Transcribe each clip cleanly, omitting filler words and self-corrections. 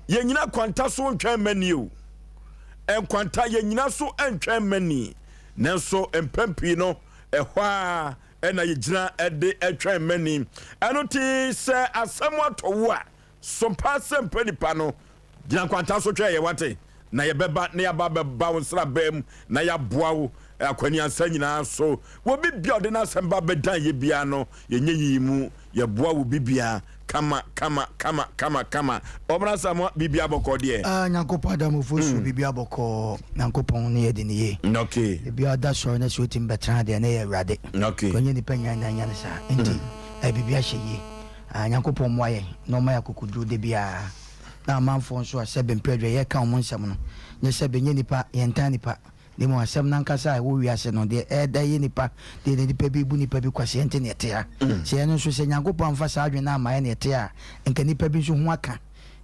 Yɛnyina kwanta so ntwɛn mma o. Nkwanta yɛnyina so ntwɛn mma ni. Nanso mpɛn pii no ɛhɔ a ɛna yɛgyina de twɛn mma ni. Ɛno ti sɛ asɛm atɔ wo a, sompa sɛ mpa nipa no gyina nkwanta so twɛn yɛ, wate, na yɛbɛba na yɛaba bɛba wo nsrabaa mu na yɛaboa wo akwaniansa nyinaa so. Wɔ bibia ɔde n'asɛm ba bɛdan yɛ biara no, yɛnyɛ yiyi mu, yɛboa wo bibia kama kama kama kama kama. Ɔmra Samoa, bibia bɔkɔ deɛ? Ah, Nyankopɔn adamfo so, biribi abɔkɔ. Nyankopɔn ne yɛde ne yie. Biribi ada sɔre na sɛ wotumi bɛtena deɛ ne yɛ Awurade. Kɔnyɛ nipa nyinaa na anya ne saa nti biribi ahyɛ yie. Ah, Nyankopɔn mmoa yɛn na ɔma yɛ akokoduro da biara, na amanfoɔ nso a sɛ bɛmpɛ adwa yɛka wɔn nsɛm no nyɛ sɛ bɛnyɛ nipa, yɛntan nipa, na mmom asɛm no ankasa a ɛwɔ wiase no deɛ ɛda yɛ nipa deɛ na nipa bi bu nipa bi kwaseɛ nti ne ɛte ha. Sɛ ɛno nso sɛ Nyankopɔn amfa saa adwene no amma yɛ ne ɛte a, nka nipa bi nso ho aka.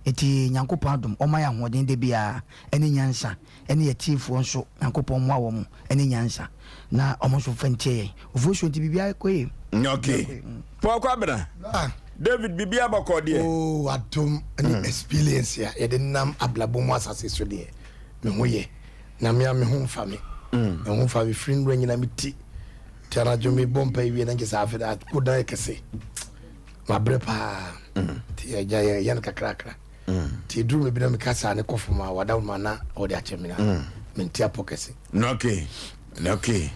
Nti Nyankopɔn adom ɔma yɛ ahoɔden da biara ɛne nyansa, ɛne yɛtiefoɔ nso Nyankopɔn mmoa wɔ mo ɛne nyansa na ɔmo nso fa ntie yɛn ofuosuo nti biribiara kɔ yie. Okay, Paul Kwabena. Ah. David, biribiara bɔkɔ deɛ? Oh, adom ne experience a yɛde nam abrabɔ mu asase so deɛ, me ho yɛ na mea me ho mfa me, me ho mfa me firi nnura nyina me ti nti anadwo mebɔ mpa wie na nkyɛ sɛ afei akodan kɛse mabrɛ paa nti agya yɛyɛ no kakrakra nti ɛduru me bi na meka saa ne kɔ fam a wada ma na ɔde akyɛ me na mente apɔ kɛse. Okay,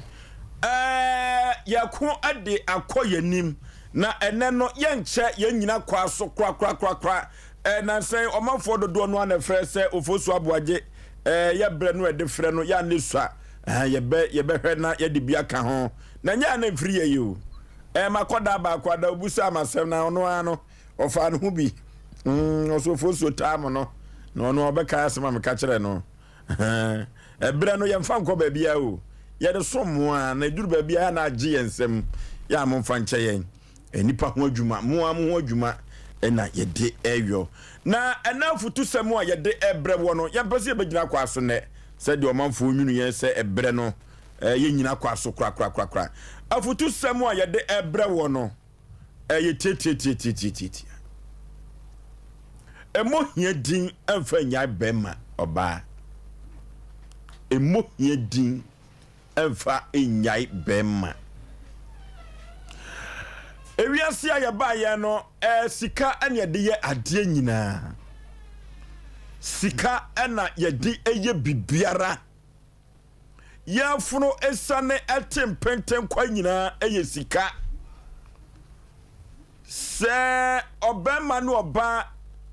yɛko de akɔ yɛnim na ɛnɛ no yɛnkyɛ yɛn nyina kɔ aso korakorakorakora. Nansɛn ɔmanfoɔ dodoɔ no ana frɛ sɛ Ofosu Aboagye yɛbrɛ no ɛde frɛ no yɛane sua yɛbɛ yɛbɛhwɛ na yɛde bi aka ho na nyɛ ana mfiri yɛ yi o. Makɔda baako ada obu sɛ amasɛm na ɔno ara no ɔfaa ne ho bi ɔso Ofosuo taa mo no na ɔno ɔbɛka asɛm a meka kyerɛ no. Ɛberɛ no yɛmfa nkɔ baabiara o, yɛde som mo a na ɛduru baabiara na agye yɛn nsam yɛ a momfa nkyɛ yɛn. Nnipa ho adwuma, mo a mo ho adwuma na yɛde ɛyɔ. Na ɛna afutusɛm a yɛde ɛbrɛ wɔ no, yɛmpɛ sɛ yɛbɛgyina kɔ aso nnɛ sɛdeɛ ɔmanfoɔ nwunu yɛn sɛ ɛberɛ no yɛnyina kɔ aso korakorakorakora. Afutusɛm a yɛde ɛbrɛ wɔ no ɛyɛ tiatiatiatiatiatia. Ɛmmɔ hia din ɛmfa nnyae bɛrima ɔbaa. Ɛmmɔ hia din ɛmfa nnyae bɛrima. Ewiase a yɛbaeɛ no, sika ɛna yɛde yɛ adeɛ nyinaa. Sika ɛna yɛde yɛ biribiara. Yɛfono esiane ɛte mpenten kwa nyinaa ɛyɛ sika. Sɛ ɔbɛrima ne ɔbaa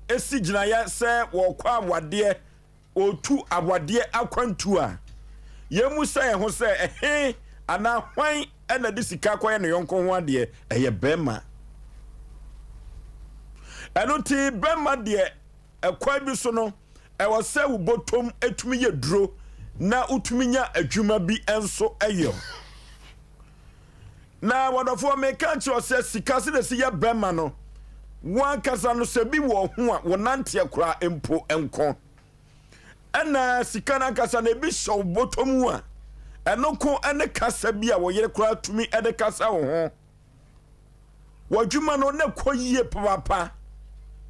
esi gyinaeɛ sɛ wɔkɔ awadeɛ, ɔtu awadeɛ akwantu a, yɛn mu sɛ yɛn ho sɛ ɛhe anaa hwan ɛna de sika kɔyɛ ne yɔnko ho adeɛ? Ɛyɛ bɛrima. Ɛno nti bɛrima deɛ, ɛkwan bi so no, ɛwɔ sɛ wo bɔtɔm etumi yɛ duro na wotumi nya adwuma bi nso ɛyɛ. Na wɔdɔfoɔ, meka kyerɛ sɛ sika sɛ na si yɛ bɛrima no wankasa no, sɛ bi wɔ ho a wɔnanteɛ koraa mpo nko ɛna sika no ankasa na ebi hyɛ wo bɔtɔ mu a, ɛno ko ne kasa bi a wɔyere koraa tumi de kasa wo ho. W'adwuma no na kɔ yie papaapa,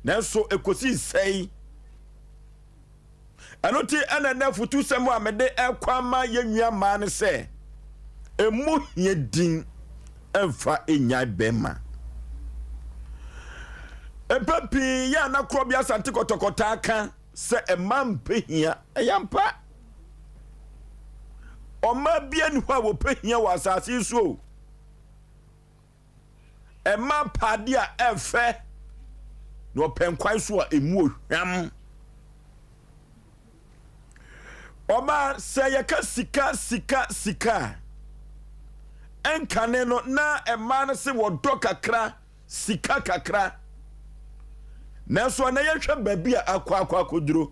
nanso ekosi sɛe. Ɛno ti ɛna ɛnɛ afutusɛm a mede ɛkɔ ama yɛn nua mmaa no sɛ emu hia din ɛmfa nnyae bɛrima. Mpɛn pii yɛ anakorɔ bi Asante Kɔtɔkɔtaa ka sɛ mmaa mpɛ hia. Ɛyɛ ampa, ɔmaa bi ani hɔ a wɔpɛ hia wɔ asase yi so o. Ɛma paade a ɛfɛ na ɔpɛ nkwan so a emu ohwam. Ɔbaa, sɛ yɛka sika sika sika a, ɛnkane no na mmaa no se wɔdɔ kakra, sika kakra, nanso ɛnɛ yɛhwɛ baabi a akɔ akɔ akɔduro,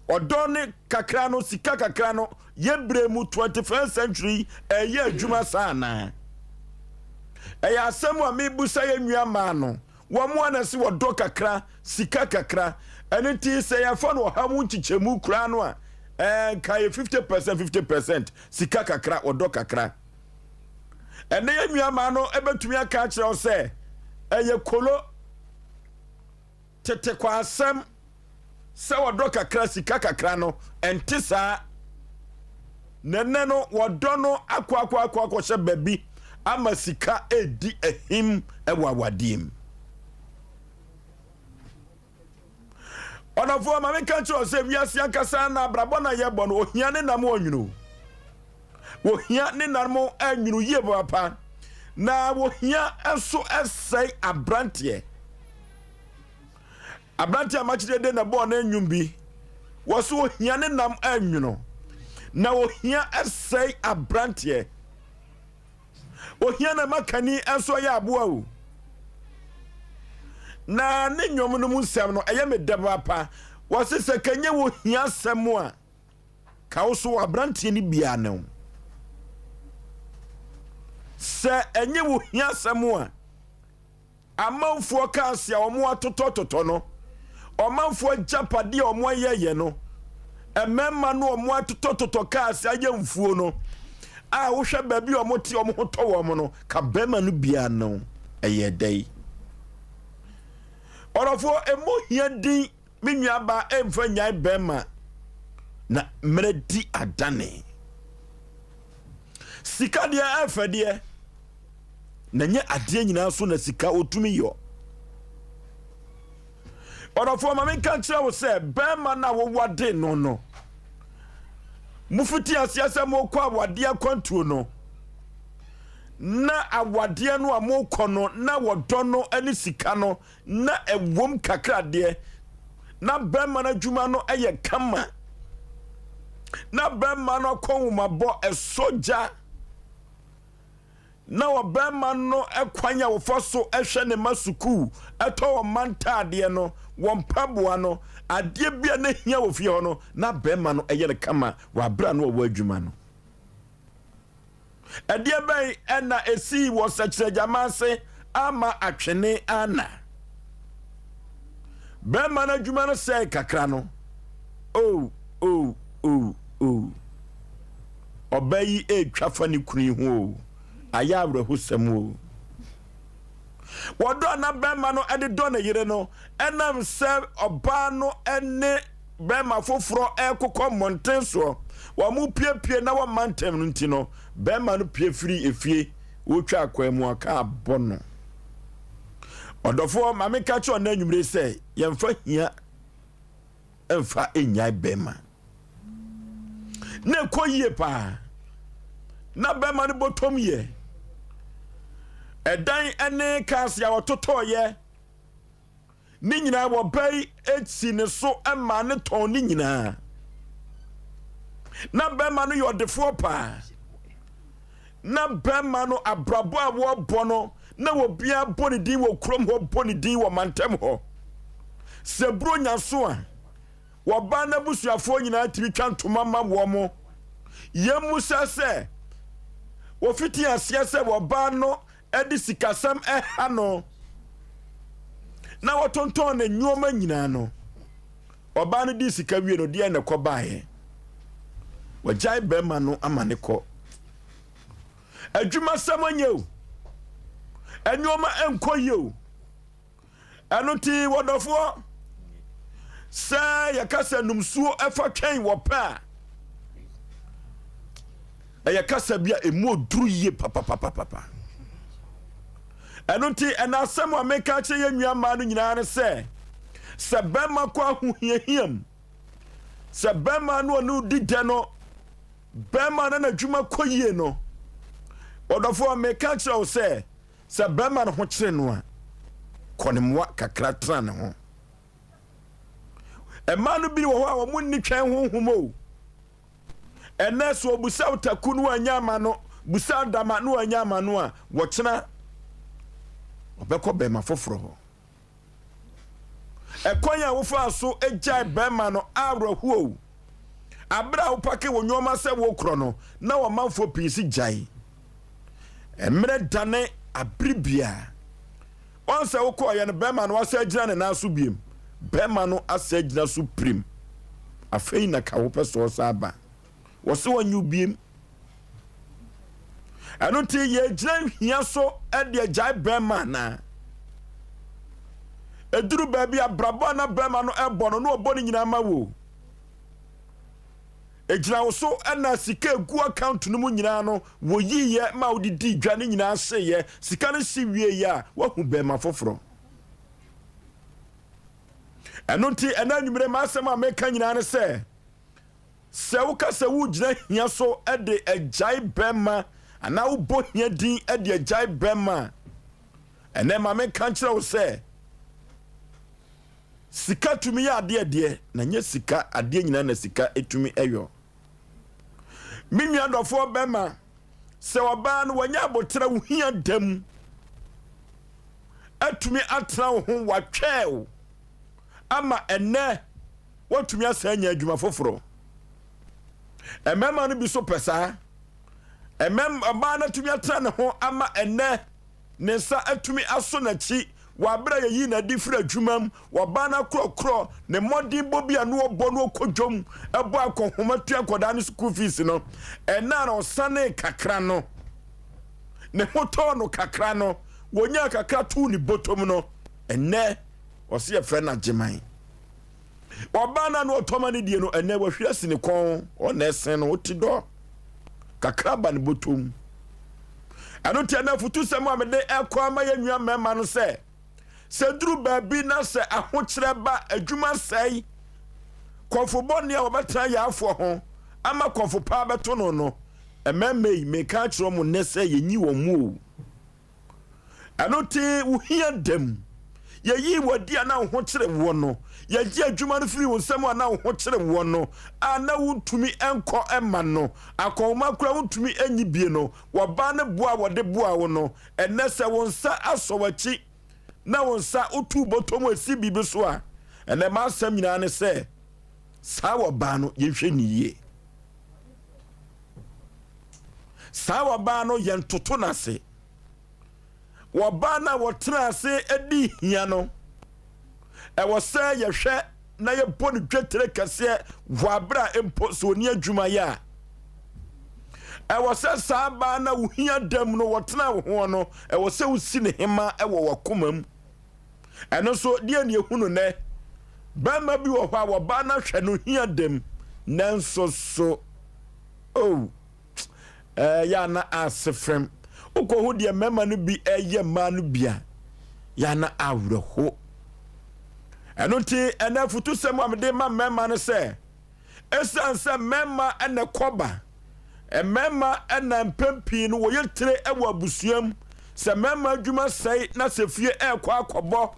ɔdɔ ne kakra no, sika kakra no, yɛbrɛ mu 21st century ɛyɛ adwuma saa anaa? Ɛyɛ asɛm a mebusa yɛ nua maa no. Wɔn a na se wɔdɔ kakra, sika kakra, ɛno nti sɛ yɛfa no ɔha mu nkyekyɛmu koraa no a, nka yɛ 50% 50% sika kakra, ɔdɔ kakra. Ɛnɛ yɛ nua maa no ɛbɛtumi aka akyerɛ wo sɛ ɛyɛ kolo tete kɔ asɛm. sɛ wɔdɔ kakra sika kakra no, ɛnte saa. Na ɛnnɛ no, wɔdɔ no akɔ akɔ akɔ akɔhyɛ baabi ama sika redi ahim wɔ awadeɛ mu. Ɔdɔfoɔ, ma menka nkyerɛ wo sɛ wiase ankasa na abrabɔ na yɛbɔ no, ohia ne nam ɔnwunu. Ohia ne nam anwunu yie papa. Na ohia nso sɛe aberanteɛ. Aberanteɛ a makyerɛ de na bɔɔ ne nnwom bi. Wɔ so ohia ne nam anwunu. Na ohia sɛe aberanteɛ. Ohia na ɛma kani nso yɛ aboa o. Na ne nnwom no mu nsɛm no, ɛyɛ me dɛ papaapa. Wɔse sɛ kanyɛ wɔ hia asɛm a, ka wo so aberanteɛ no biara ne wo. Sɛ ɛnyɛ wɔ hia asɛm a, Amanfoɔ cars a wɔn atotɔtotɔ no, ɔmanfoɔ agyapadeɛ a wɔn ayɛyɛ no, mmarima no wɔn atotɔtotɔ cars ayɛ mfuo no, a wohwɛ baabi a wɔn te wɔn ho tɔ wɔn no, ka bɛrima no biara no ɛyɛ dɛ yi. Ɔdɔfoɔ, emu hia din me nuabaa ɛmfa nyae bɛrima na mmerɛ di adane. Sika deɛ ɛfɛ deɛ. Na nyɛ adeɛ nyinaa so na sika ɔtumi yɔ. Ɔdɔfoɔ ma menka nkyerɛ wo sɛ bɛrima no a wowade no no, mofiti aseɛ sɛ mokɔ awadeɛ akwantuo no, na awadeɛ no a mokɔ no na wɔdɔ no ne sika no na ɛwom kakra deɛ, na bɛrima no adwuma no yɛ kama, na bɛrima no akɔ nwomabɔ ɛsɔ gya. Na ɔbarima no kwan a wɔfa so hwɛ ne mma sukuu, tɔ wɔn mma ntaadeɛ no, wɔn mpaboa no, adeɛ bi a na hia wɔ fie hɔ no, na barima no yɛ no kama wɔ abere a na ɔwɔ adwuma no. Ɛdeɛ bɛn na esii wɔ sɛkyerɛgyama ase ama atwene ana? Bɛrima no adwuma no sɛe kakra no, oh, oh, oh, oh. Ɔbaa yi retwa fa ne kunu yi ho o, ayɛ awerɛhosɛm o. Wɔdɔ a na bɛrima no de dɔ ne yere no, ɛnam sɛ ɔbaa no ne bɛrima foforɔ rekokɔ mmɔnten soɔ, wɔn piepie na wɔmma ntɛm no nti no, bɛrima no pie firi efie, wɔtwa akwan mu a kaa bɔ no. Ɔdɔfoɔ, ma menka kyerɛ ɔnɛ anwummere sɛ yɛmfa hia mfa nnyae bɛrima. Na ɛkɔ yie paa. Na bɛrima no bɔtɔm yɛ. Ɛdan ne cars a wɔtotɔɔyɛ ne nyinaa wɔba yi si ne so ma ne tɔn ne nyinaa. Na bɛrima no yɛ ɔdefoɔ paa. Na bɛrima no abrabɔ a wɔbɔ no na obiara bɔ ne din wɔ kurom hɔ, bɔ ne din wɔ mantam hɔ. Sɛ Buronya so a, wɔbaa n'abusuafoɔ nyinaa tumi twa ntoma ma wɔn. Yɛmmisa sɛ, wɔfiti aseɛ sɛ wɔbaa no de sikasɛm ɛha no na wɔtontɔn ne nneɛma nyinaa no, ɔbaa no di sika wie no, deɛ na ɛkɔ baeɛ? Wɔgyae bɛrima no ama ne kɔ. Adwumasɛm nyɛ o, nneɛma nkɔ yie o. Ɛno nti wɔdɔfoɔ, sɛ yɛka sɛ numsuo ɛfa twɛn wɔ pɛ a, ɛyɛ kasa bi a ɛmu oduru yie papapapapa. Ɛno nti ɛna asɛm a meka kyerɛ yɛn nua mmaa no nyinaa ne sɛ, sɛ bɛrima kɔ ahohiahia mu, sɛ bɛrima no ɔne di dɛ no, Bɛrima na n'adwuma kɔ yie no, ɔdɔfoɔ meka kyerɛ wo sɛ, sɛ bɛrima no ho kyere no a, kɔ ne mmoa kakra tena ne ho. Mmaa no bi wɔ hɔ a wɔn nni twɛn honhom o. Ɛnɛ so obusa wo taku no wanya ama no, busa dama no wanya ama no a, wɔkyena ɔbɛkɔ bɛrima foforɔ hɔ. Ɛkwan a wofaa so gyae bɛrima no awerɛhoɔ. Abere a wopake wo nneɛma sɛ wokorɔ no, na ɔmanfoɔ pii si gyae. Mmerɛ dane abere biara. Wɔn sɛ wokɔɔyɛ no bɛrima no asa agyina ne nan so biem. Bɛrima no asa agyina so pirim. Afei na ka wopɛ sɛ ɔsa aba. Wɔse wɔnyɛ wo biem. Ɛno nti yɛgyina hia so de agyae bɛrima anaa? Ɛduru baabi a abrabɔ a na bɛrima no ɛbɔ no na ɔbɔ ne nyinaa ma wo. Ɛgyina wo so na sika ɛgu account no mu nyinaa no wɔyiiɛ ma wode dii dwa ne nyinaa hyeeɛ. Sika no hye wieeɛ a woahu bɛrima foforɔ. Ɛno nti ɛna anwummere m'asɛm a meka nyinaa ne sɛ, sɛ woka sɛ wogyina hia so de agyae bɛrima anaa wobɔ hia din de agyae bɛrima a, ɛnɛ ma menka nkyerɛ wo sɛ sika tumi yɛ adeɛ deɛ, na nyɛ sika adeɛ nyinaa na sika tumi yɔ. Me nua dɔfoɔ bɛrima, sɛ ɔbaa no wanya aboterɛ wo hia da mu atumi atena wo ho, watwɛɛ wo ama ɛnɛ watumi asan anya adwuma foforɔ. Mmarima no bi so pɛ saa. Ɔbaa no atumi atena ne ho ama ɛnɛ ne nsa atumi aso n'akyi wɔ abere a yɛyi n'adi firi adwuma mu. Wɔbaa no akorɔkorɔ ne mmɔdenbɔ bi a no ɔbɔ no ɔkɔ dwom ɛbɔ akɔnhoma tua nkɔdaa no school fees no. Ɛna na ɔsane kakra no, ne ho tɔɔ no kakra no, wɔnyaa kakra too ne bɔtɔm no, ɛnɛ ɔse yɛfrɛ no Agyeman. Ɔbaa no a na ɔtɔma no die no, ɛnɛ wahwiri asi ne kɔn, ɔna ɛsen no, wote dɔ kakra ba ne bɔtɔm. Ɛno nti ɛnɛ afutusɛm a mede ɛkɔ ama yɛn nua mmarima no sɛ, sɛ duru baabi na sɛ ahokyerɛ ba, adwuma sɛe, kɔmfo bɔne a wɔbɛtena yaafoɔ ho ama kɔmfo paa bɛto no no, mmarima yi, meka akyerɛ mo nnɛ sɛ yɛnyi wɔn mu o. Ɛno nti wo hia dam. Yɛyii wo adi a na wo ho kyere woɔ no. Yɛgye adwuma no firii wo nsam a na wo ho kyere woɔ no, a na wontumi nkɔ mma no. Akɔnhoma koraa wontumi nyi bie no. Wɔbaa ne boa a wɔde boaa wo no. Ɛnnɛ sɛ wo nsa asɔ w'akyi na wo nsa wotu bɔtɔ mu esi biribi so a, ɛnnɛ m'asɛm nyinaa ne sɛ saa wɔbaa no yɛnhwɛ ne yie. Saa ɔbaa no yɛntoto no ase. Ɔbaa no a wɔtena ase di hia no, ɛwɔ sɛ yɛhwɛ na yɛbɔ no dwetire kɛseɛ wɔ abere a mpo sɛ ɔni adwuma yɛ a. Ɛwɔ sɛ saa baa no a wohia dam no wɔtena wo ho no, ɛwɔ sɛ wosi ne hema wɔ w'akoma mu. Ɛno nso, deɛ ne ehu no nɛ. Bɛrima bi wɔ hɔ a wɔbaa no ahwɛ no hia dam, nanso so oh, ɛyɛ a na ase fam. Wokɔhu deɛ mmarima no bi ɛyɛ mmaa no bi a, yɛ a na awerɛho. Ɛno nti, ɛnɛ afutusɛm a mede ma mmarima no sɛ, ɛsiane sɛ mmarima na ɛkɔba, mmarima na mpɛn pii no wɔyɛ tire wɔ abusua mu, sɛ mmarima adwuma sɛe na sɛ fie ɛrekɔ akɔbɔ,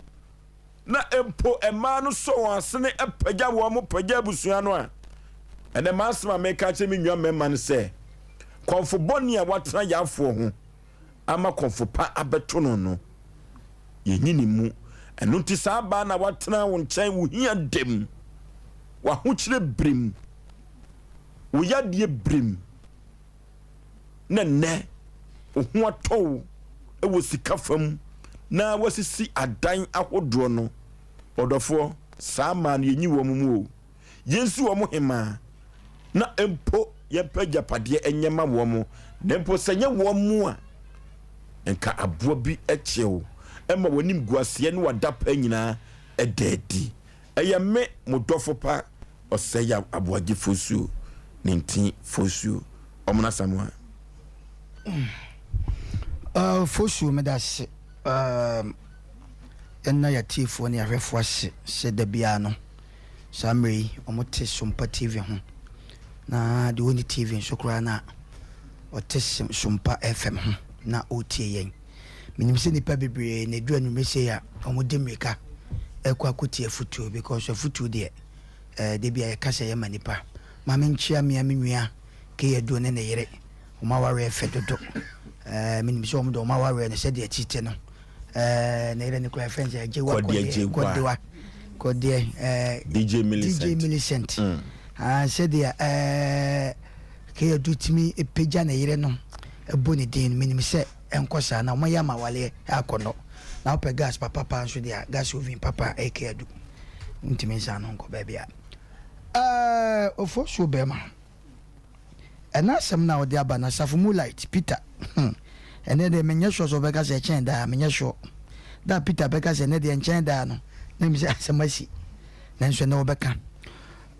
na mpo mmaa no sɔ wɔn asene pagya wɔn pagya abusua no a, ɛnɛ m'asɛm a meka kyerɛ me nua mmarima no sɛ, kɔmfo bɔne a watena yafoɔ ho ama kɔmfo pa abɛto no no, yɛnyi ne mu. Ɛno nti saa baa na watena wo nkyɛn, wo hia dam, w'ahokyerɛ birim, wo yadeɛ birim, na nnɛ wo ho atɔ wo wɔ sika fam na wasisi adan ahodoɔ no, ɔdɔfoɔ, saa mmaa no yɛnyi wɔn mu o. Yɛnsi wɔn hemaa na mpo yɛmpɛ agyapadeɛ nyɛ ma wɔn, na mpo sɛ nyɛ wɔn mu a, nka aboa bi kyew ma w'anim guaseɛ ne w'adapaa nyinaa da adi. Ɛyɛ me, mo dɔfo pa, Ɔsɛe Aboagye Fosuo, ne nti Fosuo, Ɔmono Asamoah. Uh, Fosuo, meda ase. Uh, yɛnna yɛatiefoɔ ne yɛahwɛfoɔ ase sɛ da biara no saa mmerɛ yi wɔte Sompa TV ho na deɛ ɔnni TV nso koraa no a ɔte Sompa FM ho na ɔretie yɛn. Menim sɛ nnipa bebree na ɛdu anwummerɛ sei a wɔde mmirika ɛkɔ akɔtie afutuo because afutuo deɛ eh, da bi a yɛka sɛ yɛma nnipa. Ma menkyea mea me nua Kay Aduo ne ne yere, wɔn awareɛ fɛ dodo. Eh, menim sɛ wɔn de wɔn awareɛ no sɛdeɛ ɛtete no eh, ne yere no koraa yɛfrɛ no sɛ Agyewa Kɔdeɛ Kɔdewa Kɔdeɛ eh, DJ Millicent, DJ Millicent. Mm. Ah, sɛdeɛ eh, Kay Adu tumi pagya ne yere no bɔ ne din no, menim sɛ ɛnkɔ saa na wɔyɛ ama awaleɛ akɔnnɔ. Na wopɛ gas papa paa nso deɛ a, gas oven papa a ɛyɛ Kay Adu. Wontumi nsan no nkɔ baabi a. Eh, Ofosuo bɛrima. Ɛna asɛm no a ɔde aba no, Asafo Moonlight, Peter, hmm, ɛnɛ deɛ menyɛ sure sɛ ɔbɛka sɛ ɛkyɛn daa, menyɛ sure. Da a Peter bɛka sɛ ɛnɛ deɛ ɛnkyɛn daa no, Na mi sɛ asɛm asi. Nanso ɛnɛ wɔbɛka.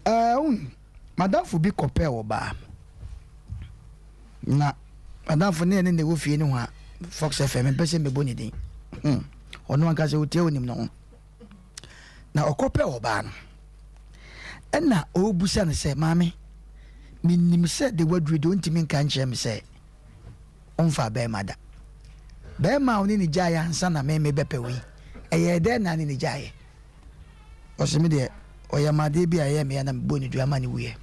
Ɛɛ, madamfo bi kɔpɛɛ ɔbaa. Na madamfo ne ɛne na ɛwɔ fie no ho a Fox FM mpɛ sɛ mebɔ ne din. Ɔno ankasa ɔtie onim ne ho. Na ɔkɔpɛɛ ɔbaa no. Ɛna ɔrebusa no sɛ, maame, menim sɛ de waduru deɛ ɔntumi nka nkyerɛ me sɛ ɔmfaa bɛrima da. Bɛrima a ɔne ne gyaeɛ ansa na me mebɛpɛ wo yi, ɛyɛɛ dɛn na ne ne gyaeɛ? Ɔse me deɛ ɔyɛ me adeɛ bi a ɛyɛ me ya na mebɔɔ ne dua ma ne wuiɛ.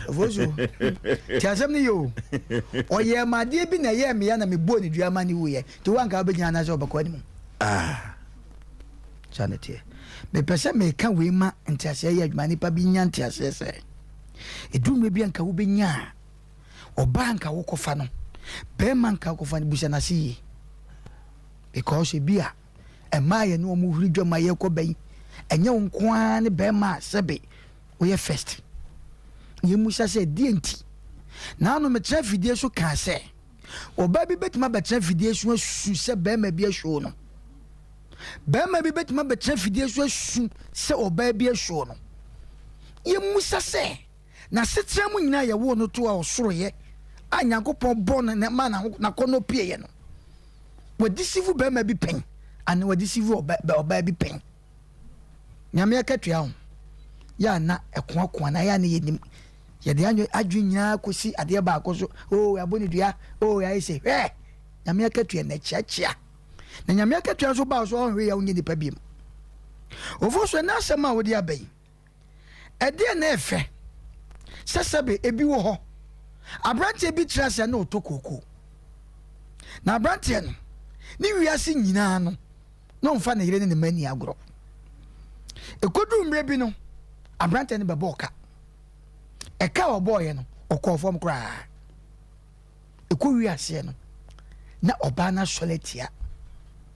Ofosu, ti asɛm no yɛ o. Ɔyɛ me adeɛ bi na ɛyɛ me ya na mebɔɔ ne dua ma ne wuiɛ. Nti woanka wobɛgyina anaasɛ wobɛkɔ anim? Ah. Saa na ɛteɛ. Mepɛ sɛ meka wei ma nteaseɛ yɛ adwuma, nipa bi nya nteaseɛ sɛ ɛduru mmerɛ bi a nka wobɛnya a ɔbaa nka wokɔfa no, bɛrima nka wokɔfa no, busa no ase yie. Because ebi a ɛmaa yɛne wɔn huri dwam a yɛkɔ bɛyi, ɛnyɛ wo nko ara ne bɛrima a sɛbe woyɛ first. Yɛmmusa sɛ deɛ nti. Naano mekyerɛ afidie so kaa sɛ ɔbaa bi bɛtumi abɛtena afidie so asu sɛ bɛrima bi asuo no. Barima bi bɛtumi abɛtena afidie so asu sɛ ɔbaa bi asuo no. Yɛmmisa sɛ, n'asetena mu nyinaa a yɛwoo no too a ɔsoroeɛ a Nyankopɔn bɔɔ no na maa n'akɔnnɔ pieeɛ no, wadisivu barima bi pɛn anaa wadisivu ɔbaa bi pɛn? Nyame akatua ho yɛ a na ɛkoakoa na yɛ a na yɛnim. Yɛde adwene nyinaa kɔsi adeɛ baako so, oo yɛabɔ ne dua, oo yɛayɛ sei. Hwɛ! Nyame akatua na ɛkyeakyea. Na Nyame akatua nso ba wo so a ɔnhwɛ yɛ a wonyɛ nipa biom. Ofosu ɛnɛ asɛm a wode aba yi, ɛdeɛn na ɛfɛ sɛ sɛbe ebi wɔ hɔ aberanteɛ bi tra ase a na ɔtɔ kookoo. Na aberanteɛ no ne wiase nyinaa no na ɔmfa ne yere ne ne mma nni agorɔ. Ɛkɔduru mmerɛ bi no aberanteɛ no bɛbɔɔ ka. Ɛka a ɔbɔɔeɛ no ɔkɔɔ fam koraa. Ɛkɔwie aseɛ no, na ɔbaa no asɔre atia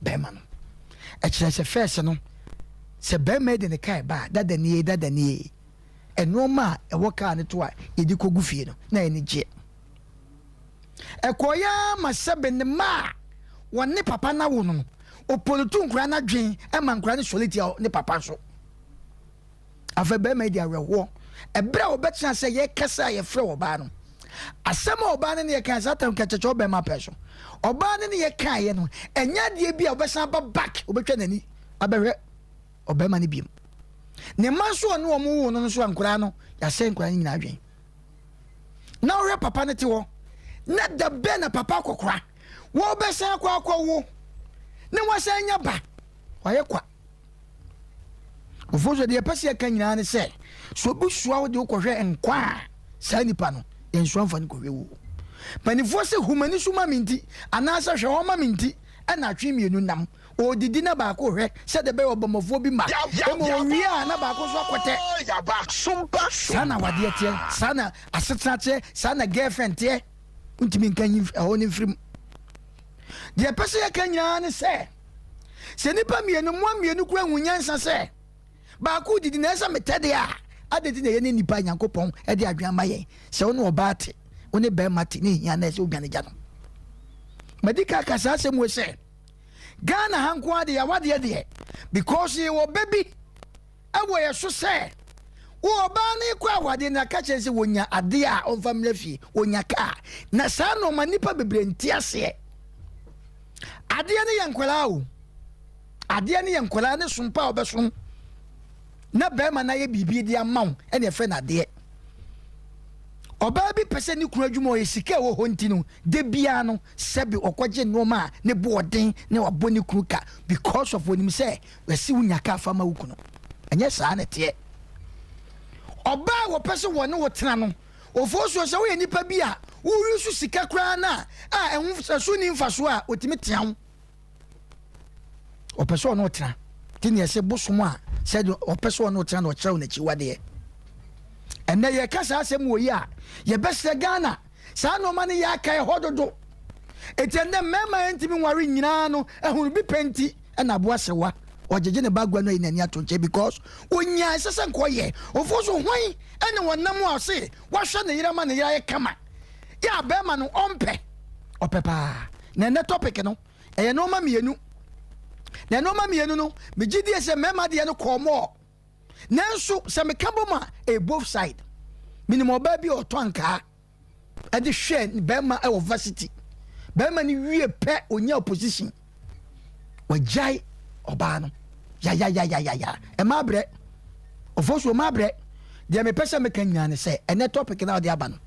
bɛrima no. Ɛkyerɛ sɛ fɛs no, sɛ bɛrima yi de ne kaa ba a, dada nie, dada nie. Nneɛma a ɛwɔ kaa no to a yɛde kɔgu fie no, na ɛne gyeɛ. Ɛkɔeɛ ara ma sɛbe ne mma a wɔne papa no awo no no, ɔpolotu nkwadaa no adwene ma nkwadaa no sɔre tia ne papa nso. Afei barima yi de awerɛhoɔ, ɛberɛ a wɔbɛtena sɛ yɛkasa a yɛfrɛ ɔbaa no, asɛm a ɔbaa no ne yɛkaeɛ saa tam kɛkyɛkyɛ ɔbɛrima pɛ so, ɔbaa no ne yɛkaeɛ no, ɛnyɛ adeɛ bi a ɔbɛsan aba back, ɔbɛtwa n'ani abɛhwɛ ɔbarima no biom. Ne mma nso ɔne wɔn woo no nso a nkoraa no, yɛasɛe nkoraa no nyinaa adwene. Na wohwɛ papa no te hɔ, na da bɛn na papa akɔkora, wɔbɛsan akɔ akɔwo, na wasan anya ba, wayɛ kwa. Mfomso deɛ yɛpɛ sɛ yɛka nyinaa ne sɛ, sɛ obi soa wo de wokɔhwɛ nkwa a, saa nipa no, yɛnsoa mfa no kɔhwɛ wuo. Mpanimfoɔ sɛ hu m'ani so ma me nti, anaasɛ hwɛ hɔ ma me nti, ɛna atwe mmienu nam. Ɔredidi na baako rehwɛ sɛdeɛ ɛbɛyɛ ɔbɔmmɔfoɔ bi ma. Mmom ɔwie a na baako nso akɔtɛ. Saa na awadeɛ teɛ, saa na asetena teɛ, saa na girlfriend teɛ. Wontumi nka nyi ɛhɔ no mfiri mu. Deɛ ɛpɛ sɛ yɛka nyinaa ne sɛ, Sɛ nnipa mmienu, mmoa mmienu koraa hu nyansa sɛ baako redidi na ɛsɛ metɛ deɛ a, adɛn nti na yɛne nnipa a Nyankopɔn de adwene ama yɛn sɛ wo ne ɔbaa te, wo ne barima te, ne hia na ɛsɛ wodwane gya no? Madi ka ka saa asɛm wei sɛ, Ghana ha nko ara de yɛawadeɛ deɛ, because yɛwɔ bɛ bi ɛwɔ yɛ so sɛ wo ɔbaa no kɔ awadeɛ no aka kyerɛ sɛ wɔnya adeɛ a ɔmfa mmra fie, wɔnya kaa, na saa nɔɔma nnipa bebree nte aseɛ. Adeɛ no yɛ nkwadaa o. Adeɛ no yɛ nkwadaa ne som pa a wɔbɛsom na bɛrima no ayɛ biribi de ama wo ɛna ɛfrɛ no adeɛ. Ɔbaa bi pɛ sɛ ne kunu adwuma ɔyɛ sika ɛwɔ hɔ nti no da biara no sɛbe ɔkɔgye nneɛma a ne bo ɔden na wabɔ ne kunu ka because of onim sɛ wɔasi wo nya ka fa ma wo kunu. Ɛnyɛ saa na ɛteɛ. Ɔbaa a wɔpɛ sɛ wɔne wo tena no Ofosuo, sɛ woyɛ nipa bi a woresu sika koraa no a, a ɛho ɛso nni mfasoɔ a, ɔtumi tea wo. Ɔpɛ sɛ ɔne wo tena. Nti neɛ ɛsɛ bosom a sɛdeɛ ɔpɛ sɛ ɔne wo tena na ɔkyerɛ wo n'akyiwadeɛ. Ɛnnɛ yɛka saa asɛm wɔ yi a, yɛbɛsrɛ Ghana saa nnoɔma no yɛ aka ɛhɔ dodo. Enti ɛnnɛ mmarima a ɛntumi nware nyinaa no ahunu bi pɛ nti ɛna aboa sewa ɔgyegye ne ba agua no ayi n'ani ato nkyɛn because onyaa ɛsɛ sɛ nka ɔyɛ. Ofosu hwan ɛne ɔnam a ɔse wahwɛ ne yere ama ne yere ayɛ kama yɛ a bɛrima no ɔmpɛ ɔpɛ paa. Na ɛnɛ topic no ɛyɛ nnoɔma mmienu. Na nnoɔma mmienu no, megye die sɛ mmarima deɛ no kɔɔ mɔɔ. Nanso sɛ meka bom a, ɛyɛ both side. Menim ɔbaa bi a ɔtɔ ankaa de hwɛɛ barima wɔ varsity. Barima no wie pɛ ɔnya opposition. Wagyae ɔbaa no. Yayayayaya. Ɛma abrɛ. Ɔfo so ɛma abrɛ. Deɛ mepɛ sɛ meka nyinaa ne sɛ, ɛnɛ topic no a wode aba no,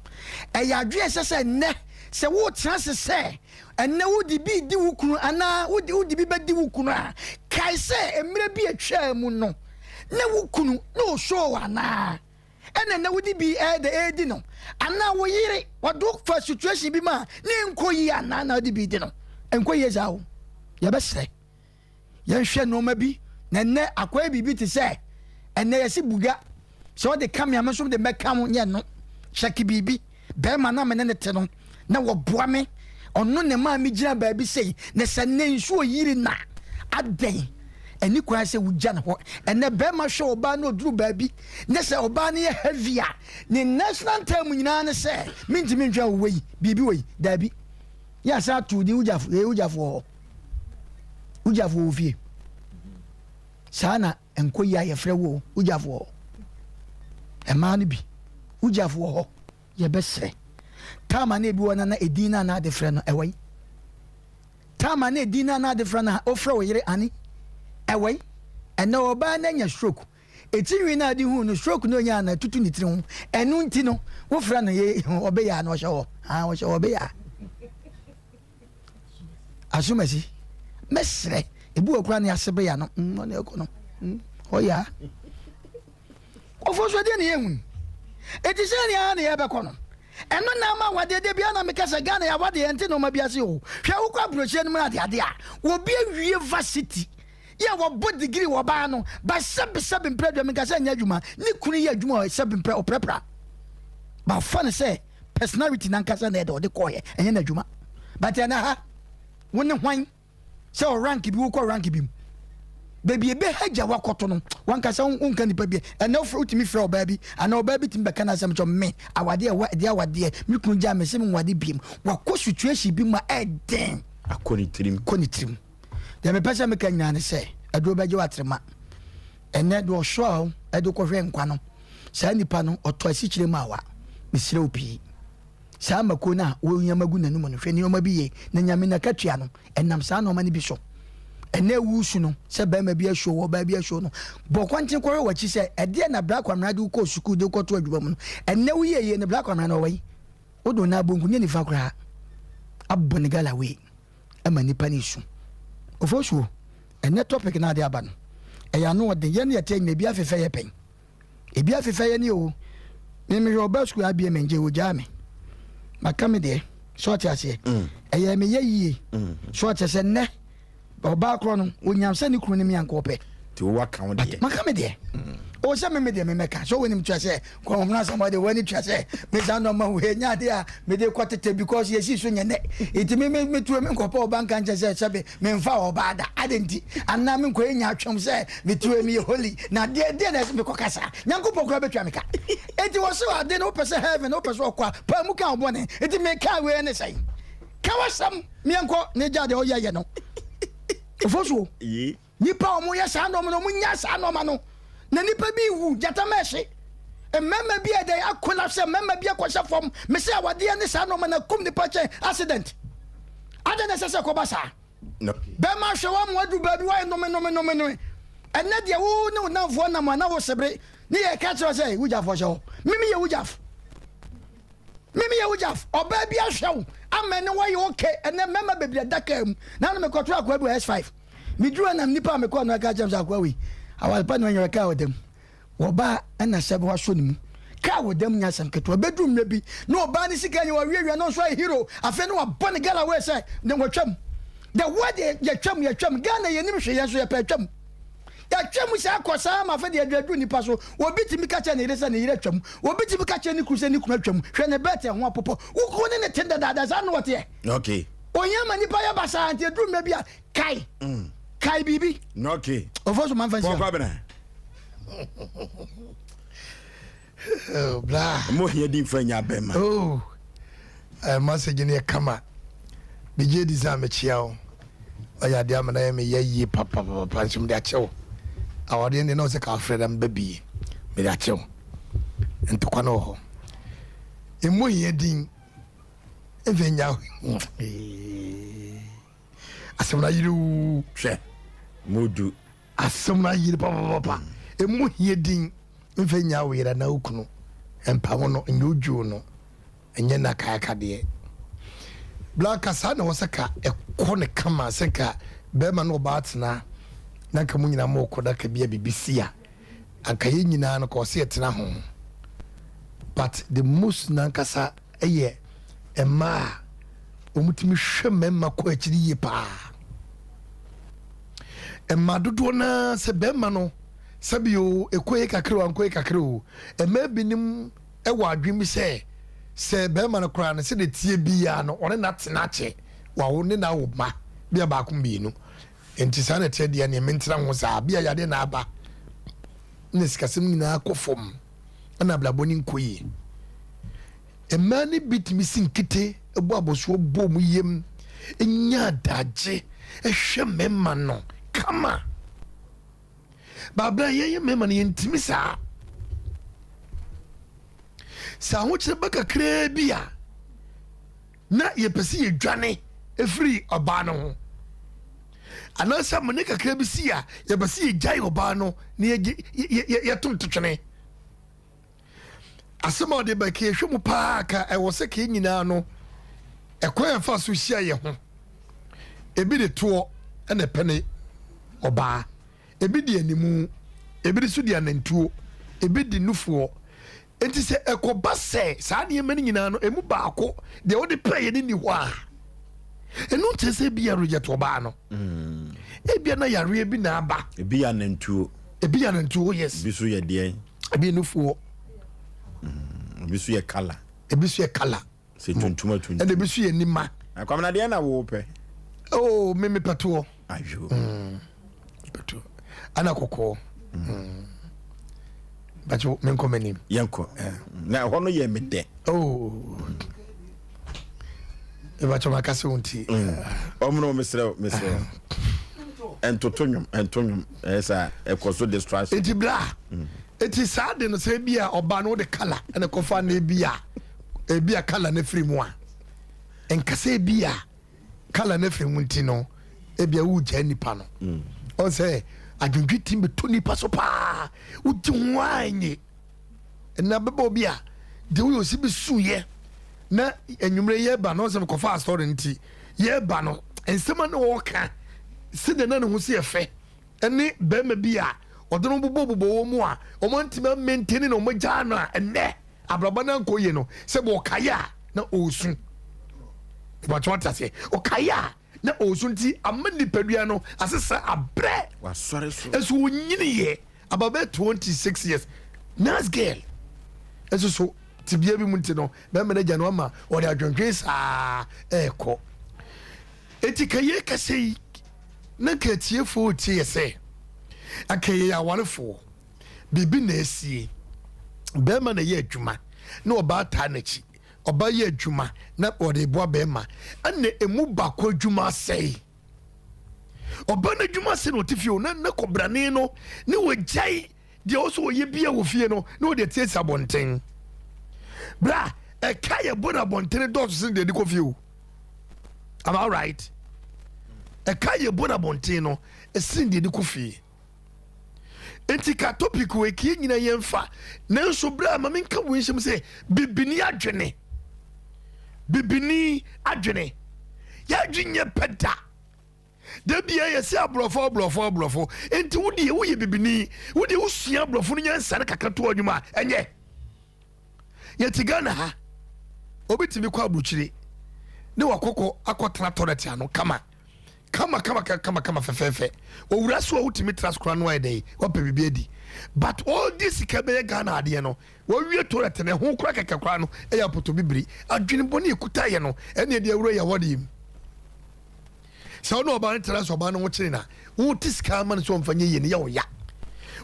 ɛyɛ adwene ɛsɛ sɛ nnɛ sɛ wotena ase sɛ ɛnnɛ wode bi redi wo kunu anaa wode wode bi bɛdi wo kunu a, kae sɛ mmerɛ bi atwaa mu no, na wo kunu na ɔsoo wo anaa? Ɛna ɛnnɛ wode bi ɛɛdɛ ɛredi no anaa wo yere ɔde wo fa situation bi mu a na ɛnkɔ yie anaa na wode bi redi no? Ɛnkɔ yie saa o. Yɛbɛsrɛ. Yɛnhwɛ nnoɔma bi na ɛnnɛ akɔyɛ biribi te sɛ ɛnnɛ yɛse buga sɛ ɔde ka me a me nso de mɛka wo nyɛ no kyɛke biribi bɛrima na me ne ne te no na wɔboa me ɔno ne maa me gyina baabi sei na sɛ nnɛ nsuo yiri na adɛn ɛni kwan sɛ wogya ne hɔ ɛnɛ bɛrima hwɛ ɔbaa na ɔduru baabi ne sɛ ɔbaa no yɛ heavy a ne national term nyinaa ne sɛ mentumi ntwɛn wo wei biribi wei daabi yɛ asa ato din wogyafo yɛ wogyafo wɔ hɔ Wogyafo wɔ fie. Saa na nkɔ yi a yɛfrɛ wo wogyafo wɔ hɔ. Mmaa no bi, wogyafo wɔ hɔ. Yɛbɛsrɛ. Taama na ebi wɔ na na edin na na ade frɛ no ɛwɔ yi. Taama na edin na na ade frɛ no ofrɛ wo yere ani ɛwɔ yi. Ɛnɛ ɔbaa na anya stroke. Eti nwi na ade hu no stroke na onya na tutu ne tiri ho. Ɛno nti no wofrɛ no ye ɔbɛyɛ a na ɔhyɛ hɔ. Ah ɔhyɛ hɔ ɔbɛyɛ a. Asomasi, mɛsrɛ, ebi wɔ koraa ne ase bɛya no, mm, ɔne ɛkɔ no, mm, ɔya. Ɔfo so ɛdeɛ ne yɛ hu. Eti sɛ ne ara ne yɛbɛkɔ no. Ɛno na ama awadeɛ da biara na meka sɛ Ghana yɛ awadeɛ yɛnte nneɛma bi ase o. Hwɛ wokɔ aburokyire no mu ade ade a, obi awie varsity yɛ wɔbɔ degree wɔ ɔbaa no ba sɛbi sɛbi mprɛ dua menka sɛ nyɛ adwuma ne kunu yɛ adwuma sɛbi mprɛ ɔprɛpra ba fa no sɛ personality nankasa na ɛde ɔde kɔɔyɛ ɛnyɛ n'adwuma but ɛna ha wo ne hwan sɛ ɔ rank bi wokɔ rank bi mu baabi ebe ha gya wakɔto no wankasa wonka nipa bi ɛnɛ wotumi frɛ ɔbaa bi anaa ɔbaa bi tumi bɛka n'asɛm kyɛ me awadeɛ ɛwɔ ɛde awadeɛ me kunu gya me se me nwade biem wakɔ situation bi mu a ɛden akɔ ne tirim kɔ ne tirim deɛ mepɛ sɛ meka nyinaa ne sɛ ɛduro bɛgye watrema ɛnɛ deɛ ɔsoa hɔ ɛde kɔhwɛ nkwa no Saa nipa no ɔtɔ asikyire ma wa mesrɛ wo pii saa mako no a woyam agu n'anum no hwɛ nneɛma bi yie na nyame n'akatua no ɛnam saa nneɛma no bi so ɛnɛ wusu no sɛ bɛrima bi asuo wɔ ɔbaa bi asuo no bɔ kwanten kɔhwɛ w'akyi sɛ ɛdeɛ na bra kwamena de wokɔ sukuu de wokɔto adwuma mu no ɛnɛ woyɛ yie no bra kwamena no ɔwɔ yi wode wo nan abonku nyɛ nifa koraa abɔ ne gala wei ɛma nipa no esu ofosuo ɛnɛ topic no ade aba no ɛyɛ ano ɔden yɛn ne yɛte anyina ebi afefɛ yɛ pɛn Ebi afefɛ yɛ ne o. Me mehwɛ ɔba sukuu abie me ngye ogyaa me. Maka me deɛ. So ɔte aseɛ. Mm. Ɛyɛ me yɛ yie. Mm. So ɔte sɛ nnɛ ɔbaa korɔ no onyam sɛ ne kunu ne me anka ɔpɛ. Ti wo waka wo deɛ. Maka me deɛ. Mm. O sɛ me me deɛ me mɛka. So wɔnim tua sɛ kɔn ho asɛm ɔde wɔn ani tua sɛ me saa nɔɔma wo enya adeɛ a me de kɔ tete because yɛsi so nyɛ nɛ. Eti me me me tuo me nkɔpɔ ɔba nka nkyɛn sɛ sɛbe Memfa ɔbaa da, adɛn nti? Anaa menkɔyɛ nyaatwom sɛ metew emi yɛ holy, na deɛ deɛ na ɛsɛ mekɔ kasa? Nyankopɔn koraa bɛtua me ka. Enti wɔse ade no wopɛ sɛ heaven wopɛ sɛ ɔkɔ a, paa mu ka wo bɔne. Enti meka wei ne sɛn? Ka w'asɛm meɛnkɔ na gya deɛ ɔyɛ yɛ no. Ofosuo, nipa a wɔyɛ saa nɔɔma no, wɔn nya saa nɔɔma no. Na nipa bi wu, gyata mɛhye. Mmarima bi a ɛdɛn akolapse, mmarima bi akɔhyɛ fam. Mese awadeɛ ne saa nɔɔma no akum nipa kyɛn accident. Adɛn na ɛsɛ sɛ ɛkɔba saa? Bɛrima ahwɛ wo ama waduru baabi woayɛ nome nome nome nome. Ɛnɛ deɛ wo ne wo namfoɔ nam a na wo sebere ne yɛ ka kyerɛ sɛ wogyafoɔ hyɛ hɔ. Mimi yɛ wogyaf. Mimi yɛ wogyaf. Ɔbaa bi ahwɛ wo ama ɛne woayɛ oke. Ɛnɛ mmarima bebree ada kaa mu. Na na mekɔto akoa bi wɔ S5. Meduru hɔ nam nipa a mekɔɔ no aka kyerɛ me sɛ akoa wei aware pa na ɔnyɛ kaa ɔda mu. Wɔbaa ɛna sɛ wasɔ ne mu. Kaa wɔ dam nyɛ asɛm ketewa. Bɛduru mmerɛ bi na ɔbaa ne sika nyɛ wawiawia na ɔnso ayɛ hero. Afei na wabɔ ne gala wei sɛ ne wɔtwam. The word yɛtwam yɛtwam. Ghana yɛnim hwee yɛn nso yɛpɛ atwam. Yɛatwam saa kɔ saa ma afei deɛ aduru nipa so. Obi tumi ka kyerɛ ne yere sɛ ne yere atwam. Obi tumi ka kyerɛ ne kunu sɛ ne kunu atwam. Hwɛ ne bɛɛte ɛho apopɔ. Wo kunu ne ne te dadaada saa na ɔteɛ. Okay. Ohia ma nipa yɛ basaa nti eduru mmerɛ bi a kae. Mm. Kae biribi. Okay. Ɔfɔ so manfa nsia. Pɔnkɔ abena. Oh, bla. Mo hia di nfa nya bɛma. Oh. Eh, message ne kama. Megye di sɛ mekyia wo. Wayɛ adeɛ ama no ayɛ me ya yie papapapa nso mede akyɛ wo. Awadeɛ no deɛ na wo sɛ ka wofrɛ na meba bie. Mede akyɛ wo. Ntɔkwa no wɔ hɔ. Mmɔ hia din. Mfa nya asɛm no ayere oo. Hwɛ, mudu. Asɛm no ayere papapapa. Mmɔ hia din. Mfa nya wo yere anaa wo kunu. Mpa ho no, nyɛ odwoo no. Ɛnyɛ na kaaka deɛ. Bla nka saa na ɛwɔ sɛ ka ɛkɔ no kama sɛ nka bɛrima ne ɔbaa tena na nka mo nyinaa mo kɔ na ka bi a biribi si a anka yɛn nyinaa no ka ɔsɛ yɛtena ho but the most nankasa ɛyɛ mmaa a wɔtumi hwɛ mmarima kɔ akyiri yie paa mmaa dodoɔ naa sɛ bɛrima no sɛbi o ɛkɔ yie kakra o ankɔ yie kakra o mmaa binom wɔ adwene bi sɛ, sɛ barima no koraa no, sɛdeɛ ɛteɛ biara no, ɔne no atena akyɛ, wawo ne no awo mma, bia baako mmienu. Nti saa na ɛteɛ deɛ, neɛ mentena ho saa. Bia yadeɛ na aba, na sikasɛm nyinaa kɔ fam, ɛna abrabɔ no nkɔ yie. Mmaa no bi tumi si nkete bɔ abɔsoɔ bɔ wɔn yam, nya adagye, hwɛ mmarima no kama. Baabere a yɛyɛ mmarima no yɛntumi saa. Sɛ ahokyerɛ ba kakraa bi a na yɛpɛ sɛ yɛdwane firi ɔbaa no ho anaasɛ amane kakra bi si a yɛpɛ sɛ yɛgyae ɔbaa no na yɛto no totwene. Asɛm a ɔde ba ka yɛhwɛ mu paa ka ɛwɔ sɛ ka yɛn nyinaa no ɛkwan a ɛfa so hyia yɛ ho. Ebi de toɔ na ɛpɛ ne ɔbaa, ebi de animu, ebi nso de anantuo, ebi de nufoɔ. Nti sɛ ɛkɔba sɛ saa nneɛma no nyinaa no emu baako deɛ wode pɛ yɛ no nni hɔ a, ɛno nkyerɛ sɛ ebi yɛ reject ɔbaa no. Mm. Ebia na yareɛ bi na aba. Ebi yɛ anantuo. Ebi yɛ anantuo yes. Ebi so yɛ deɛn? Ebi yɛ nufoɔ. Mm. Ebi so yɛ kala. Ebi so yɛ kala. Sɛ tuntum a tuntum. Ɛna ebi so yɛ nima. Akwamina deɛ na wo pɛ. Oh, me me pɛtoɔ. Ayo. Mm. Pɛtoɔ. Ana kɔkɔɔ. Mm. Bàtò mi nkɔ m'anim. Yɛn kɔ. Na ɛhɔ no yɛ mi dɛ. Oh. Bàtò ma kasa ohun ti. Ɔmu mesrɛ mesrɛ. Ɛntoto nwom ɛnto nwom ɛyɛ sɛ ɛkɔ so distraction. Eti bla. Eti saa de no sɛ ebi a ɔbaa no de kala ɛna kɔfa na ebi a ebi a kala no firi mu a nkasa ebi a kala no firi mu nti no ebi a wogyaa nipa no mm. ɔn sɛ adwendwe tim bɛtɔ nipa so paa wogye ho a nye ɛna bɛbɛ obi a deɛ woyɛ osi bi suyɛ na anwummerɛ yɛba no ɔsɛ mekɔfa asɔre nti yɛba no nsɛm a na wɔka sɛdeɛ na ne ho si ɛfɛ ɛne bɛrima bi a ɔde no bobɔbobɔ wɔ mu a wɔn antumi amɛntɛni na wɔn agyaa no a ɛnɛ abrabɔ no ankɔ yie no sɛ bɔ ɔkaeɛ a na ɔresu ìbàtí wọn ti aseɛ ɔkaeɛ a na ɔresu nti ama nipadua no asesa abrɛ wasɔre so ɛso onyini yɛ about bɛ 26 years nice girl ɛso so tibia bi mu nti no bɛrima no agya no ama ɔde adwendwen saa ɛɛkɔ eti ka yɛ kɛse yi na ka atiefoɔ tie yɛ sɛ anka yɛyɛ awarefoɔ biribi na asie. Bɛrima na ɛyɛ adwuma na ɔbaa taa n'akyi. Ɔbaa yɛ adwuma na ɔde boa bɛrima. Ɛna emu baako adwuma asɛe. Ɔbaa no adwuma asɛe na ɔte fie o na ne kɔbrane no ne wɔgyae deɛ ɔsɛ ɔyɛ bia wɔ fie no na ɔde atiesie abɔnten. Bra ɛka yɛ bɔ no abɔnten dɔɔso sen deɛ ɛde kɔ fie o. Am I right? Ɛka yɛ bɔ no abɔnten no ɛsen deɛ ɛde kɔ fie. Nti ka topic wei ka yɛn nyinaa yɛn fa. Nanso berɛ a ma menka wei nhyɛm sɛ bibini adwene bibini adwene yɛadwene nyɛ pɛ da. Da bia yɛsɛ aborɔfo aborɔfo aborɔfo. Nti wo deɛ woyɛ bibini wo deɛ wosua aborɔfo no nyansa no kakra to adwuma a ɛnyɛ. Yɛte Ghana ha obi tumi kɔ aburokyire ne wakɔkɔ akɔtena tɔrɛt ano kama. Kama kama kama kama fɛfɛɛfɛ. Owura so a wotumi tra so koraa no ayɛ dɛn wapɛ biribi adi. But ɔde sika bɛyɛ Ghana adeɛ no wawie toilet no ɛho koraa kɛkɛ koraa no ɛyɛ apotobibiri. Adwene bɔne ɛkuta yɛ no ɛne ɛde awura yɛ awadeɛ mu. Sɛ ɔne ɔbaa no tra so ɔbaa no ho kyere na wote sika ama no sɛ ɔmfa nyɛ yie no yɛ wo ya.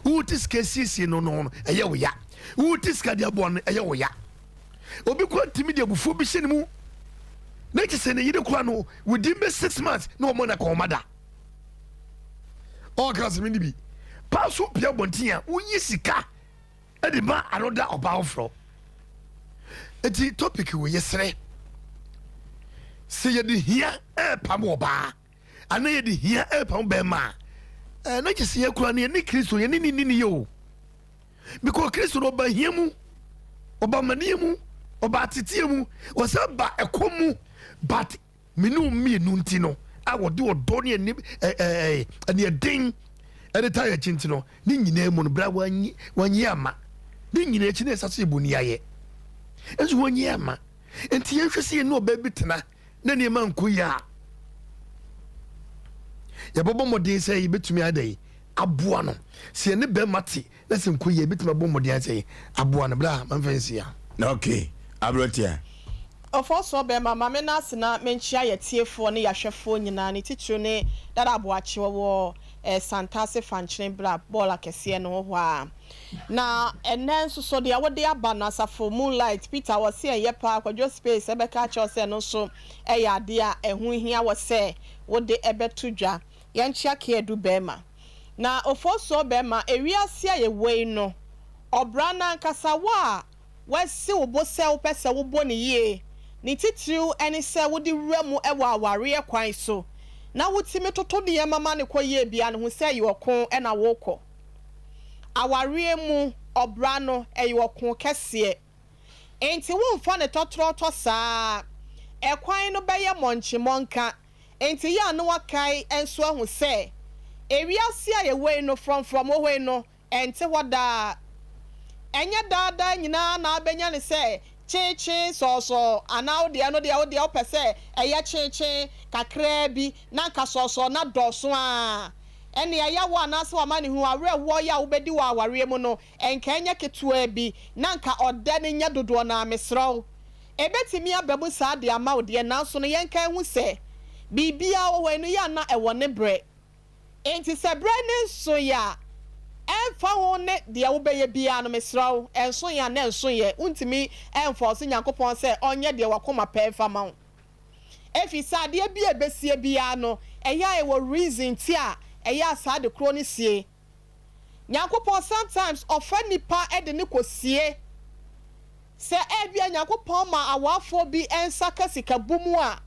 Wote sika siesie no no ɛyɛ wo ya. Wote sika de aboa no ɛyɛ wo ya. Obi kura ntumi de abufuo bi hyɛ ne mu na kyɛ sɛ ne yere kura no within bɛ 6 months na wɔn na kɔn da. Ɔka sɛ mene bi paa so pia abɔnten a woyi sika de ma anoda ɔbaa foforɔ. Eti topic wɔ yɛsrɛ sɛ yɛde hia ɛɛpam ɔbaa anaa yɛde hia ɛɛpam bɛrima a, ɛɛ na kyɛ sɛ yɛkura no yɛne Kristo yɛne ne ni ne yɛ o. Because Kristo no ɔba hia mu, ɔba amaneɛ mu, ɔba ateteɛ mu, ɔsɛ ba ɛkɔm mu, but me ne wo mmienu nti no a wɔde ɔdɔ ne ani ɛɛ ɛneɛden ɛde taa yɛn akyi nti no ne nyinaa mu no bere a wanyi wanyi ama ne nyinaa akyi na ɛsa so yɛ bɔni ayɛ nso wanyi ama nti yɛnhwɛ sɛ yɛne ɔbaa bi tena na nneɛma nkɔ yie a yɛbɛbɔ mmɔden sɛ yɛbɛtumi ayɛ dɛn aboa no sɛ yɛne bɛrima te na sɛ nkɔ yie ebɛtumi abɔ mmɔden asɛ aboa no berɛ a mamfa nsi a. Ok aberanteɛ. Ɔfɔɔsoɔ bɛɛma, ma me nase na menkyea yɛtiefoɔ ne yɛahwɛfoɔ nyinaa, ne titiriw ne Dada Aboakye ɔwɔ Santase Fankyene bra bɔɔl akɛseɛ no ho hɔ ara. Na ɛnnɛ nso so deɛ wode aba no Asafo Moonlight Peter ɔse ɛyɛ paa, Kwadwo Space ɛbɛka akyerɛ wo sɛ ɛno nso ɛyɛ adeɛ a ɛho hia wɔ sɛ wode ɛbɛto dwa. Yɛnkyea Keadu bɛɛma. Na Ofosuo bɛma ewiase a yɛwɔ yi no, ɔbra no ankasa, wo a woasi wo bo sɛ wopɛ sɛ wobɔ no yie, ne titiriw ne sɛ wode wura mu wɔ awareɛ kwan so na wotumi toto nneɛma ma no kɔ yie biara no, hu sɛ ɛyɛ ɔko na worekɔ. Awareɛ mu ɔbra no, ɛyɛ ɔko kɛseɛ. Enti womfa no tɔtrɔtɔ saa. Ɛkwan no bɛyɛ mɔnkyemɔnka. Enti yɛ a na woakae nso ahu sɛ, ewiase a yɛwɔ yi no, frɔmfrɔm wɔ hɔ yi no, ɛnte hɔ daa. Ɛnyɛ daa daa nyinaa na wobɛnya no sɛ kyeekyee sɔɔsɔɔ anaa wo deɛ ɛno deɛ wo deɛ wopɛ sɛ ɛyɛ kyeekyee kakraa bi na anka sɔɔsɔɔ no adɔɔso ara. Ɛnneɛ ɛyɛ wo anaasɛ w'amanehunu, awerɛhoɔ yɛ a wobɛdi wɔ awareɛ mu no, nka ɛnyɛ ketewaa bi na anka ɔdɛ no nyɛ dodoɔ no ara, mesrɛ wo. Ɛbɛtumi aba mu saa de ama wo deɛ, nanso no yɛnka nhu sɛ, biribiara wɔ hɔ ɛno yɛ a na ɛwɔ ne berɛ. Enti sɛ berɛ no nsoeɛ a, ɛmfa ho ne deɛ wobɛyɛ biara no, mesrɛ wo, ɛnsoeɛ a na ɛnsoeɛ, wontumi mfɔɔse Nyankopɔn sɛ ɔnyɛ deɛ w'akoma pɛ mfa ma wo. Ɛfiri sɛ adeɛ bi a ɛbɛsie biara no, ɛyɛ a ɛwɔ reason nti a ɛyɛ a saa ade korɔ no sie. Nyankopɔn sometimes ɔfa nipa de no kɔ sie. Sɛ ebia Nyankopɔn ma awaafoɔ bi nsa ka sika bu mu a,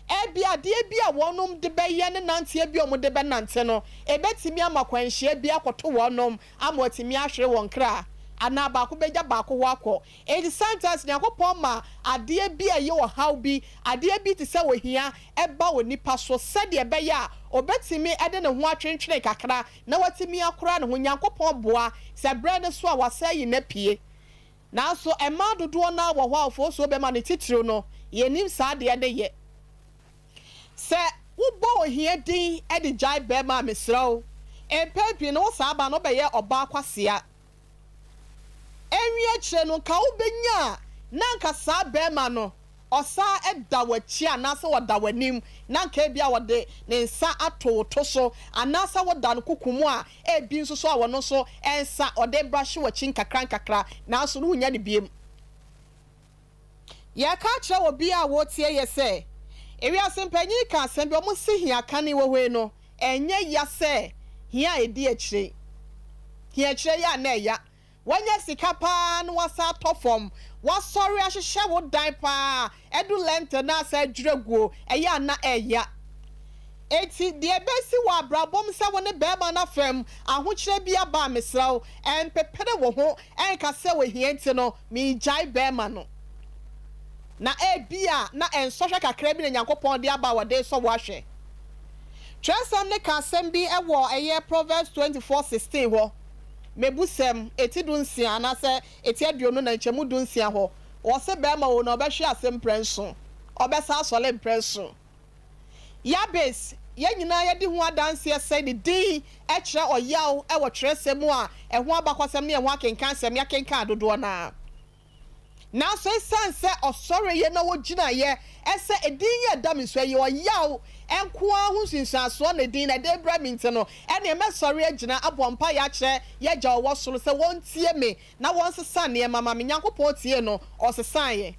ebia adeɛ bi a wɔnom de bɛyɛ ne nanteɛ bi a wɔn de bɛnante no, ɛbɛtumi ama kwanhyia bi akɔto wɔnom ama wɔatumi ahwere wɔn kra, anaa baako bɛgya baako hɔ akɔ. Enti sometimes Nyankopɔn ma adeɛ bi a ɛyɛ ɔhaw bi, adeɛ bi te sɛ ohia ba onipa so sɛdeɛ ɛbɛyɛ a ɔbɛtumi de ne ho atwentwene kakra na watumi akora ne ho. Nyankopɔn boa sɛ berɛ no so a wasan ayi no apue. Nanso mmaa dodoɔ no ara wɔ hɔ a ofosuo bɛma no titiriw no, yɛnnim saa adeɛ no yɛ. Sɛ wobɔ ohia din de gyae barima a, mesrɛ wo, mpɛn pii no wo saa ba no wobɛyɛ ɔbaa kwasea. Ɛnwie akyire no nka wobɛnya a na anka saa barima no ɔsan da w'akyi anaasɛ ɔda w'anim na anka ebia ɔde ne nsa ato wo to so anaasɛ woda no koko mu a ebi nso so a ɔno nso nsa ɔde brahye w'akyi nkakrankakra nanso no wonnya no biom. Yɛreka akyerɛ obiara a ɔretie yɛ sɛ, ewiase mpanyin ka asɛm bi, wɔse hia kane wɔ hɔ yi no, ɛnyɛ ya sɛ hia a ɛdi akyire. Hia akyire yi a na ɛya. Woanya sika paa na woasan atɔ fam, woasɔre ahyehyɛ wo dan paa, adu lɛntɛn na asan adwiri aguo, ɛyɛ a na ɛya. Enti deɛ ɛbɛsi wɔ abrabɔ mu sɛ wo ne barima no afam ahokyerɛ bi aba a, mesrɛ wo, ɛmpepere wo ho nka sɛ ohia nti no, meregyae barima no. Na ebia na nsɔhwɛ kakra bi na Nyankopɔn de aba a ɔde resɔ wo ahwɛ. Twerɛsɛm no ka asɛm bi wɔ ɛyɛ Proverbs 24:16 hɔ, Mebusɛm, eti dunsia anaasɛ eti 24 nkyɛmu dunsia hɔ, ɔse barima o na ɔbɛhwe ase mprɛnson, ɔbɛsan asɔre mprɛnson. Yabes, yɛn nyinaa yɛdi ho adanseɛ sɛ ne din kyerɛ ɔyaw wɔ twerɛsɛm mu a ɛho abakɔsɛm ne ɛho akenkansɛm yɛakenkan dodoɔ no ara. Nanso ɛsiane sɛ ɔsɔreeɛ na ɔgyinaeɛ sɛ edin yi a ɛda me so, ɛyɛ ɔyaw nko ara ho nsunsuansoɔ na edin no ɛde rebrɛ me nti no, ɛnneɛ mɛsɔre agyina abɔ mpaeɛ akyerɛ yɛn Agya a ɔwɔ soro sɛ ɔntie me na ɔnsesa nneɛma ma me. Nyankopɔn tiee no, ɔsesaeɛ.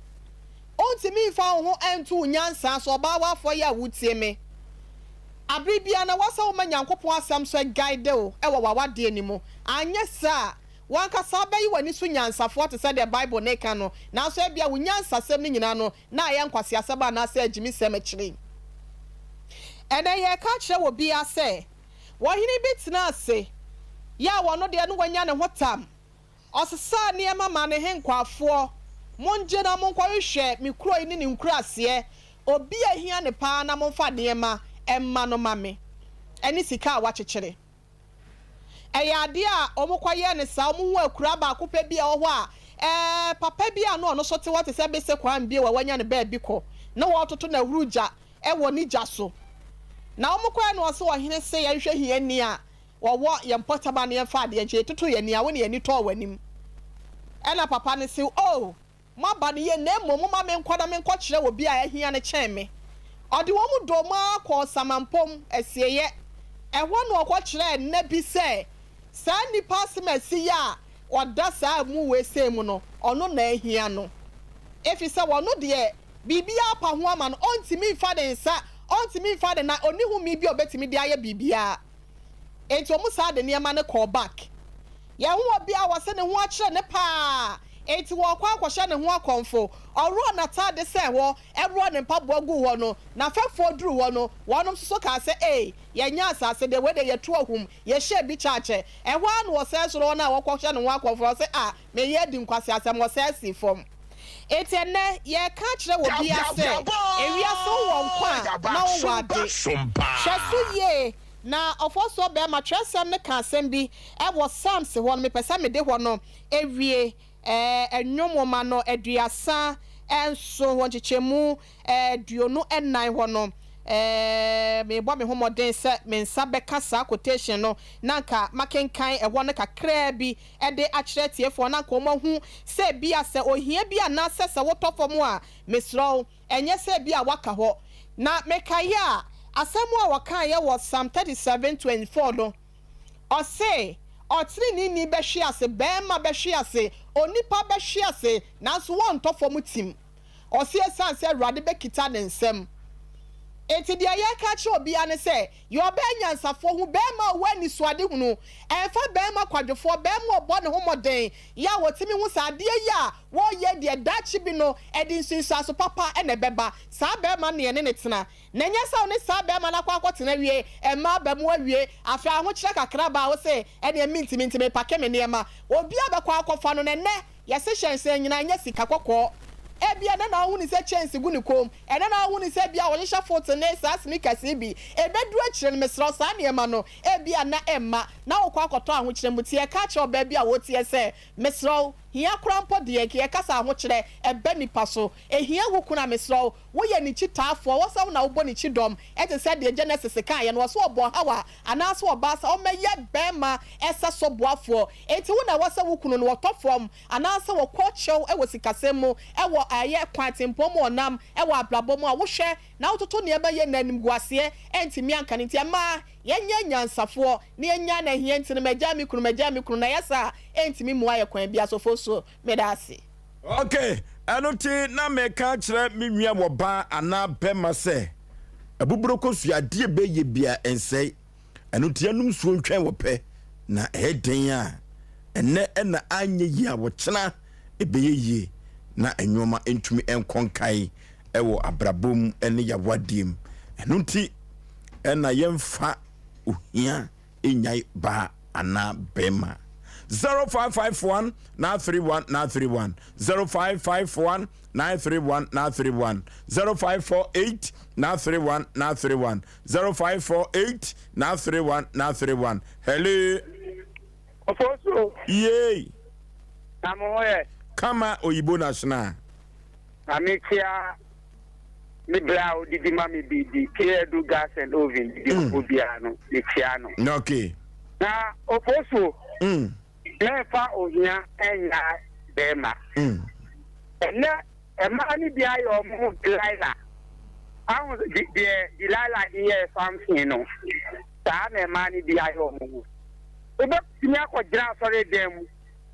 Ontumi mfa wo ho nto wo nyansa so, ɔbaa w'afɔ yi a wotie me. Abere biara na ɛwɔ sɛ woma Nyankopɔn asɛm so guide wo wɔ w'awadeɛ no mu. Anyɛ saa a, w'ankasa wobɛyi w'ani so nyansafoɔ te sɛ deɛ Bible no reka no, nanso ebia wo nyansasɛm no nyinaa no, na ayɛ nkwaseasɛm anaasɛ agyimisɛm akyire yi. Ɛnnɛ yɛreka akyerɛ obiara sɛ, ɔhene bi tenaa ase, yɛ a ɔno deɛ na wanya ne ho tam. Ɔsesaa nneɛma maa ne henkwafoɔ, Mongye na monkɔhwehwɛ me kuro yi ne ne nkuraaseɛ, obi a ahia no paa na momfa nneɛma mma no ma me, ɛne sika a wɔakyekyere. Ɛyɛ adeɛ a wɔkɔyɛɛ no saa, wɔhuu akuraa baako pɛ bi a ɛwɔ hɔ a, ɛɛ, papa bi a na ɔno nso te hɔ te sɛ Bese Kwan bio a wanya ne baabi kɔ, na wɔretoto n'ahurugya wɔ ne gya so. Na wɔkɔeɛ na ɔse ɔhene se yɛnhwɛ hiani a wɔwɔ yɛn mpɔtam a na yɛmfa adeɛ nkyɛ, yɛtoto yɛn ani a, wo ne yɛn ani tɔɔ w'anim. Ɛna papa no se, Oh, moaba no ye, na mmom momma menkɔ na menkɔkyerɛ obi a ahia no kyɛn me. Ɔde wɔn dɔɔ mu ara kɔɔ Samampom asieeɛ. Ɛhɔ na ɔkɔkyerɛɛ nna bi sɛ, saa nnipa asemasi yi a ɔda saa amu wei sei mu no, ɔno na ahia no. Ɛfiri sɛ ɔno deɛ, biribiara apa ho ama no, ɔntumi mfa ne nsa, ɔntumi mfa ne nan, ɔnni home bi a ɔbɛtumi de ayɛ biribiara. Enti wɔn saa de nneɛma no kɔɔ back. Yɛn ho obi a wɔse ne ho akyere no paa, enti wɔrekɔ akɔhyɛ ne ho akɔmfo. Ɔworɔɔ n'ataade sɛɛ hɔ, worɔɔ ne mpaboa guu hɔ no, n'afɛfoɔ duruu hɔ no, wɔnom nso so kaa sɛ, Ei, yɛnyɛ asase deɛ, wei deɛ yɛto ahum, yɛhyɛɛ bi kyakyɛ. Ɛhɔ ara na wɔsɛe soro wɔn a wɔkɔhyɛ ne ho akɔmfo no, wɔse, Ah, mereyɛ adi nkwaseasɛm, wɔsɛe sii fam. Enti ɛnnɛ, yɛreka akyerɛ obiara sɛ, ewiase wowɔ nkwa a, na wowɔ ade. Hwɛ so yie Na ɔfɔsoɔ bɛɛma, twerɛsɛm no ka asɛm bi wɔ Psalms hɔ no, mepɛ sɛ mede hɔ no wie, ɛɛ, Nnwom nwoma no 37 hɔ nkyekyɛmu 24 hɔ no, ɛɛ, merebɔ me ho mmɔden sɛ me nsa bɛka saa quotation no, na anka makenkan ɛhɔ no kakraa bi de akyerɛ atiefoɔ, na anka wɔahu sɛ ebia sɛ ohia bi anaasɛ sɛ wotɔ fam a, mesrɛ wo, Ɛnyɛ sɛ ebia woaka hɔ. Na mekae a, asɛm a wɔkaeɛ wɔ Psalm 37:24 no, ɔse, Ɔteneneeni bɛhwe ase, barima bɛhwe ase, onipa bɛhwe ase, nanso wɔntɔ fam tim. Ɔse ɛsiane sɛ Awurade bɛkita ne nsam. Enti deɛ yɛreka akyerɛ obiara ne sɛ, Yɛ ɔbaa nyansafoɔ, hu barima a ɔwɔ anisoadehunu. Ɛmfa barima kwadwofoɔ, barima a ɔbɔ ne ho mmɔden, yɛ a ɔtumi hu sɛ adeɛ yi a wɔreyɛ deɛ daakye bi no ɛde nsunsuanso papa na ɛbɛba. Saa barima no na yɛne no tena. Na ɛnyɛ sɛ wo ne saa barima no akɔ akɔtena awie, mma aba mu awie, afei ahokyerɛ kakra ba a wo se ɛneɛ mentumi nti mepake me nneɛma. Obiara bɛkɔ akɔfa no na ɛnnɛ Yɛse hyɛnhyɛn nyinaa nyɛ sika kɔkɔɔ. Ebia ɛnnɛ na wohu no sɛ kyɛnse gu ne kɔn mu. Ɛnnɛ na wohu no sɛ ebia ɔhyehyɛ fote ne saa sneakers yi bi. Ebedu akyire no, mesrɛ wo, saa nneɛma no, ebia na ɛmma na wokɔ akɔtɔ ahokyerɛ mu. Nti yɛka kyerɛ ɔbaa bi a ɔteɛ sɛ, mesrɛ wo, hia koraa mpo deɛ, nka yɛka sɛ ahokyerɛ, ɛba nipa so. Ehia wo kunu a, mesrɛ wo, woyɛ ne kyitaafoɔ, ɛwɔ sɛ wo na wobɔ ne kyidɔm. Te sɛ deɛ Genesis kaeɛ no, ɔse ɔbɔɔ Hawa anaasɛ ɔbaa sɛ ɔmmɛyɛ barima ɛsɛso boafoɔ. Enti wo na ɛwɔ sɛ wo kunu no ɔtɔ fam anaasɛ ɔkɔ kyɛw wɔ sikasɛm mu, wɔ ɛyɛ kwan tempɔn mu ɔnam wɔ abrabɔ mu a wohwɛ na wototo nneɛma yie na animguaseɛ antumi anka no. Nti ɛmma yɛnyɛ anyansafoɔ na yɛnnyae no ahia nti no magyae me kunu, magyae me kunu na ɛyɛ saa a ɛntumi mmoa yɛ kwan biara so. Fosuo, meda ase. Ok, ɛno nti na meka akyerɛ me nua wɔ baa anaa bɛma sɛ abuburo kosua adeɛ bɛyɛ bia ɛnsɛe. Ɛno nti yɛnom nsuo ntwɛn wɔ pɛ na ɛyɛ den a ɛnɛ ɛna anyɛ yie a wɔkyena ɛbɛyɛ yie na nnoɔma ntumi nkɔ nkae ɛwɔ abrabɔ mu ɛne yawadeɛ mu. Ɛno nti ɛna yɛmfa ohia nnyae baa anaa bɛrima. 0551 931 931 0551 931 931 0548 931 931 0548 931 931 Hello. Ofosu. Yay. Na mo ho yɛ. Kama oyibo national. Na me kyia me bra a odidi ma me bi di Keedu gas and oven didi mm. ɔfo biara no me kyia no. Okay. Na ofosu. Mm. Mɛnfa ohia ɛnya bɛrima. Mm. Ɛnɛ Mmaa no bi ayɛ wɔn ho Delilah. Ahu deɛ Delilah de yɛɛ Samson no, saa na mmaa no bi ayɛ wɔn ho. Wobɛtumi akɔgyina asɔredan mu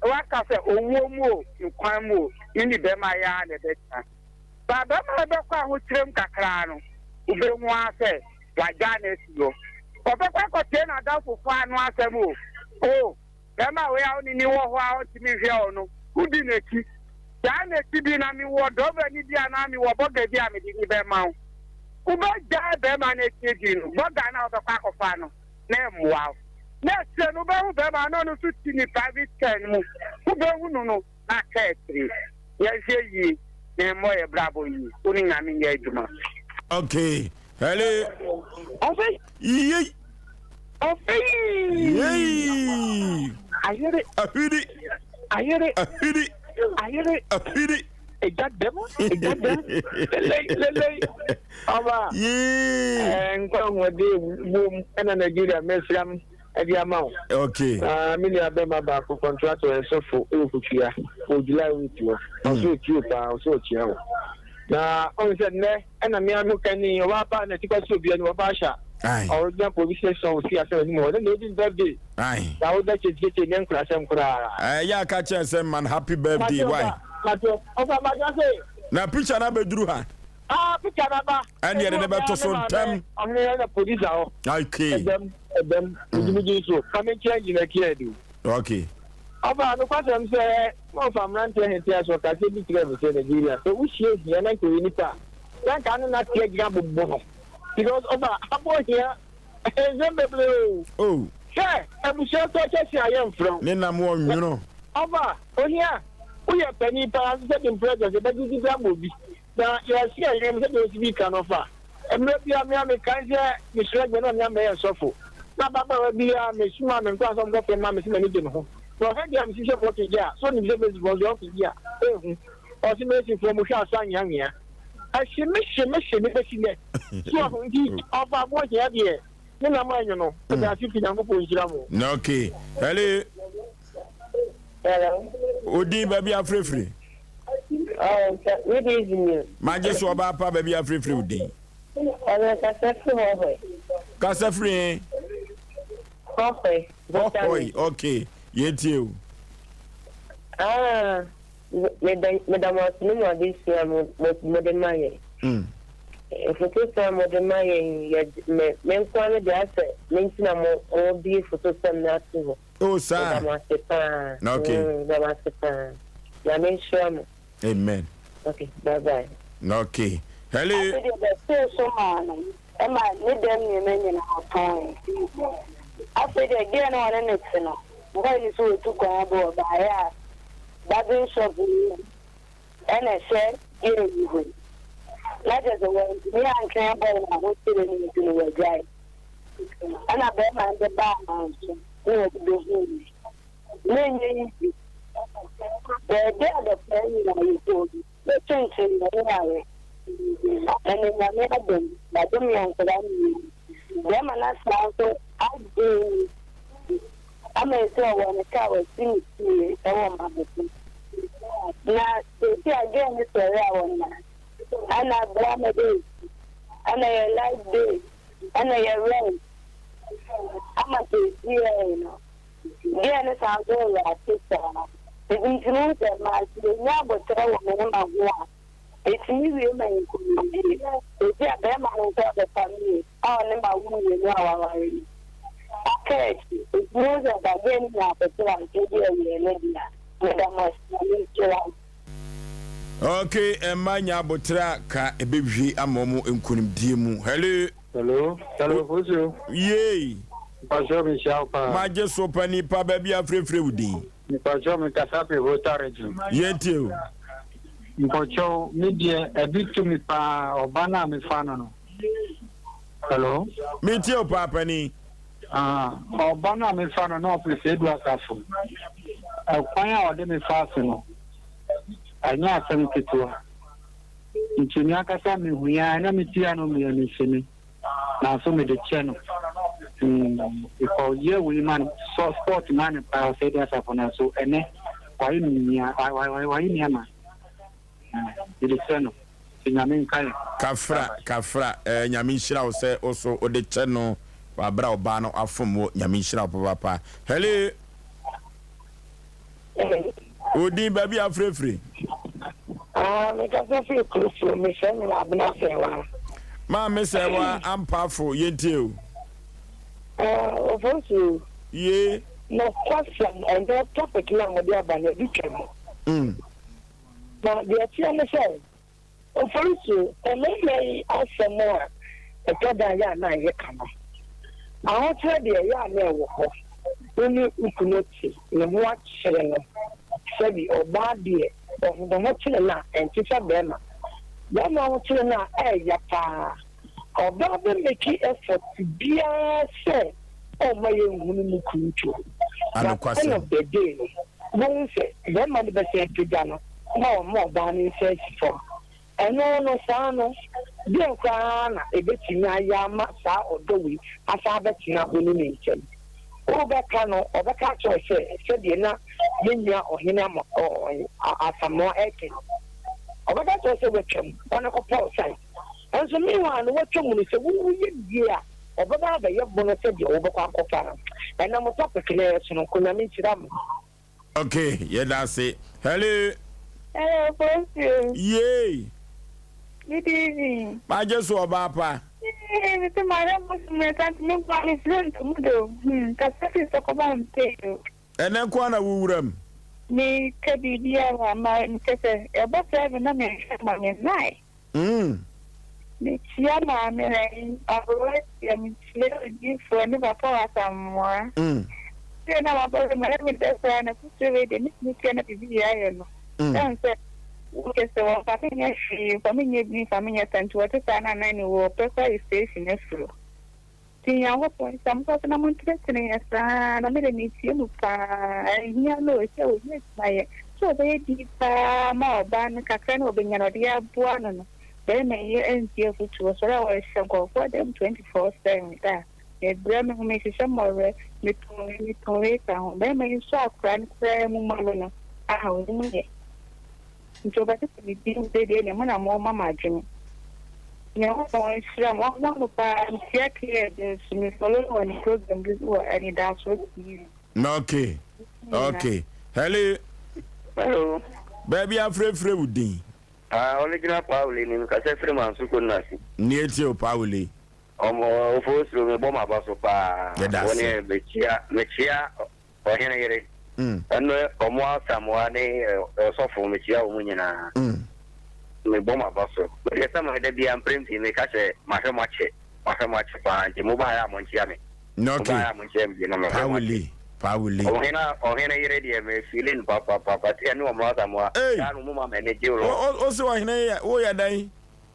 na woaka sɛ owuo mu o, nkwa mu o, me ne bɛrima yi ara na ɛbɛtena. Ba bɛrima no bɛkɔ ahokyerɛ mu kakra no, wobɛhu ara sɛ. Wagyaa no asi hɔ. Ɔbɛkɔ akɔtie n'adamfofoɔ ano asɛm o. O, bɛrima wei a wo ne no wɔ hɔ a ɔntumi nhwɛ wo no, wodi n'akyi. Gyaa n'akyi bi na mewɔ drɔbani bi anaa mewɔ bɔga bi a mede no bɛma wo. Wobɛgyae bɛrima no akyi adi no, bɔga no a wobɛkɔ akɔfa no, na ɛmmoa wo. Na akyire no, wobɛhu bɛrima no na ɔno nso te ne private car no mu. Wobɛhu no no, na aka akyire. Yɛnhwɛ yie na yɛmmɔ yɛn brabɔ yie. Wo ne Nyame nyɛ adwuma. Okay. Hello. Ɔfɛ. Yei. Ɔfɛ. Yei. Ayere. Ahwiri. Ayere. Ahwiri. Ayere. Ahwiri. Egya dɛm. Egya dɛm. Lelei lelei. Ɔba. Yee. Ɛɛ nkwa ahoɔden wom ɛna Nigeria mɛsram ɛde ama wo. Okay. Na me nua bɛma baako contractor ɛsɔfo ɛwɔ kutua wɔ July week no. Ɔso otie paa ɔso ɔkyia wo. Na ɔn sɛ nnɛ ɛna me ano kani ɔbaa paa na tikwa so obi ani ɔbaa hyɛ. Ɔgyina police station osi asɛm anim hɔ ne na edi birthday. Na woda kyekyekyekye nyɛ nkurasɛm koraa. Ɛyɛ aka kyerɛ sɛ man happy birthday why. Ɔfa maka se. Na picture na abɛduru ha. Ah picture na ba. Ɛne yɛde ne bɛto so ntɛm. Ɔhene yɛ na police ahɔ. Okay. Ɛdɛm ɛdɛm megyimegye so ma menkyerɛ engineer kia du. Okay. Ɔfa nokwasɛm sɛ na ɔfa mmeranteɛ hete aso ɔkasa bi kyerɛɛ me sɛ Nigeria sɛ wohyia hia na nka ɔyɛ nipa a na nka ano na ateɛ gyina bobo no because ɔfa abɔ hia nsɛm bebree o. Oh. Hwɛ abusua nso ɔkyɛ se a yɛmfrɛ wo. Ne nam wɔ nwono. Ɔfa ohia woyɛ panin paa nso sɛ de mprɛ sɛ bɛgye di ama obi Na yɛasi yɛn yam sɛdeɛ ɔsi bi ka no fa. Mmerɛ bi a me a mekae sɛ mesua adwuma na me a mɛyɛ sɔfo. Na ababaawa bi a mesomaa me nkoa sɛ ɔnkɔfrɛ mma me sɛ m'ani gye ne ho. Na ɔhwɛ deɛ a mesi sɛ mɔke gye a, sɛ ɔnim sɛ Mesifoɔ nso ɔke gye a, ɛnhu. Ɔse Mesifoɔ mohwɛ aso anweanwea. Ɛhye me hye me hye me bɛsi nnɛ. So ɔho nti ɔfa aboɔ hia deɛ ne nam anwono. Meda ase fi Nyankopɔn nhyira mo. Okay. Hello. Hello. Odin baabi afirifiri. Oh, good evening. Magye so ɔbaa pa baabi afirifiri wo din. Ɔno kasa firi Hɔhɔe. Kasa firi he? Hɔhɔe. Hɔhɔe, okay. Yɛtie o. Ah, meda meda mo ase ne mo adesua mo mode ma yɛn. Mm. Mfotosɛm a mode ma yɛn yɛ me me nkoa no deɛ asɛ me nti na mo mo bie fotosɛm no ato hɔ. Oh saa. Meda mo ase paa. Okay. Meda mo ase paa. Nyame nhyira mo. Amen. Okay, bye bye. Okay. Hello. Afei deɛ bɛtee so maa no ma ne dɛm nneɛma nyinaa ɔtɔnee. Afei deɛ girl no a ɔne no te no, boy no sɛ watu kwan aba ɔbaeɛ a barbering shop no bi na ɛhyɛ girl yi hɔ yi. Na kyerɛ sɛ wantumi antwɛn boy no ahokyere no nti no wagyae. Ɛna bɛrima no de baa manso na ɔde bɛhuu me. Na ɛnyɛ easy. Baabi a dɔkta nyinaa yɛkɔɔ bi, yɛkyenkyen yɛn yare. Ɛnɛ Nyame adom, wadom yɛn nkwadaa mmienu. Bɛrima no asan nso agye ama ɛsɛ ɔwɔ ne kaa wasi ne fie ɛwɔ Mabɛko. Na seesei a girl no sɔre a wɔna ɛna boa me de ɛna yɛ light bill ɛna yɛ rent ama seesei no girl no san so yɛ ase saa ebi nti no sɛ maa sɛ yɛnya abotire wɔ mmarima ho a ɛtumi wie ma nkunimdie seesei a bɛrima no nso abɛfa me a ɔne ma wo mmienu a waware no aka akyi nti no sɛ nka girl no nya abotire a nka ebi ɛyɛ ne dea meda mo ase Nyame nhyira mo. Ok mma nya aboterɛ a ka ɛbɛhwie ama ɔmo nkonimdie mu hello. Hello hello Fosuo. Yei. Mpakyɛw me hyia wo paa. Magye so pa nipa baabi a frɛfrɛ wo din. Mpakyɛw me kasa firi Volta region. Yɛn tie o. Mpakyɛw me deɛ ɛbi to me paa ɔba no a me fa no no. Hello. Me tie o paa panin. Ah, ɔba no a me fa no na ɔfiri Seidu Asafo. Ɛkwan a ɔde me fa ase no. Ɛnyɛ asɛm ketewa. Nti me ankasa mehui ara na me ti ano meyɛ me mfini nanso mede kyɛ no. Mm, mekɔ yɛ wei ma no, sɔ sport ma no paa ɔsɛ de asafo nanso ɛnɛ wayɛ me nua, wayɛ me ama. Mede kyɛ no. Nti Nyame nka yɛn. Kafra kafra eh Nyame nhyira wo sɛ wo so wode kyɛ no wɔ aberɛ a ɔbaa no afom wo Nyame nhyira wo papaapa Hello. Wo din baabi a afirafiri. Ah, mekasa firi Kurusuo, mefrɛ me Abena Sɛwa. Maame Sɛwa Ampafo, yɛntie o. Ah, Ofosu. Ye. Nokwasɛm, ɛnnɛ topic no a mode aba no, ɛdu twam. Na deɛ ɛteɛ ne sɛ, Ofosu, mmarima yi asɛm a ɛtɔ da a yɛ a na yɛka no, ahokyerɛ deɛ ɛyɛ a na ɛwɔ hɔ. Wo ne wo kunu te, ne ho akyere no. Sɛbi, ɔbaa deɛ, ne ho kyere no a, ɛnte sɛ barima. Barima ho kyere no a, ɛyɛ paa. Ɔbaa bɛ make effort biara sɛ ɔmma yɛnhunu ne kunu tuo. But end of the day no, wobɛhu sɛ barima no bɛsan apagya no na wama ɔbaa no nsa asi fam. Ɛno no, saa no, deɛn koraa na ɛbɛtumi ayɛ ama saa ɔdɔ wei asan abɛtena wo ne ne ntam? Wobɛka no, ɔbɛka akyerɛ wo sɛ sɛdeɛ na yɛn nua Ɔhene Ama, ɔ, Asamoah reka yi. Ɔbɛka akyerɛ wo sɛ watwam, kɔ na kɔpɛ wo site. Nanso meanwhile no watwa mu no sɛ wo woyɛ no yie a ɔbɛba abɛyɛ bono sɛ deɛ wobɛkɔ akɔfa no. Ɛnɛ mo topic no ɛyɛ sononko Nyame nhyira mo. Ok yɛda ase hello. Hello Fosuo. Yay. Good evening. Magye so ɔbaa pa. Ee me se mahwɛ mo so mmiɛnsa nti me nkoa me firi ntomu do hmm kasa firi sɛ kɔba mpee o. Ɛnɛ nkoa na wo wura mu. Me ka biribiara ma kyɛ sɛ ɛbɔ 7 na menhwɛ ma me nnae. Mm. Mekyia maame na yi aberewa tia mekyia odiyifoɔ ne papa wɔ Asamoah. Mm. Sɛ na mabɔre ma ɛmi dɛ koraa na kusuo wei deɛ metumi tia na biribi yɛ ayɛ no. Ɛn sɛ wokɛ sɛ wɔmfa me nyɛ hwee mfa me nyɛ bi mfa me nyɛ sa nti wɔte saa na nan ne wɔ pɛ koraa yɛ station afuro. Nti Nyankopɔn nhyira mo kɔ so na montenetene yɛn saa na me de metie mo paa ɛhia no o sɛ ɔnya adwuma yɛ sɛ ɔbɛyɛ din paa ma ɔbaa no kakra na ɔbɛnya no ɔde aboa no no bɛrima yi ɛntie afotuo ɔsɔre a ɔhyɛ nkurɔfoɔ dɛm 24/7 da mebrɛ me ho mehyehyɛ mmɔwerɛ metɔn wei metɔn wei ka ho bɛrima yi nso akora no koraa mu ma me no aha ɔnim yɛ Nti ɔbɛte sɛ me din sɛ deɛ ɛneɛ mo na mo ma m'adwene. Nyankopɔn nhyira mo ɔmmoa mo paa mehyia KS nso me follow no wɔ ne program bi so wɔ Anidasoɔ TV. Ok ok hello. Hello. Baabi afrɛfrɛ wo din. Ah, original Pauli ni mekasa firi Manso Konasi. Nea etie o Pauli. Ɔmo ofo suro me bɔ m'aba so paa. Yɛda ase. Wɔne mekyia mekyia Ɔhene yere, ɛne ɔmo asamoa ne ɔsɔfo, mekyia wɔn nyinaa. Mebɔ mo aba so. Me deɛ sɛ mo da biara mprɛn pii meka sɛ mahwɛ mo akyɛ, mahwɛ mo akyɛ paa nti mo baeɛ a monkyea me. Mo baeɛ a monkyea me bio na mahwɛ mo akyɛ. Pawuli. Ɔhene ɔhene yere deɛ me feeling no papapapa sɛ ɛne ɔmo asamoa. Daa no mo ma m'ani gye o. O se ɔhene yɛ woyɛ dɛn?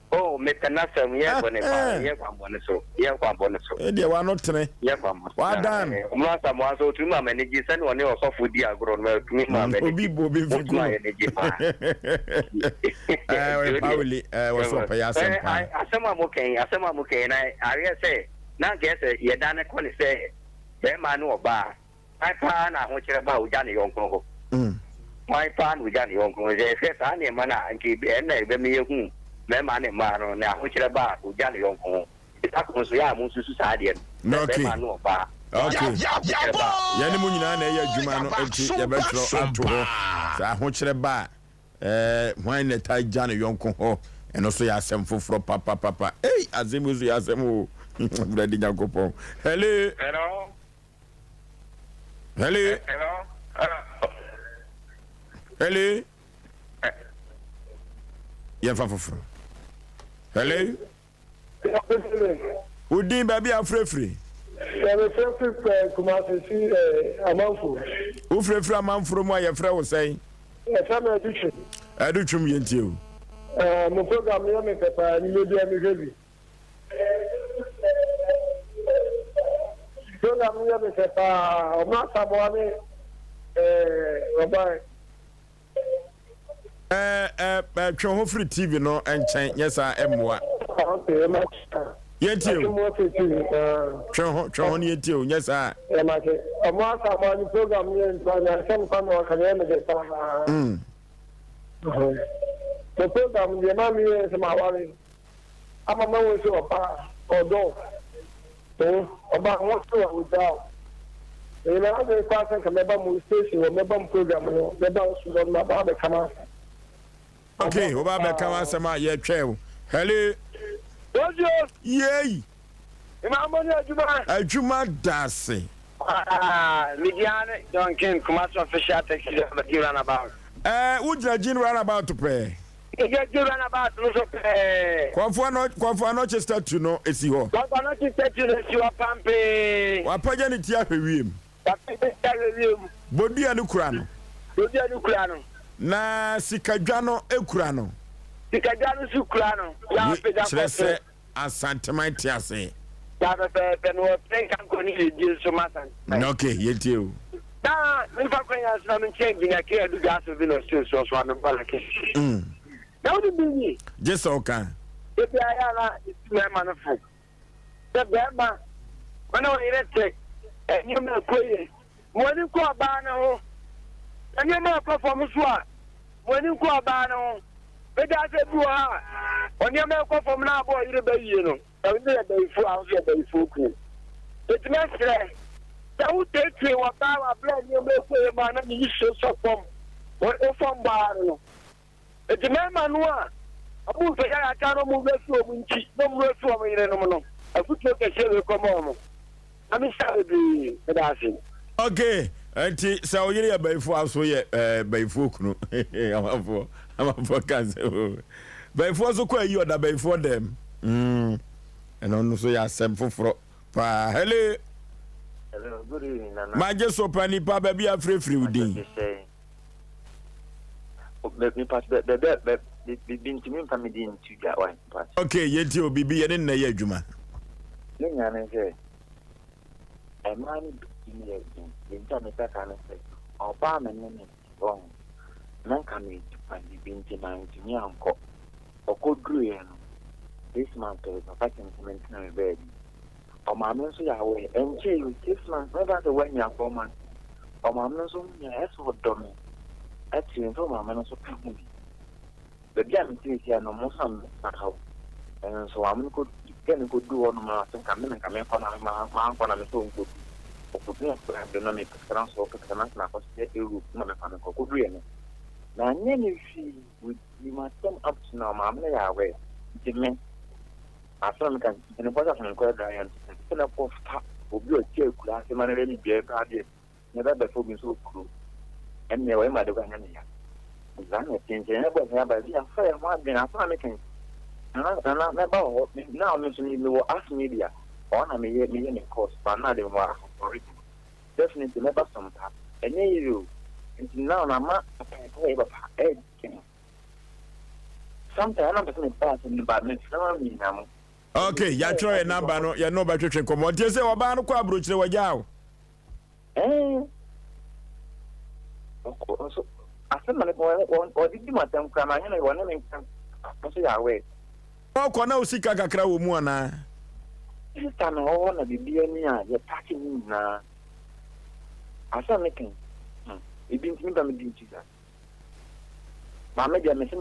Oh, mepɛ n'asɛm, yɛ bɔne paa, yɛ kwanbɔne so, yɛ kwanbɔne so. Edeɛ w'ano tene, Yɛ kwanbɔne so. w'adan. Ɔmo Asamoah nso, otumi ma m'ani gye, sɛnea ɔne ɔsɔfo di agorɔ no, otumi ma m'ani Obi gye. bu obi mfi Otumi ku ma no. y'ani gye paa. Ɛɛ, ɔyɛ Pauli, ɛɛ, wɔ so ɔpɛ yɛ asɛm paa. Asɛm a moka yi, asɛm a moka yi, na aweɛ sɛ, na anka ɛsɛ yɛdane kɔ ne sɛ, bɛrima ne ɔbaa. Hwan paa na ahokyerɛ ba a ogya ne yɔnko hɔ? Hwan paa na ogya ne yɔnko hɔ? Sɛ yɛhwɛ saa nneɛma no a, anka ɛno na ɛbɛma yɛahu mmarima ne mmaa no, na ahokyerɛ ba a ogya ne yɔnko ho. Da koro nso, yɛ a monsusu saa adeɛ no, sɛ barima ne ɔbaa, hwan na ahokyerɛ ba a. Yɛne mo nyinaa na ɛyɛ adwuma no, enti yɛbɛtwerɛ ato hɔ sɛ ahokyerɛ ba a, ɛɛ, hwan na ɛtaa gya ne yɔnko hɔ? Ɛno nso yɛ asɛm foforɔ papapapa. Ei, asɛm yi nso yɛ asɛm o. Awurade Nyankopɔn. Hello. Hello. Hello. Hello. Hello. Yɛmfa foforɔ. Hello. Wo din baabi a wofirafiri? Mefirafiri Kumasi si Amanfo. Wofirafiri Amanforo mu a yɛfrɛ wo sɛn? Yɛfrɛ me Adutwum. Adutwum yɛntie o. Mo program no yɛ me fɛ paa, anwummerɛ biara mehwɛ bi. Program no yɛ me fɛ paa. Ɔmo Asamoah ne ɛɛ ɔban. Ɛɛ ɛɛ twe ho firi TV no nkyɛn nyɛ saa ɛmmoa. Okay, ɛma Yɛntie o. Twe ho twe ho ne yɛntie o nyɛ saa. Ɛma te. Ɔmo Asamoah ne program no yɛ nfa na nsɛm kwa na ɔka no yɛ me dɛ paa. Mm. Mo program deɛ maa mi yɛ sɛ ma ware. Ama mahu sɛ ɔbaa ɔdɔ wo, ɔbaa ho so a ogyaa wo. Meyɛ m'adwene koraa sɛ nka mɛba mo station hɔ, mɛba mo program no, mɛba wo so hɔ no maba abɛka m'asɛm. Okay, woba abɛka w'asɛm a yɛtwɛn wo. Hello. Bonjour. Yei. Imambo ne adwuma. Adwuma da ase. Ah, me din ara ne Duncan, Kumasi official taxi driver, Gin Runabout. Eh, wo gyina Gin Runabout pɛɛ? Me gyina Gin Runabout no so pɛɛ. Kɔmfo Anɔ, Kɔmfo Anɔkye statue no si hɔ. Kɔmfo Anɔkye statue no si hɔ pampee. Wapagya ne ti ahwɛ wiem. Wapagya ne ti ahwɛ wiem. Bodua no kura no. Bodua no kura no. Na sikadwa no kura no. Sikadwa no nso kura no. Wei kyerɛ sɛ Asanteman te ase. Saa pɛpɛɛpɛ na wɔpɛ nkankɔ ne yiedie nso ma Asanteman. Ok, yɛntie o. Na memfa kwan yi ara so na menkyerɛ Engineer K. Adu Dwaso bi na ɔsi nsuo so a mebɔ no kɛse. Na wonim biribi? Gye sɛ woka. Da biara yɛ a na yɛtu mmarima no fo sɛ barima, wo ne wo yere te nneɛma ɛkɔ yie. Mo ani nkɔ ɔbaa no ho. Na nneɛma ɛkɔ fam nso a, mo ani nkɔ ɔbaa no ho. Meda sɛ bi wɔ hɔ a, nneɛma ɛkɔ fam na abɔ ɔyere ba yie no, sɛ wo yɛ bayifoɔ a, wo nso yɛ bayifoɔ kunu. Enti mɛsrɛ sɛ woteetee wɔ baa wɔ abere a nneɛma ɛkɔ yie mu a na ne nisuo sɔ fam, wo fam bɔ ara no. Enti mmarima no a wɔn mfe yɛ aka na wɔn werɛ fi wɔn nti na wɔn werɛ fi wɔn yerenom no, afotuo kɛseɛ wei kɔma wɔn. Nyame nhyira bebree. Meda ase. Ok nti sɛ wo yere yɛ bayifoɔ a so yɛ eh, bayifoɔ kunu amanfoɔ amanfoɔ ka sɛ o bayifoɔ so kɔ ayi ɔda bayifoɔ dɛm mm ɛno no so yɛ asɛm foforɔ paa hello. Hello, good evening, Nana. Magye so pa nipa baabi afirefiri wo din. Ok, yɛntie o, biribi yɛne nnɛ yɛ adwuma. Ne nyinaa ne sɛ, mmaa no bi tumi yɛ den. Deɛ nti a meka saa ne sɛ, ɔbaa me ne no te hɔ no, na nka meretu kwan, biribi nti mantumi ankɔ. Ɔkɔduruiɛ no, six months pɛpɛpɛ, ɔka kyerɛɛ me sɛ mentena me baabi. Ɔmaame nso yɛ aware, ɛnkyɛe o, 6 months, mɛfa sɛ wanya 4 months. Ɔmaame no nso ho hia, ɛsɛ sɛ ɔdɔ me. Akyiri nso ɔmaame no nso ka ho bi. Baabi a mete seesei a no, mo nso a mɛtena ha o. Ɛno nso ɔmaame no kɔ, gɛ no kɔduru hɔ nom a, sɛ nka me na nka mekɔ na mankɔ na me sɛ ɔnkɔdu. Ɔkɔdu na ɔkɔyɛ ade na mepɛ sika no nso, ɔpɛ sika no nso na akɔhyɛ Europe na mefa no kɔ. Kɔduruiɛ no, manyɛ no hwee, wɔdii m'asɛm up to now, maame no yɛ aware. Nti me, Asɛm a meka ne sɛ, mpanimfoɔ sɛ asɛm nkɔ adura yɛn nso sɛ na kɔfa obi a ɔte akura ase ma no yɛ me dua koraa deɛ na ɛbɛbɛfa obi nso wɔ kuro ɛnneɛ wɔyɛ ma ade koraa nyɛ me ya. Saa na ɛte nti ɛnyɛ bɔ ɛsɛ aba bi afa yɛn ho adwene asɛm a meka yi nana nana mɛba wɔ hɔ me na me nso mewɔ art media ɔhɔ na meyɛ meyɛ me course ba na de mewɔ asɔre definitely mɛba sompa ɛnyɛ yie o nti now na ama papa yɛ papa ɛɛden sometimes na mpɛ sɛ meba asɛm no ba mefrɛ ma menya mo. Ok, yɛatwerɛ yɛn namba no, yɛne wo bɛtwetwe nkɔmmɔ. Nti sɛ ɔbaa no kɔ aburokyire wagyaa wo? Ɛɛ, ɔso asɛm na meka ɔde di m'asɛm koraa ma anyɛ no wɔne me nka nso yɛ aware. Ɔkɔ na wo sika kakra wɔ mu anaa? Sista na ɔwɔ na biribi ani a yɛpake ne nyinaa. Asɛm meka yi, hmm, ebi nti meba medi nkyi saa. Maame deɛ mese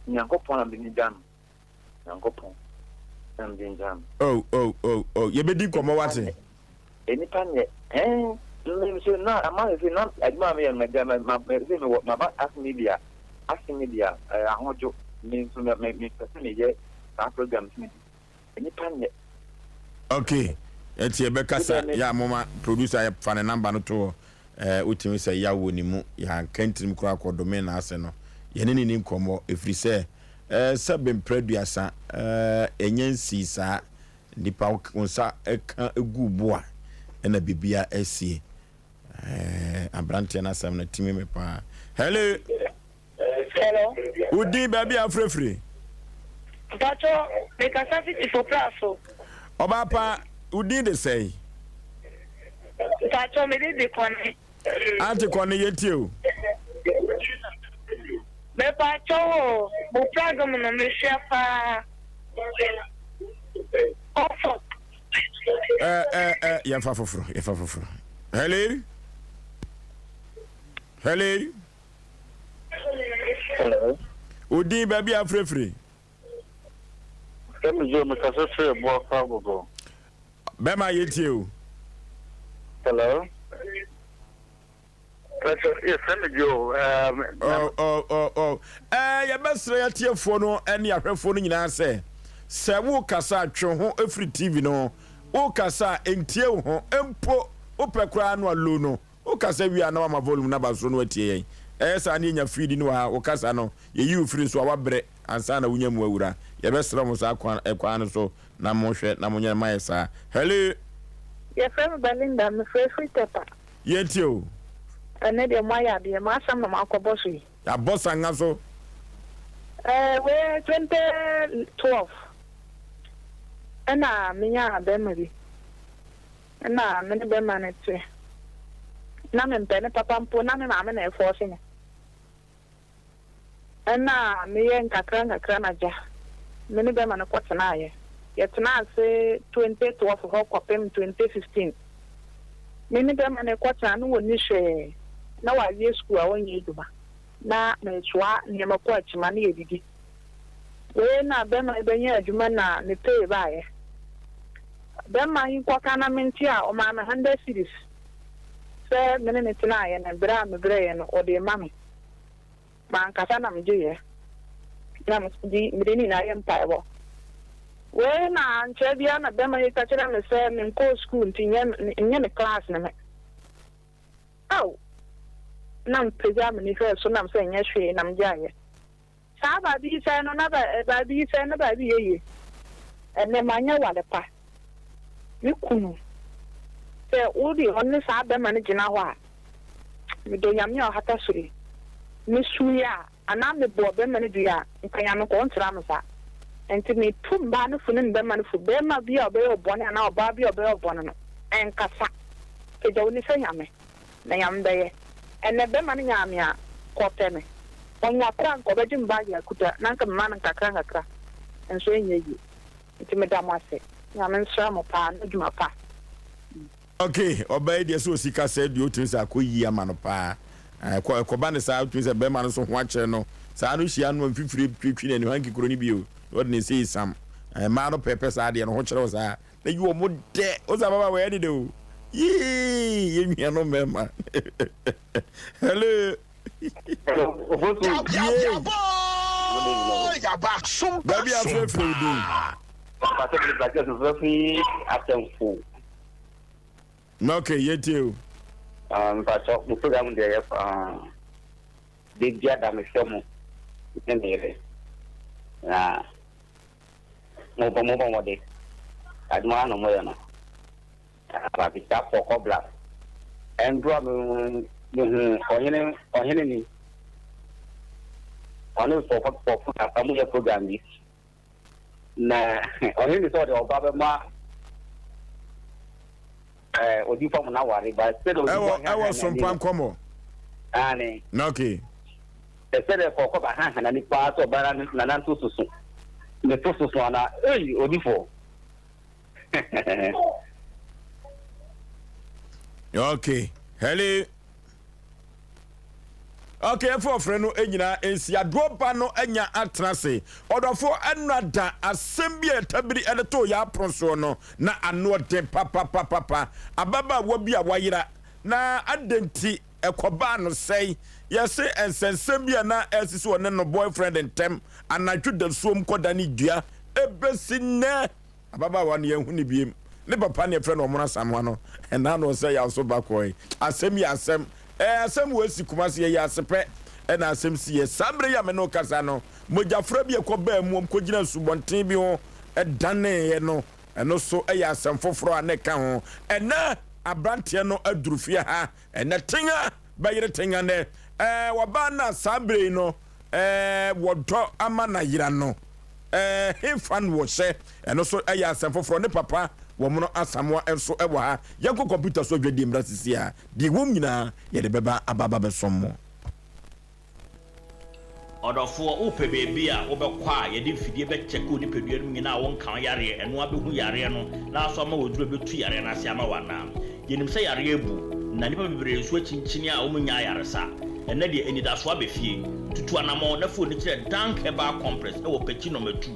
Nyankopɔn na mede no gya no. Nyankopɔn na mede no gya no. Oh, oh, oh, oh, yɛbɛdi nkɔmmɔ wate. Nnipa nyɛ, ɛn, me nso na ama sɛ na adwuma a meyɛ no magya ma ma sɛ mewɔ maba ase media ase media ɛɛ ahodwo me nso me me mepɛ sɛ meyɛ saa program no bi nnipa nyɛ. Ok, ɛti yɛbɛkasa yɛ a moma producer yɛ fa ne number no to hɔ ɛɛ wotumi sɛ yaw wɔ ne mu yɛanka ntirim koraa kɔ dome n'ase no yɛne ne ni nkɔmmɔ ɛfiri sɛ ɛɛ sɛbe mprɛ aduasa ɛɛ ɛnyɛ nsii saa nipa wo nsa ɛka gu bo a ɛna bibia asie ɛɛ abranteɛ no asɛm no timi me paa hello. Hello. Wo din baabi a afirafiri. Mpatsɔ mekasa fi Tifo so. Ɔbaa pa wo din de sɛn? Mpatsɔ me din de Kɔne. Auntie Kɔne yɛntie o. Mepatsɔ o, mo program no mehwɛ paa. Ɔfɔ. Ɛ ɛ ɛ yɛmfa foforɔ yɛmfa foforɔ. Hello. Hello. Hello. Wo din baabi a afirafiri. Ɛmi Joe mekasa firi Abuakwa Agogo. Bɛma yɛntie o. Hello. Yɛfrɛ me Joe. Oh, oh, oh, oh. Eh, yɛbɛsrɛ yɛatiefoɔ no ne ahwɛfoɔ no nyinaa sɛ. Sɛ worekasa a, twe wo ho firi TV no ho. Worekasa a, ntie wo ho. Mpo wopɛ koraa no a, low no. Wokasa wie a na woama volume no aba soro na woatie yɛn. Ɛyɛ saa na yɛnya feed no wɔ ha. Wo kasa no, yɛyi wo firi so a, woabrɛ ansa na wonya mu awura. Yɛbɛsrɛ mo saa kwan kwan no so na monhwɛ na monyɛ ma yɛ saa. Hello. Yɛfrɛ me Belinda, mefrɛ firi Tepa. Yɛntie o. Ɛnɛ deɛ moayɛ adeɛ, m'asɛm na moakɔbɔ so yi. Yɛabɔ sanga so. Ɛɛ wei 2012 ɛna menyaa bɛrima bi. Nna me ne bɛrima no tse. Nna memmpɛ no papa mpo, nna me maame na ɛfɔɔse me. Nna meyɛ nkakrankakra na gya me ne bɛrima no kɔtsenaeɛ. Yɛtsenaa ase 2012 hɔ kɔpem 2015. Me ne bɛrima no kɔtsena no ɔnni hwee, na ɔawie sukuu a ɔnnyɛ edwuma. Na mesoa nneɛma kɔ akyima na yɛdidi. Wei na bɛrima yi bɛnya adwuma na ne pay baeɛ. Bɛrima yi kɔka na mente a, ɔmaa me hundred cedis sɛ me ne no tenaeɛ no, berɛ a mebrɛeɛ no, ɔde rema me. Mankasa na megyeeɛ na mede ne nyinaa yɛ mpaebɔ. Wei na ankyɛ biara na bɛrima yi ka kyerɛ me sɛ menkɔɔ sukuu nti nyɛ ne class ne me. Ao! Na mepagyaa m'ani hwɛɛ so na mesɛ ɛnyɛ hwee na megyaeɛ. Saa baabi yi sɛe no na baabi yi sɛe na baabi yɛ yie. Ɛnnɛ manyɛ wale pa. Me kunu, sɛ wo deɛ ɔne saa bɛrima no gyina hɔ a, medɔ Nyame a ɔhata soro yi. Mesuiɛ a, anaa mebɔɔ bɛrima no dua a, nka Nyame nka ɔntra me saa. Nti metu mmaa no fo ne mmarima no fo, barima bi a ɔbɛyɛ wo bɔne anaa ɔbaa bi a ɔbɛyɛ wo bɔne no, ɛnkasa. Pagya wo ni sɛ Nyame, na Nyame bɛyɛ. Ɛnnɛ bɛrima no nyaa me a, nka ɔpɛ me. Ɔnya koraa nka ɔbɛgye me bag akuta na nka mema no nkakra nkakra nso ɛnyɛ yie. Nti meda mo ase. Nyame nsra mo paa na adwuma pa. Ok ɔbaa yi deɛ sɛ ɔsi kasa deɛ ɔtumi sɛ akɔ yie ama no paa ɛkɔ ɛkɔba ne saa ɔtumi sɛ bɛrima no nso ho akyerɛ no saa no hyia no mfifire twitwi n'ani hanki kuro no bio na ɔde ne nsa yi sam mmaa no pɛpɛ saa deɛ no ho kyerɛ wo saa na yi wɔn dɛ o sɛ ababaawa yɛ dede o yii yɛ nua no mmarima hello baabi afrɛfrɛ wo din na ok yɛtie o mpakyɛ mo program deɛ yɛ paa de bia da mehwɛ mo ne meyere na Mobɔ mobɔ mmɔden. Adwuma ara na wɔyɛ no. Ababisa kɔkɔ bla. Ɛndura me mehu ɔhene ɔhene ni. Ɔne pɔpɔ pɔpɔ na ɔmo yɛ program bi. Na ɔhene ni sɛ ɔde ɔba bɛma ɛɛ odi fam na ware ba sɛ odi fam. Ɛwɔ ɛwɔ sompa nkɔmɔ. Aane. Na okay. Te sɛ dɛ kɔkɔ ba haha n'ani paa sɛ ɔbaa na nananto soso ne to soso anaa ei odifo. Okay, hello. Okay, ɛfɛ ɔfrɛ no nyinaa nsi adoɔ ba no anya atena ase. Ɔdɔfoɔ ɛnora da asɛm bi a ɛtabiri ɛde too yɛ apono soɔ no na ano ɔden papapapapa. Ababaawa bi a wayera na adɛn nti Ɛkɔbaa no sɛn? Yɛse nsɛnsɛm bi a na ɛresisi ɔne no boyfriend ntɛm anadwo dasuom kɔdane dua. Ɛbɛsi nnɛ, ababaawa no yɛnhu no biem. Ne papa ne yɛfrɛ no Ɔmono Asamoah no, ɛna ano sɛ yaw so ba kɔe. Asɛm yi asɛm. Ɛɛ asɛm wɔ asi Kumasi yɛyɛ ase pɛ ɛna asɛm siiɛ. Saa mmerɛ yi a me ne wo kasa no, mogyafra bi a ɛkɔbaa mu, wɔkɔgyinaa nsubɔnten bi ho daneeɛ no, ɛno nso yɛ asɛm foforɔ a na ɛka ho. Ɛnnɛ aberanteɛ no aduru fie ha. Ɛnɛ tenga bɛyere tenga nɛ ɛɛ wɔbaa na saa bere yi no ɛɛ wɔdɔ ama na yera no ɛɛ hefa no wɔhyɛ ɛno so ɛyɛ asɛm foforɔ ne papa wɔ mono asamoa nso ɛwɔ ha yɛnkɔ kɔmputa so adwadie mmra sisi a deɛ ɛwom nyinaa yɛde bɛba aba aba bɛsom mo. Ɔdɔfoɔ, wopɛ baabi a wobɛkɔ a yɛde mfidie bɛkyɛke wo nipadua no mu nyinaa a wonka wo yareɛ, ɛno ara bɛhu yareɛ no na aso ama wo aduro a ɛbɛtu yareɛ no ase ama wo anaa? Yɛnim sɛ yareɛ abu, na nnipa bebree nso akyinkyini a wɔnnya ayaresa. Ɛnnɛ deɛ, anidasoɔ aba fie. Tutu anammɔn na fa w'ani kyerɛ Dank Herbal Complex wɔ Pekyi Nɔma Tu.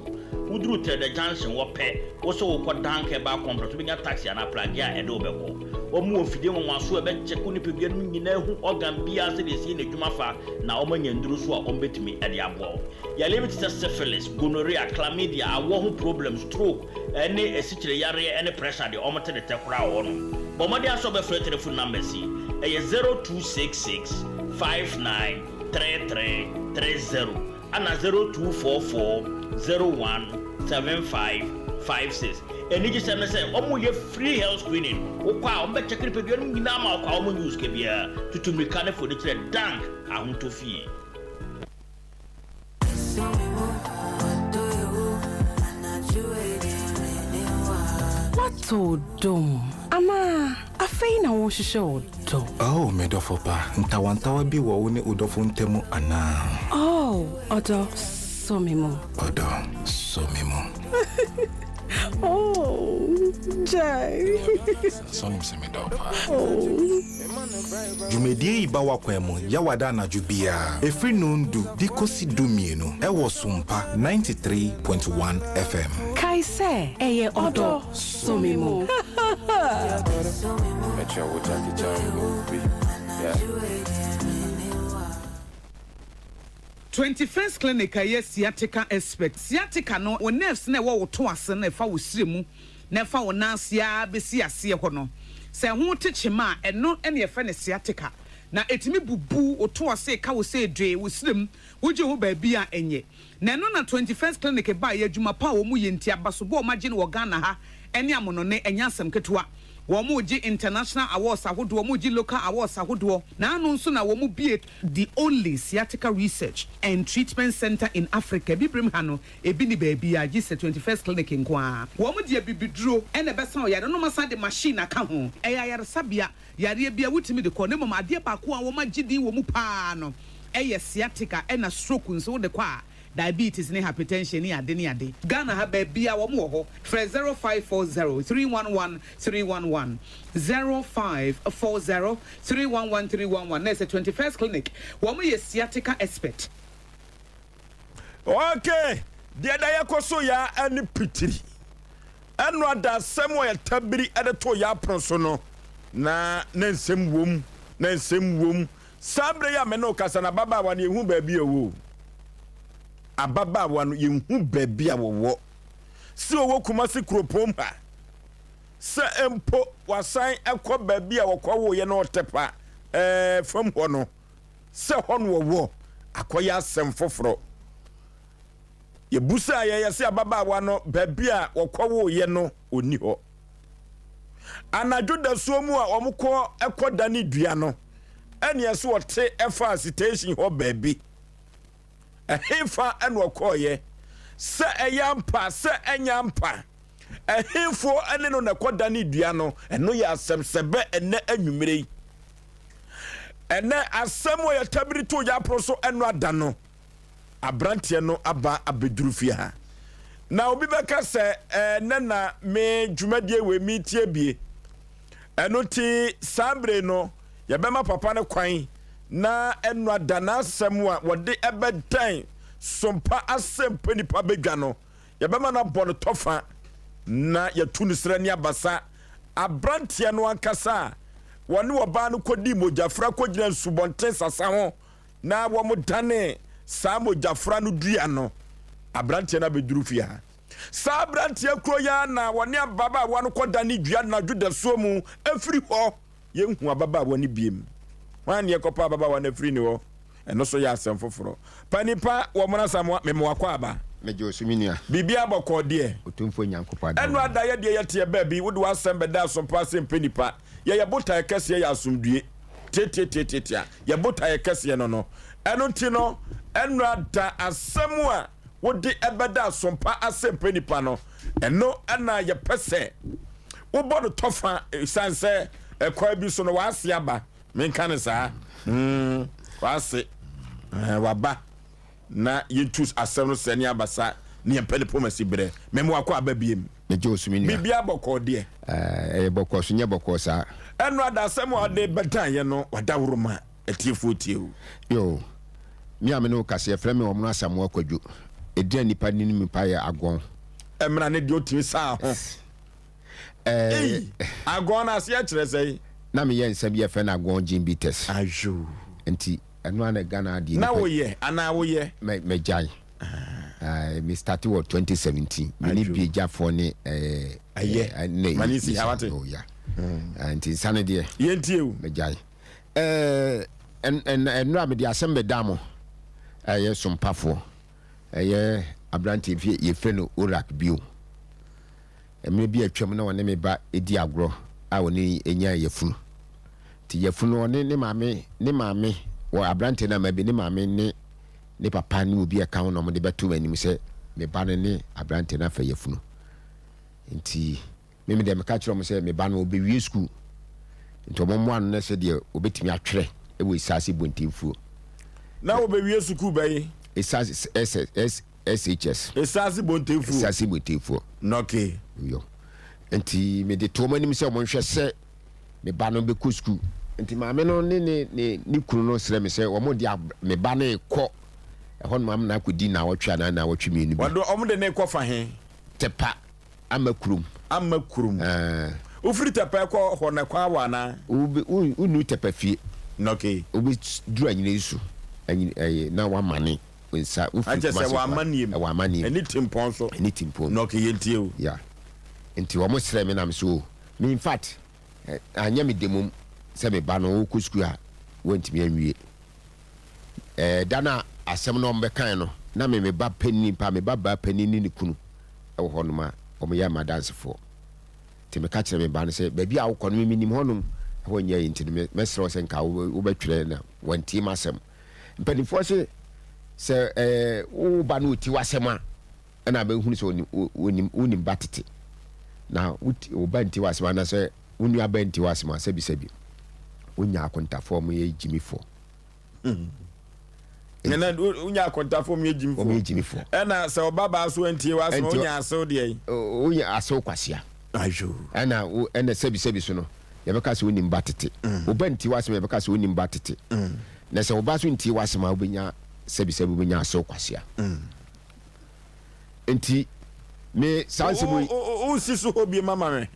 Woduru Trɛdɛ Junction hɔ pɛ, wo sɛ worekɔ Dank Herbal Complex, wobɛnya taxi anaa pragea a ɛde wo bɛkɔ. Wɔn wɔ mfidie nwanwaso a ɛbɛkyɛke wo nipadua no mu nyinaa ahu organ biara sɛdeɛ ɛsi yɛ n'adwuma fa na wɔanya nnuro nso a wɔbɛtumi de aboa wo. Yareɛ bi te sɛ syphilis, gonorrhea, chlamydia, awɔ ho problem, stroke, ne asikyire yareɛ ne pressure deɛ wɔte de tɛ koraa wɔ hɔnom. Bɔ mmɔden ara sɛ wobɛfrɛ telephone numbers yi, ɛyɛ 0266 59 33 30 ɛna 0244 01 75 56. Anigyesɛm ne sɛ wɔyɛ free health screening, wokɔ a wɔbɛkyɛke nipadua no mu nyinaa ma wo kwa, wɔnnye wo sika biara. Tutu mmirika ne fa onikyerɛ Dank Ahotɔ Fie. Woatɔ ɔdɔ mu anaa afei na worehwehwɛ ɔdɔ? Oh, me dɔfo pa, ntawantawa bi wɔ wo ne wo dɔfo ntam anaa? Oh, ɔdɔ, sɔ me mu. Ɔdɔ, sɔ me mu. Oh, gyae. Sɛ wonim sɛ medɔ wo paa. Dwumadie yi ba w'akwan mu Yawada anadwo biara ɛfiri nondu de kɔsi dumienu ɛwɔ Sompa 93.1 FM. Kae sɛ, ɛyɛ ɔdɔ sɔ me mu. 21st Clinic a ɛyɛ sciatica expert. Sciatica no, wo nerves no a ɛwɔ wo to ase no a ɛfa wo srɛ mu na ɛfa wo nan ase ara bɛsi aseɛ hɔ no, sɛ ɛho te kyema a, ɛno na yɛfrɛ no sciatica. Na ɛtumi bubu wo to ase, ɛka wo sɛ dwee, wo srɛ mu, wogye ho baabi a ɛnyɛ. Na ɛno na 21st Clinic baeɛ, adwuma pa a wɔyɛ nti, abasobɔ a wɔagye no wɔ Ghana ha ne amonɔne, ɛnyɛ asɛm ketewa. Wɔregye international awards ahodoɔ, wɔregye local awards ahodoɔ, na ano nso na wɔbue The only sciatica research and treatment centre in Africa, Abibirem ha no, ebi nni baabiara gye sɛ 21st Clinic nko ara. Wɔn de abibiduro na ɛbɛsa wo yare na wɔasan de machine aka ho. Ɛyɛ ayaresabea, yareɛ biara wotumi de kɔ, na mmom adeɛ baako a wɔagye din wɔ mu pa ara no yɛ sciatica ɛna stroke nso wode kɔ a, diabetes ne hypertension ne ade ne ade. Ghana ha baabiara wɔn wɔ hɔ. Frɛ 0540 311 311, 0540 311 311 na ɛsɛ 21st Clinic. Wɔn yɛ sciatica expert. Okay, deɛ da yɛkɔ so ya ɛne pitiri. Ɛno ada asɛm a yɛtabiri ɛde to yɛ apono so no, na na nsɛm wom, na nsɛm wom. Saa berɛ yi a me ne wo kasa no, ababaawa no yɛnhu baabi a ɔwɔ o. Ababaawa no yɛnhu baabi a wɔwɔ. Sɛ ɔwɔ Kumasi kuropɔn mu ha, sɛ mpo wasan kɔ baabi a wɔkɔwoeɛ no Ɔtɛpa ɛɛ fam hɔ no, sɛ hɔ no wɔwɔ, akɔyɛ asɛm foforɔ. Yɛbusaa yɛ yɛsɛ ababaawa no baabi a wɔkɔwoeɛ no ɔnni hɔ. Anadwo dasuo mu a wɔkɔ kɔ dane dua no, ɛneɛ so ɔte ɛfaa station hɔ baabi. Ɛhefa ɛna ɔkɔɔyɛ? Sɛ ɛyɛ ampa sɛ ɛnyɛ ampa, ɛhefoɔ ɛne no na ɛkɔ dane dua no? Ɛno yɛ asɛm sɛbɛ ɛnɛ anwummere yi. Ɛnɛ asɛm a yɛtabiri to yɛ apono so ɛno ada no. Aberanteɛ no aba abɛduru fie ha. Na obi bɛka sɛ, Ɛnnɛ na me dwumadie wei meretie bie. Ɛno nti saa bere no yɛbɛma papa no kwan na ɛno ada n'asɛm a wɔde ɛbɛdan sompa asɛmpa nipa badwa no, yɛbɛma no abɔ no tɔfa na yɛtu no serɛ ne abasa. Aberanteɛ no ankasa a wɔne ɔbaa no kɔdii mogyafra kɔgyina nsubɔnten sasa ho na wɔdanee saa mogyafra no dua no, aberanteɛ no abɛduru fie ha. Saa aberanteɛ kuro yi ara na wɔne ababaawa no kɔdane dua anadwo dasuo mu afiri hɔ. Yɛnhu ababaawa no biem. Hwan ne ɛkɔpa ababaawa no afiri ne hɔ? Ɛno nso yɛ asɛm foforɔ. Panipa wɔ Mona Samoa, mema wakɔ aba. Megye wo so me nua. Biribiara bɔkɔɔ deɛ. Otumfoɔ Nyankopɔn adom. Ɛno ada yɛ deɛ yɛteɛ baabi, wode w'asɛm bɛda asompa ase mpɛ nipa. Yɛyɛ botaeɛ kɛseɛ yɛ asomdue. Tiatiatiatia. Yɛn botaeɛ kɛseɛ no no. Ɛno nti no, ɛnora da asɛm a wode ɛbɛda asompa asɛmpɛ nipa no, ɛno na yɛpɛ sɛ wobɔ no tɔfa, ɛsiane sɛ ɛkwan bi so no w'ase aba, menka no saa, mm, w'ase, eh, waba. Na yɛntu asɛm no sɛ ne abasa ne yɛmpɛ ne pomasi berɛ. Mema wakɔ aba biem. Megye wo so me nua. Biribiara bɔkɔɔ deɛ. Ɛyɛ bɔkɔɔ so nyɛ bɔkɔɔ saa. Ɛno ada asɛm a ɔde bɛdan yɛn no wadaworo ma atiefoɔ tie o. Yoo, me a me ne wo kasa yɛfrɛ me Ɔmono Asamoah Kwadwo. Edin a nnipa de nim me paa yɛ Agɔn. Ɛmmra ne deɛ ɔtumi saa ho. Ei, agɔn no aseɛ kyerɛ sɛn? Na meyɛ nsa bi yɛfrɛ no agɔn gin bitters. Ayoo. Nti ɛno ara na Ghana adeɛ Na woyɛ anaa woyɛ? Mɛgyae. Me starte wɔ 2017. Me ne Biagyafoɔ ne ɛɛ. Ɛyɛ. Ne Ma ne si ha wate. Oh ya. Nti nsa no deɛ. Yɛntie o. Mɛgyae. Ɛɛ ɛnora mede asɛm bɛda mo. Ɛyɛ sompafoɔ. Ɛyɛ aberanteɛ bi yɛfrɛ no Orak bio. Mmerɛ bi a atwam na ɔne me ba di agorɔ a ɔne nyaa yafunu. Nti yafunu no ɔne ne maame ne maame wɔ aberanteɛ no ama bi ne maame ne ne papa ne obi a ɛka ho na wɔde bɛto m'anim sɛ me ba no ne aberanteɛ no afa yafunu. Nti me me deɛ meka kyerɛ wɔn sɛ me ba no ɔbɛwie sukuu nti wɔn mmoa no na sɛ deɛ ɔbɛtumi atwerɛ wɔ Esaase Bontemfuo. Na wɔbɛwie sukuu bɛyi? Esaase S S SHS. Esaase Bontemfuo. Esaase Bontemfuo. Nɔke. Yɔ. Nti mede to wɔn anim sɛ wɔn nhwɛ sɛ me ba no bɛkɔ sukuu. Nti maame no ne ne ne ne kunu no srɛ me sɛ wɔn de me ba no rekɔ ɛhɔ nom amena akɔdi naawɔtwe anaa naawɔtwe mmienu bi. Wɔde wɔn de no rekɔ fa he? Tɛpa Ama kurom. Ama kurom. Ɛɛ. Wofiri Tɛpa ɛkɔ hɔ no ɛkwan wɔ anaa? Wobe wo wonnu Tɛpa fie. Okay. Wobɛduru Anyina nsu anyi ɛɛ na wamane wo nsa wofiri Akyɛ sɛ Kumasi wɔ kɔ a amanneɛm. ɛwɔ amanneɛm. Ɛne Timpɔn so. Ɛne Timpɔn. Na okay yɛntie o. Yeah. Nti wɔn srɛ me na me so o me infact anyɛ me dɛ mmom sɛ me ba no ɔrekɔ sukuu a wantumi anwie. Ɛɛ da no a asɛm no wɔbɛkae no na me me ba panin paa me ba baa panin ne ne kunu wɔ hɔnom a wɔyɛ m'adansefoɔ. Nti meka kyerɛ me ba no sɛ baabi a wokɔ no me menim hɔnom ɛhɔ nyɛ yi nti no mɛsrɛ wo sɛ nka wobɛtwerɛ na wantie m'asɛm. Mpanimfoɔ se sɛ ɛɛ wo ba no ɔti w'asɛm a ɛna bɛhunu sɛ onim wonim ba tete na wo ba nti w'asɛm anaasɛ wo nua ba nti w'asɛm a sɛbisɛbi wonya akontafoɔ ɔmo yɛ gyimifoɔ. Nana wonya akontafoɔ ɔmo yɛ gyimifoɔ. Ɔmo yɛ gyimifoɔ. Ɛna sɛ ɔba baa so antie w'asɛm wonya asew deɛ yi. Wonya asew kwasea. Ayo. Ɛna wo ɛna sɛbisɛbi so no yɛbɛka sɛ wonim ba tete. Wo ba ntie w'asɛm yɛbɛka sɛ wonim ba tete. Na sɛ wo ba so ntie w'asɛm a wobɛnya sɛbisɛbi wobɛnya asew kwasea. Nti me saa nsɛm yi. Wonsi so hɔ bio ama me.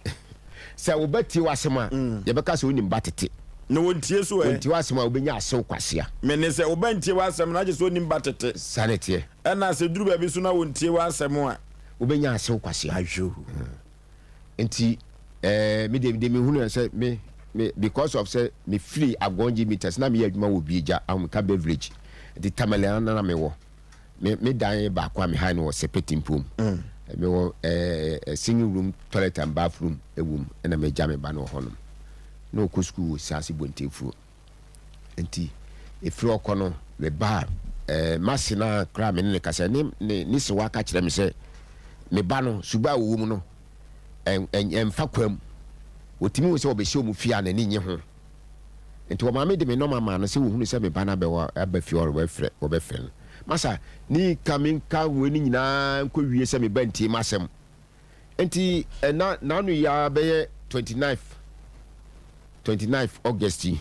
Sɛ wo ba tie w'asɛm a, yɛbɛka sɛ wonim ba tete. Na wɔntie so ɛ? Wɔntie w'asɛm a, wobɛnya asew kwasea. Mene sɛ wo ba ntie w'asɛm no, agye sɛ ɔnim ba tete. Saa na ɛteɛ. Ɛna sɛ ɛduru baabi nso na wɔntie w'asɛm a. Wobɛnya asew kwasea. Ayoo. Nti ɛɛ me deɛ deɛ mehunu yɛ sɛ me me because of sɛ mefiri Agɔngye meters na meyɛ adwuma wɔ Biagya Ahomeka Beverage nti Tamale na na mewɔ. Me me dan baako a me han no wɔ Sepeti mpo mu. Mewɔ ɛɛ single room toilet and bathroom ɛwɔ mu ɛna magya me ba no wɔ hɔnom. Na ɔkɔ sukuu wɔ Siase Bontefuo. Nti ɛfiri ɔkɔ no me ba ɛɛ m'ase no a koraa me ne no kasa ne ne ne sewa ka kyerɛ me sɛ me ba no suba a ɔwɔ mu no ɛmfa kwa mu. Wɔtumi hu sɛ ɔbɛhyɛ wɔn fie a n'ani nye ho. Nti wɔmaa me de me nɔma maa no sɛ wɔhunu sɛ me ba no abɛwɔ aba fie hɔ wɔbɛfrɛ wɔbɛfrɛ no. Masa ne ka menka wei no nyinaa nkɔ wie sɛ me ba ntie m'asɛm. Nti ɛna n'ano yi ara bɛyɛ 29th 29th August yi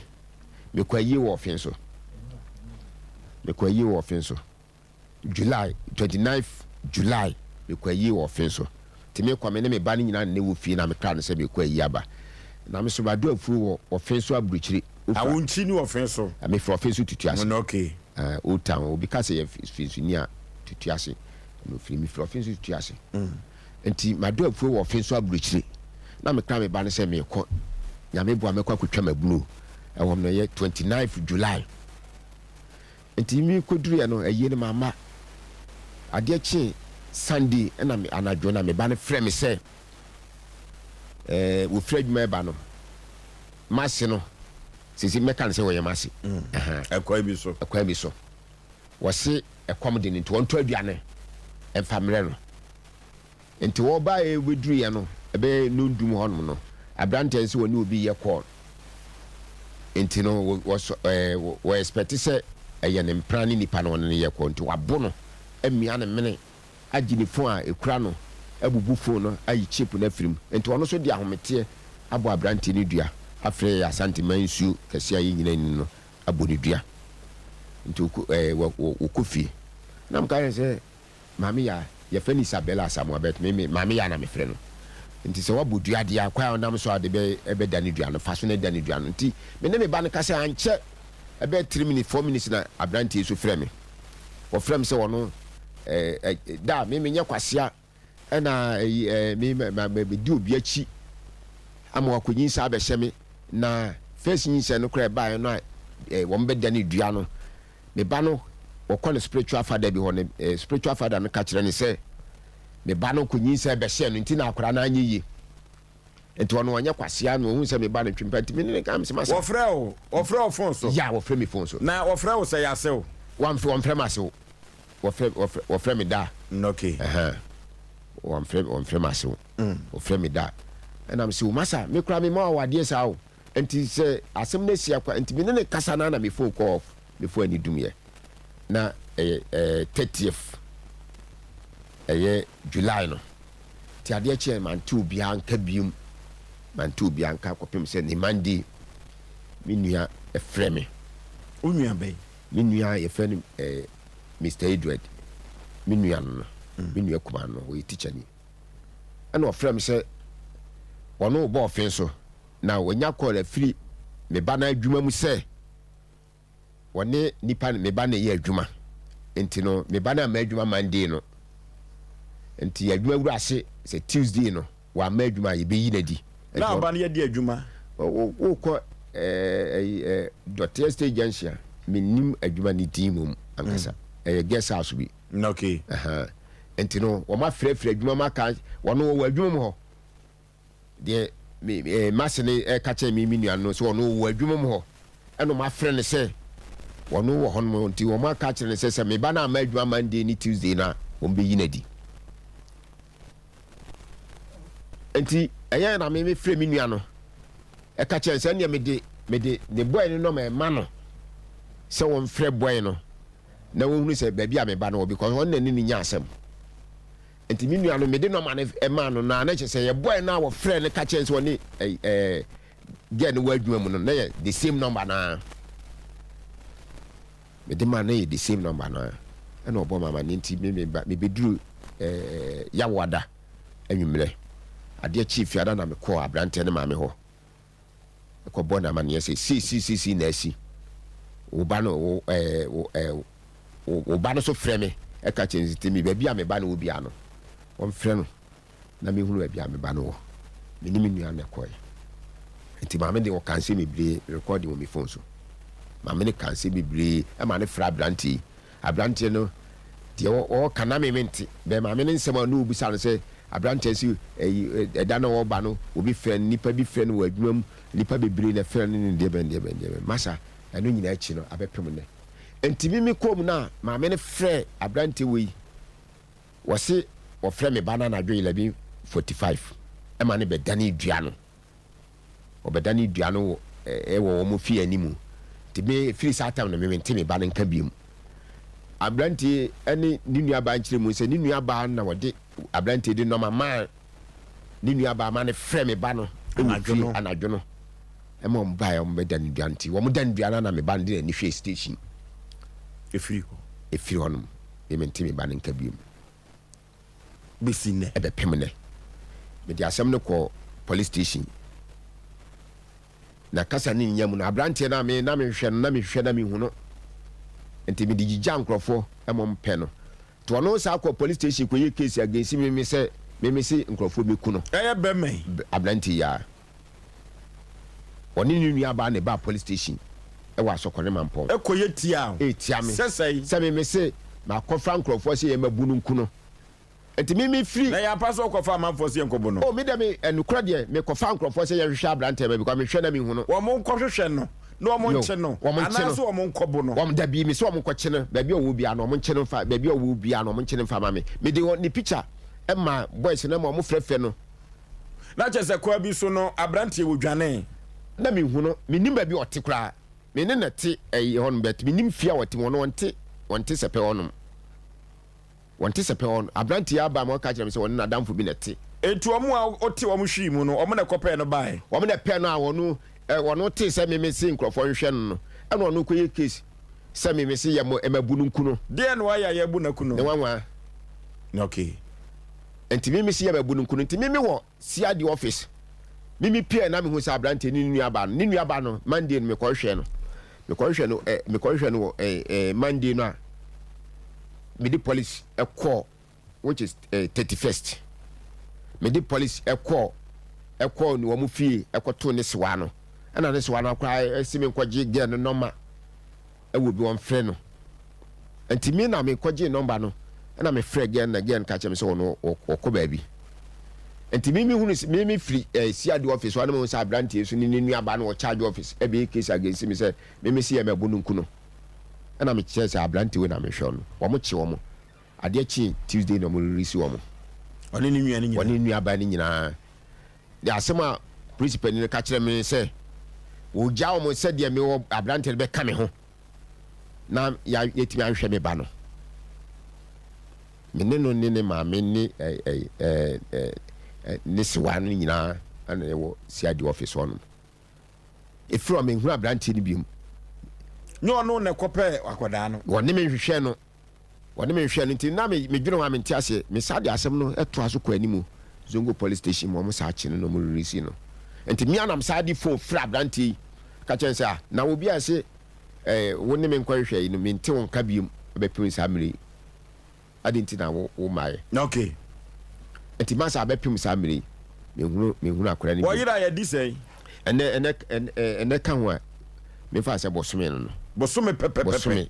mekɔ ayie wɔ ɔfen so. Mekɔ ayie wɔ ɔfen so. July, 29th July, mekɔ ayie wɔ ɔfe so. Nti mekɔ, me ne me ba no nyinaa na na ɛwɔ fie na mekra no sɛ mekɔ ayie aba. Na me so mado afuo wɔ ɔfe so aburokyire. Wofura. Awonkyi ne ɔfe so? Mefiri ɔfe so Tutuase. Mm, okay. Uh, Old Town. Obi ka sɛ yɛ Finsoni a, Tutuase na ofiri. Mefiri ɔfe so Tutuase. Mm. Nti mado afuo wɔ ɔfe so aburokyire. Na mekra me ba no sɛ mekɔ. Nyame boa mɛkɔ akɔtwa m'abunu. Ɛwɔ no yɛ 29th July. Nti me kɔduruiɛ no ayie no mamma. Adeɛ kyee Sunday na me anadwo na me ba no frɛ me sɛ ɛɛ wɔfiri adwuma ɛba no m'ase no sisi mɛka no sɛ wɔyɛ m'ase. Mm. Ɛkwan bi so. Ɛkwan bi so. Wɔse ɛkɔm de no nti wɔntɔ aduane ɛmfa mmerɛ no. Nti wɔbaeɛ bɛduruiɛ no, ɛbɛyɛ nnɔndum hɔnom no, aberanteɛ no sɛ wɔne obi reyɛ call. Nti no wɔsɔ ɛɛ wɔ expect sɛ ɛyɛ ne mpena ne nipa no ɔne no yɛ call. Nti wabo no, amia ne mene, agye ne phone a ɛkura no, abubu phone no, ayi chip no afiri mu. Nti ɔno nso de ahometeɛ abɔ aberanteɛ no dua, afrɛ yɛ Asanteman nsuo kɛseɛ a yɛn nyinaa nim no abɔ no dua. Nti ɔkɔ ɛɛ wɔ wɔkɔ fie. Na meka kyerɛ no sɛ. Maame Yaa, yɛfrɛ no Isabella Asamoah but me me Maame Yaa na mefrɛ no. Nti sɛ woabɔ dua deɛ a, kwan a wonam so a wode bɛ bɛdane dua no, fa so na dane dua no. Nti me ne me ba no kasae, ankyɛ ɛbɛyɛ three minutes, 4 minutes na aberanteɛ yi nso frɛ me. Wɔfrɛ me sɛ ɔno ɛɛ ɛ da a me menyɛ kwasea ɛna ɛyi ɛɛ me ma ma medi obi akyi ama wakɔ nyinsɛn abɛhyɛ me na first nyinsɛn no koraa ɛbaeɛ no a ɛɛ wɔn bɛdane dua no me ba no wɔkɔ ne spiritual father bi hɔ ne eh, spiritual father no ka kyerɛ ne sɛ me ba no kɔ nyinsɛn bɛhyɛ no nti na akwadaa no anyɛ yie nti ɔno ɔnyɛ kwasea na ohun sɛ me ba no ntwe mpa nti me ne ne ka mesɛ masa. Wɔfrɛ wo wɔfrɛ wo phone so. Ya wɔfrɛ me phone so. Na wɔfrɛ wo sɛ yasew. Wɔmfrɛ wɔmfrɛ me asew wɔfrɛ wɔfrɛ wɔfrɛ me da. Okay. Ɛhɛn wɔmfrɛ wɔmfrɛ me asew wɔfrɛ me da ɛna mesɛ o masa me koraa me ma wɔ adeɛ saa o. Nti sɛ asɛm no asi akwa nti me ne no kasa no ara na me phone kɔ off, me phone ani dumyɛ. Na ɛyɛ ɛɛ 30th ɛyɛ July no. Nti adeɛ kyeɛ mante obiara nka biom, mante obiara nka kɔpem sɛ ne Monday me nua frɛ me. Wo nua bɛn? Me nua yɛfrɛ no ɛɛ Mister Edward, me nua no no, me nua kumaa no, ɔyɛ teacher ni. Ɛna ɔfrɛ me sɛ ɔno rebɔ ɔfen so. Na wanya call afiri me ba no adwuma mu sɛ wɔne nipa me ba no yɛ adwuma nti no me ba no amma adwuma Monday no nti adwuma wura ase sɛ Tuesday no wamma adwuma a yɛbɛyi no adi. Na ɔba no yɛdi adwuma. Wokɔ ɛɛ Dɔteɛ State Junction a mennim adwuma ne din mmom ankasa ɛyɛ guest house bi. Okay. Nti no wɔn afrɛfrɛ adwuma mu aka wɔn wɔ adwuma mu hɔ. Deɛ me eh, m'ase no ɛka kyerɛ me me nua no sɛ ɔno wɔ adwuma mu hɔ ɛna wɔn afrɛ no sɛ ɔno wɔ hɔ nom nti wɔn aka akyerɛ no sɛ sɛ me ba no amma adwuma Monday ne Tuesday no a wɔn bɛyi no adi. Nti ɛyɛ na me mefrɛ me nua no ɛka kyerɛ no sɛ ɛnneɛ mede mede ne bɔe no nɔma ɛma no sɛ wɔmfrɛ bɔe no na wɔhunu sɛ baabi a me ba no wɔ because ɔno na ne ne nya asɛm. Nti me nua no mede nɔma no maa no na na kyerɛ sɛ yɛbɔɛ no a wɔfrɛɛ no ka kyerɛ no sɛ ɔne ɛɛ girl no wɔ adwuma mu no na yɛ the same number naa mede maa no yɛ the same number naa ɛna ɔbɔ ma ma ne nti me me ba mebɛduru ɛɛ yawoada anwummerɛ adeɛ kyee fiada na mekɔɔ aberanteɛ no maame hɔ kɔbɔ no amanneɛ sɛ sei sei sei sei na asi. Wo ba no wo ɛɛ wo ɛɛ wo ba no so frɛ me ɛka kyerɛ me sɛ me baabi a me ba no wɔ biara no wɔmfrɛ no na mehunu baabi a me ba no wɔ. Me ne me nua na ɛkɔɛ. Nti maame de ɔka nsɛm bebree recording wɔ me phone so. Maame no ka nsɛm bebree ɛma no frɛ aberanteɛ yi. Aberanteɛ no deɛ ɔɔka na me mente bɛɛ maame no nsɛm a na ɔbisa no sɛ aberanteɛ sɛ ɛyi ɛda na ɔɔba no obi frɛ no nipa bi frɛ no wɔ adwuma mu nipa bebree na frɛ no ne deɛ bɛn deɛ bɛn deɛ bɛn masa ɛno nyinaa akyi no abɛpem nnɛ nti me me kɔɔ mu no a maame no frɛ aberanteɛ wei wɔse wɔfrɛ me ba no anadwo 11:45 ɛma no bɛdane dua no Wɔbɛdane dua no wɔ wɔ wɔn fie anim. Nti me, firi saa tam no, me mente me ba no nka biom. Aberanteɛ ne ne nuabaa nkyerɛ mu sɛ ne nuabaa na wɔde aberanteɛ de nɔma maa ne nuabaa ma no frɛ me ba no wɔ fie anadwo no ɛma wɔn baeɛ wɔn bɛda ne dua nti wɔn da ne dua no na me ba no de n'ani hwɛ station efiri hɔ efiri hɔ nom me mente me ba no nka biom. bɛsi nnɛ. Ɛbɛpem nnɛ. Mede asɛm no kɔɔ police station. Na kasa no nnya mu no, aberanteɛ no a me na mehwehwɛ no, na mehwehwɛ na mehu no. Nti mede gyigyaa nkurɔfoɔ ma wɔpɛ no. Nti ɔno saa kɔɔ police station kɔyɛɛ case against me me sɛ me mese nkurɔfoɔ bɛku no. Ɛyɛ bɛma yi. Aberanteɛ yi ara. Ɔne ne nuabaa na ɛbaa police station wɔ Asɔkɔre Mampɔn. Ɛkɔyɛ tia wo. Ɛretia me. Sɛ sɛn? Sɛ me mese makɔfa nkurɔfoɔ sɛ yɛmmɛbu no nku no. Nti me mefiri. Na ɛyɛ ampa sɛ wokɔfa amanfoɔ sɛ yɛnkɔbu no? Oh, me deɛ me, nokorɛ deɛ, mekɔfa nkurɔfoɔ sɛ yɛnhwehwɛ aberanteɛ ma because mehwɛ na mehu no. Wɔn nkɔhwehwɛ no na wɔn nkye no, anaasɛ wɔn nkɔbo no? Wɔn, dabi, mese wɔn nkɔkye no, baabi a ɔwɔ biara no, wɔn nkye no mfa, baabi a ɔwɔ biara no, wɔn nkye no mfa ma me. Mede wɔn, ne picture maa boys no ma wɔfrɛfrɛ no. Na kyerɛ sɛ kwa bi so no abranteɛ wɔdwanee. Na menhu no, mennim baabi a ɔte koraa. Me ne no te ɛyi hɔnom but mennim fie a ɔte mu, ɔno ɔnte, ɔnte sɛpɛ hɔnom. Ɔnte sɛpɛ hɔ. Abranteɛ yi aba ma ɔka kyerɛ me sɛ ɔne n'adamfo bi na ɛte. Enti wɔn a ɔte wɔn hwii mu no, wɔn na ɛkɔpɛɛ no baeɛ. Wɔn na ɛpɛɛ no a ɔno, ɛ, ɔno tee sɛ me mese nkurɔfoɔ nhwehwɛ no no, ɛna ɔno kɔyɛ case sɛ me mese yɛ mo, ɛma bu no nku no. Deɛn na wayɛ a yɛabu no aku no? Ne nwanwa. Okay. Nti me mesi yɛ mabu no nku no. Nti me mewɔ CID office. Me me pie na mehu sɛ aberanteɛ ne ne nua baa no. Ne nua baa no Monday no mekɔhwehwɛ no. Mekɔhwehwɛ no ɛ mekɔhwehwɛ no wɔ ɛ ɛ Monday no a mede police ɛkɔɔ which is eh, 31st. Mede police ɛkɔɔ ɛkɔɔ ne wɔn fie ɛkɔtoo ne sewa no. Ɛna ne sewa no koraa ɛsi me nkɔgye girl no nɔma. Ɛwɔ bi wɔmfrɛ no nti me na mekɔgyee nɔmba no ɛna mefrɛ girl no na girl no ka kyerɛ me sɛ ɔno ɔkɔ baabi nti me mehunu me me firi eh, CID office hɔ na mehu sɛ aberanteɛ nso ne ne nuabaa no wɔ charge office ɛbɛyɛ case against me sɛ me me se yɛ mɛbo no nku no ɛna mekyerɛ sɛ aberanteɛ wei na mehwɛ no wɔn kye wɔn adeɛ kye Tuesday na wɔn release wɔn ɔne ne nua no nyinaa ɔne ne nuabaa no nyinaa De asɛm a polisi panin no ka kyerɛɛ me ne sɛ, wɔgyaa wɔn sɛdeɛ mewɔ aberanteɛ no bɛka me ho na yɛatumi ahwehwɛ me ba no. Me ne no ne ne maame ne ne sewa no nyinaa na yɛwɔ CID office hɔnom. Ɛfiri hɔ menhunu aberanteɛ no biom. Nyɛ ɔno na ɛkɔpɛɛ akwadaa no. Wɔne me nhwehwɛɛ no. Wɔne me nhwɛ no nti na me medwene ho a mente aseɛ. Me saa de asɛm no toa so kɔ animu Zongo police station mu wɔn saa kye no na wɔn release no. Nti me ara na me saa de phone frɛ abranteɛ yi ka kyerɛ no sɛ ah na obi a ɛse eh wo ne me nkɔ hwehwɛ yi no mente wo nka biom bɛpem saa mmerɛ yi adɛn nti na wo wo mmaeɛ. Okay. Nti masa abɛpem saa mmerɛ yi menhunu menhunu akwadaa no biom. Wɔyera yɛ di sɛn? Ɛnɛ ɛnɛ ɛnɛ ka ho a memfa sɛ bosome no no. Bosome pɛpɛpɛpɛ. Bosome.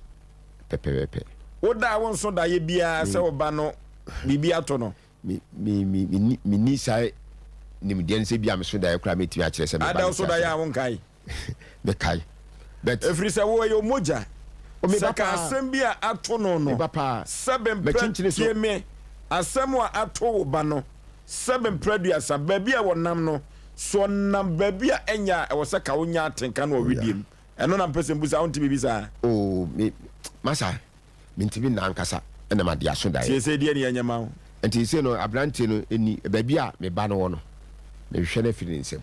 pɛpɛɛpɛ. Woda a wonso daeɛ biara sɛ wo ba no biribi ato no? Me, me, me, me, menni saa nimdeɛ no sɛ bi a meso daeɛ koraa mɛtumi akyerɛ sɛ me ba Ada no woso te daeɛ ase. a wonkae? Mekae. But. Ɛfiri sɛ wo ɛyɛ wo mogya. O, me ba Sɛ ka paa. asɛm bi a ato no Me no, ba paa. sɛbe mprɛ, Makyinkyini so. tie me, asɛm a ato wo ba no, sɛbe mprɛ aduasa, baabi a wɔnam no, so ɔnam baabi a ɛnyɛ a ɛwɔ sɛ ka wonya atenka no wɔ Oh, yeah. wedeɛ mu. Ɛno na mpɛ sɛ mbusa, wonte biribi saa? Oh, me, masa, mentumi nna ankasa, ɛna made aso daeɛ. Tie sei deɛ ne yɛnyɛ ma wo. Nti sei no, aberanteɛ no nni, baabi a me ba no wɔ no, mehwehwɛ no afiri ne nsam.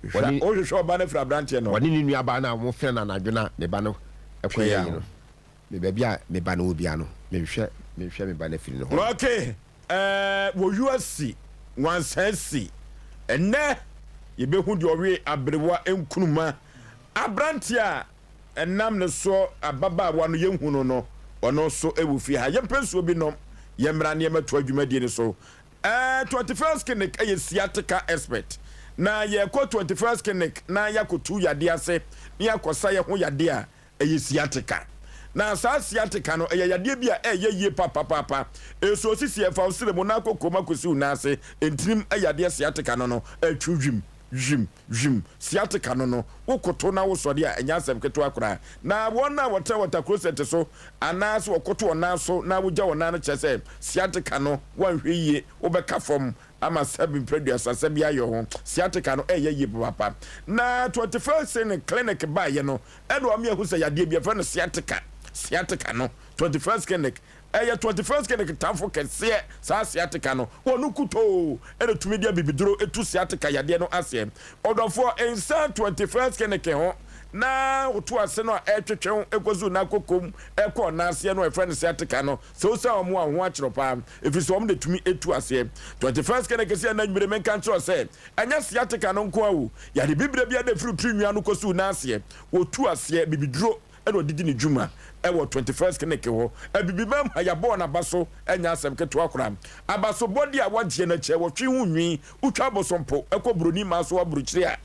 Hwɛ, wohwehwɛ ɔba no afiri aberanteɛ no hɔ? Ɔne ne nuabaa no a wɔfrɛ no anadwo no a me ba no kɔyɛɛ yi no, me baabi a me ba no wɔ biara no, mehwehwɛ, mehwehwɛ me ba no afiri ne hɔ. Okay. Ɛɛ wɔ uasi nwansa asi. Ɛnnɛ yɛbɛhu deɛ ɔwe aberewa nkunuma. Aberanteɛ a ɛnam ne soɔ ababaawa no yɛnhu no no, ɔno nso wɔ fie ha. Yɛmpɛ nsuo bi nom, yɛmmra na yɛmmɛtoa dwumadie no so. Ɛɛ 21st Clinic yɛ sciatica expert. Na yɛkɔ 21st Clinic na yɛakɔtu yadeɛ ase na yɛakɔsa yɛn ho yadeɛ a, Ɛyɛ sciatica. Na saa sciatica no, ɛyɛ yadeɛ bi a ɛyɛ yie papapaapa. Ɛsɔ sisi, ɛfa wo srɛ mu na akɔ kɔn mu akɔsi wo nan ase. Ntinim yadeɛ sciatica no no, ɛtwe hwim, hwim, hwim. Sciatica no no, wokoto na wosɔre a, ɛnyɛ asɛm ketewa koraa. Na wɔn a wɔtena water closet so anaasɛ wɔkoto wɔn nan so na wogya wɔn nan no kyerɛ sɛ sciatica no, woanhwɛ yie, wobɛka fam ama sɛbi mprɛduasa sɛbi ayɛ ho. Sciatica no, ɛyɛ yie papaapa. Na 21st Clinic baeɛ no, Ɛna wama yɛahu sɛ yadeɛ bi yɛfrɛ no sciatica, sciatica no, 21st Clinic, ɛyɛ 21st Clinic tamfo kɛseɛ, saa sciatica no, wɔn nkutoo ɛna tumi de abibiduro tu sciatica yadeɛ no aseɛ. Ɔdɔfoɔ, nsan 21st Clinic ho na woto ase no a ɛretwetwe wo ɛkɔsi wo nan kokom ɛkɔ ɔnan aseɛ no a yɛfrɛ no sciatica no, sɛ wosian wɔn a wo ho akyerɛ wo paa, ɛfiri sɛ wɔn na ɛtumi tu aseɛ. 21st Clinic sɛ ɛnnɛ anwummere menka nkyerɛ wo sɛ, Ɛnyɛ sciatica no nko ara o, yare bibire biara da firi wo tiri nwi ano kɔsi wo nan aseɛ. Wɔtu aseɛ, bibiduro na ɔde di ne dwuma wɔ 21st Clinic hɔ. Abibiman mu ha, yɛabɔ wɔn aba so, ɛnyɛ asɛm ketewa koraa. Abasobɔdeɛ a wɔgyeɛ no akyɛ, wɔtwe ho nwi, wotwa abosompo kɔ buroni mmaa so aburokyire a,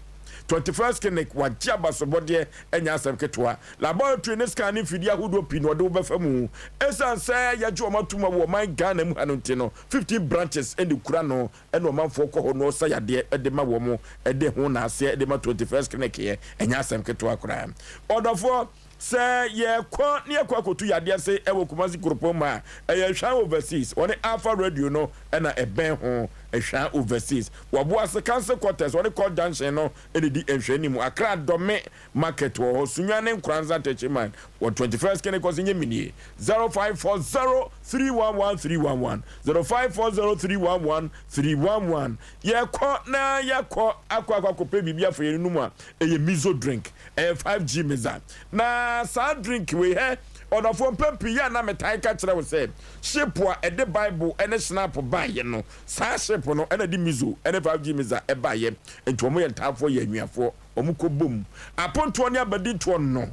21st Clinic wɔagye abasobɔdeɛ, ɛnyɛ asɛm ketewa. Laboratory ne scan ne mfidie ahodoɔ pii na wɔde wo bɛfa mu. Ɛsiane sɛ yɛagye wɔn atom wɔ ɔman Ghana mu ha no nti no, 15 branches na ɛkura no. Ɛna ɔmanfoɔ kɔ hɔ na ɔsa yadeɛ de ma wɔn de ho naaseɛ de ma 21st clinic yɛ ɛnyɛ asɛm ketewa koraa. Ɔdɔfoɔ, sɛ yɛkɔ ne yɛkɔ akɔtu yadeɛ ase wɔ Kumasi kuropɔn mu a, ɛyɛ Hwan Overseas, wɔne Alpha Radio no na ɛbɛn ho, Hwan Overseas. Wɔboase Council Quarters, wɔne Court Junction no na ɛdi nhwɛanimu. Accra Dome Market wɔ hɔ, Sunyani ne Nkoranza Techiman wɔ 21st Kene kɔ so nyɛ minie 0540 311 311 0540 311 311 Yɛkɔ na yɛkɔ akɔ akɔ akɔpɛ biribi afa yɛn anum a ɛyɛ miso drink. Ɛyɛ 5G Mixer. Na saa drink wei hɛ, ɔdɔfoɔ mpɛn pii yɛ a na metae ka kyerɛ wo sɛ ship a ɛde Bible ne Schnapp baeɛ no, saa ship no na ɛde Miso ne 5G Mixer baeɛ. Nti wɔn yɛ ntaafoɔ yɛ anuafoɔ. Wɔn kɔ bom. Apontoɔ ne abadintoɔ no,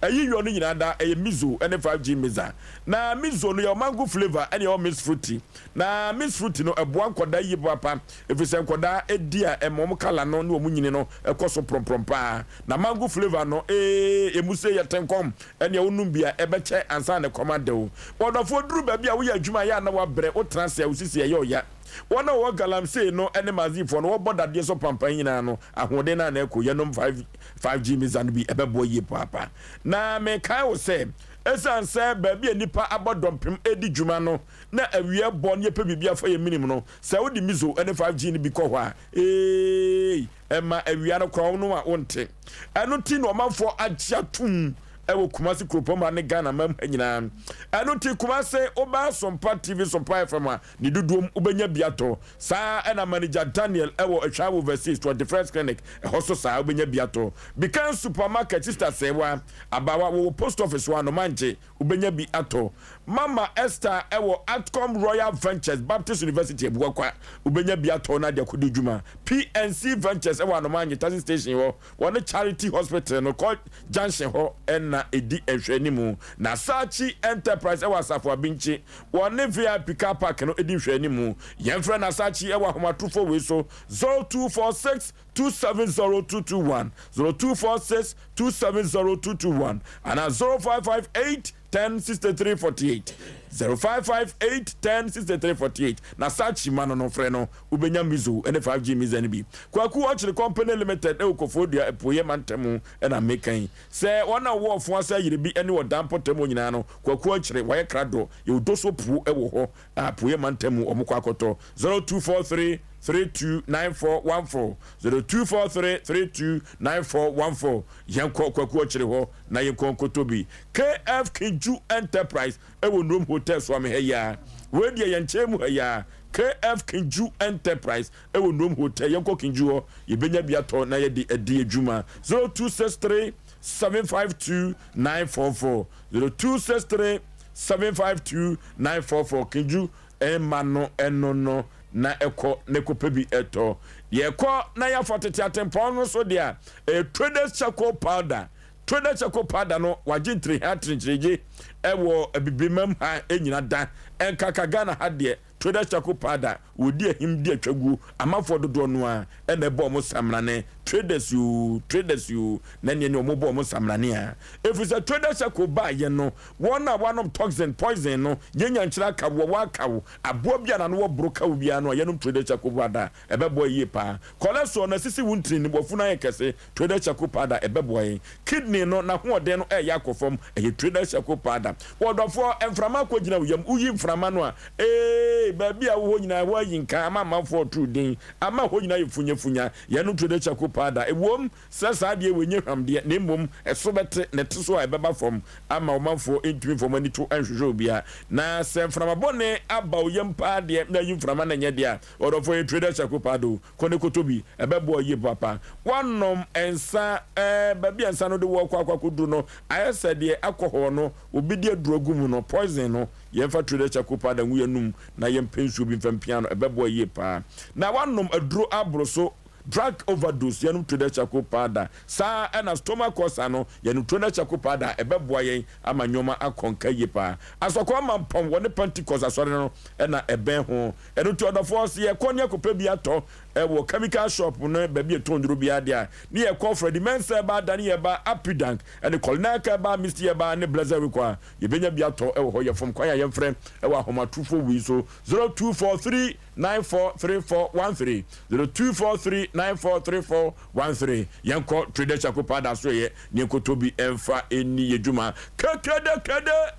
ɛyi yɔ no nyinaa da, ɛyɛ Miso ne 5G Mixer. Na Miso no yɛwɔ mango flavour ɛne yɛwɔ mixed fruity. Na mixed fruity no ɛboa nkɔdaa yie papaapa ɛfiri sɛ nkɔdaa di a ɛma wɔn colour no ne wɔn nyini no kɔ so prɔmprɔm paa. Na mango flavour no ee ɛmu sei yɛ tenkɔm ɛneɛ wonom bi a ɛbɛkyɛ ansa na ɛkɔm adɛ wo. Ɔdɔfoɔ duru baabi a woyɛ adwuma a ɛyɛ a na wabrɛ, wotena ase a wo sisi ɛyɛ ɔya. Wɔn a wɔwɔ Galamsey no ne Mazifoɔ no wɔbɔ dadeɛ so pampan nyinaa no ahoɔden no a na ɛkɔ yɛnom 5 5G mixer no bi ɛbɛboa yie paapa. Na mekae wo sɛ ɛsiane sɛ baabi a nnipa abɔ dɔmpem redi dwuma no na awia bɔ na yɛpɛ biribi afa yɛn menem no, sɛ wode Mizo ne 5G no bi kɔ hɔ a, eei, ɛma awia no koraa wonom a wonte. Ɛno nti na ɔmanfoɔ agye atom wɔ Kumasi kuropɔn mu ha ne Ghana man mu ha nyinaa. Ɛno nti Kumasi woba Sompa TV, Sompa FM a, ne dodoɔ mu wobɛnya bi atɔ. Saa ara na Manager Daniel wɔ Atwaa Overseas 21st Clinic, ɛhɔ nso saa ara wobɛnya bi atɔ. Bikan Supermarket, Sister Sɛɛwa, abaawa, wɔwɔ Post Office hɔ, Anomangye, wobɛnya bi atɔ. Mama Esther wɔ Atcom Royal Ventures, Baptist University, Abuakwa, wobɛnya bi atɔ na de akɔdi dwuma. PNC Ventures wɔ Anomangye Taxi Station hɔ, Wɔne Charity Hospital no kɔ junction hɔ na ɛdi nhwɛanimu. Na Sachi Enterprise wɔ Asafo Abinkyi, wɔne VIP Car Park no di nhwɛanimu. Yɛmfrɛ Nasachi wɔ ahomatrofoɔ wei so, 0246 270 221, 0246 270 221 anaa 0558 10 63 48, 0558 10 63 48. Nasachi ma no no, frɛ no. Wobɛnya Mizo ne 5G Miza no bi. Kwaku Ɔkyere Company Limited wɔ Koforidua Apueeɛ Mantam na meka yi. Sɛ wɔn a wɔwɔ ɔfo ase ayere bi ne ɔdan mpɔtam hɔ nyinaa no, Kwaku Ɔkyere, wɔayɛ krado. Yɛwɔ Doso Puo wɔ hɔ a Apueeɛ Mantam mu wɔkɔ akɔtɔ. 0243 329414, 0243 329414. Yɛnkɔ Kwaku Ɔkyere hɔ na yɛnkɔ nkɔtɔ bi. KF Kinju Enterprise wɔ Nnuom Hotel Suame ha yi ara. Wei deɛ yɛn nkyɛn mu ha yi ara. KF Kinju Enterprise wɔ Nnuom Hotel. Yɛnkɔ Kinju hɔ, yɛbɛnya bi atɔ na yɛde adi adwuma. 0263 752 944, 0263 752 944. Kinju mma no ɛno no na ɛkɔ na ɛkɔpɛ bi ɛtɔ. Yɛkɔ na yɛafa tete atempɔn no so deɛ a, ɛyɛ Traders Charcoal Powder. Traders Charcoal Powder no wagye ntireha aterenkyeregye ɛwɔ Abibiremam ha nyina da. Ɛnkaka Ghana ha deɛ, Traders Charcoal Powder wɔdi ahim di atwaguo. Amanfoɔ dodoɔ no ara na ɛbɔ wɔn samrane. Traders oo, traders oo, na ɛneɛ ne wɔn bɔ wɔn samrane a. Ɛfiri sɛ Traders Charcoal baeɛ no, wɔn a wɔanom toxin, poison, no, yɛnya nkyerɛ aka wo, wɔwɔ aka wo, aboa bi a n'ano wɔ boro ka wo biara no a, yɛnom Traders Charcoal Powder a, ɛbɛboa yie paa. Cholesterol no asisi wo ntini no, w'afunu ayɛ kɛse, Traders Charcoal Powder ɛbɛboa yɛn. Kidney no n'ahoɔden no ɛreyɛ akɔ fam, ɛyɛ Traders Charcoal Powder. Ɔdɔfoɔ, mframa akɔgyina wo yam, woyi mframa no a, eei, baabi a wowɔ nyinaa ɛhɔ ayi nka ama amanfoɔ reto wo din, ama ɛhɔ nyinaa ayɛ funyafunya. Yɛnom Traders Charcoal Powder. Ɛwom sɛ saa adeɛ wei nyɛ hwam deɛ, na mmom ɛso bɛte, na ɛte so a ɛbɛba fam ama ɔmanfoɔ ntumi mfa wɔn ani to nhwehwɛ obiara. Na sɛ mframa bɔne aba wo yam paa deɛ, na ayi mframa no nyɛ deɛ a, ɔdɔfoɔ, ɛyɛ Traders Charcoal Powder o. Kɔ ne kɔtɔ bi, ɛbɛboa wo yie paapa. Woanom nsa ɛɛ, baabi a nsa no de wo akɔ akɔ akɔduru no, ayɛ sɛ deɛ alcohol no, obi de aduro agu mu no, poison no. Yɛmfa Traders Charcoal Powder ngu yɛn anum na yɛmpɛ nsuo bi mfa mpia no, ɛbɛboa yie paa. Na woanom aduro aboro so, drug overdose, yɛnom Traders Charcoal Powder. Saa ara na stomach ulcer no, yɛnom Traders Charcoal Powder a, ɛbɛboa yɛn ama nneɛma akɔ nka yie paa. Asɔkɔɔ Mampɔn, wɔne Pentecost Asɔre no na ɛbɛn ho. Ɛno nti ɔdɔfoɔ, sɛ yɛkɔ ne yɛkɔpɛ bi atɔ wɔ chemical shop no baabi a yɛtɔn nnuro biara deɛ a, ne yɛkɔ Freddie Mensah ɛba, Dani ɛba, Apidank, ɛne Colinac ɛba, Misty ɛba, ne Blessed Rico a, yɛbɛnya bi atɔ wɔ hɔ. Yɛfom kwan a yɛmfrɛ wɔ ahomatorofoɔ wei so, 0243 943413, 0243 943413. Yɛnkɔ Trader Charcoal Powder asoɛeɛ ne yɛnkɔtɔ bi mfa nni yɛn dwuma. Kekedekede!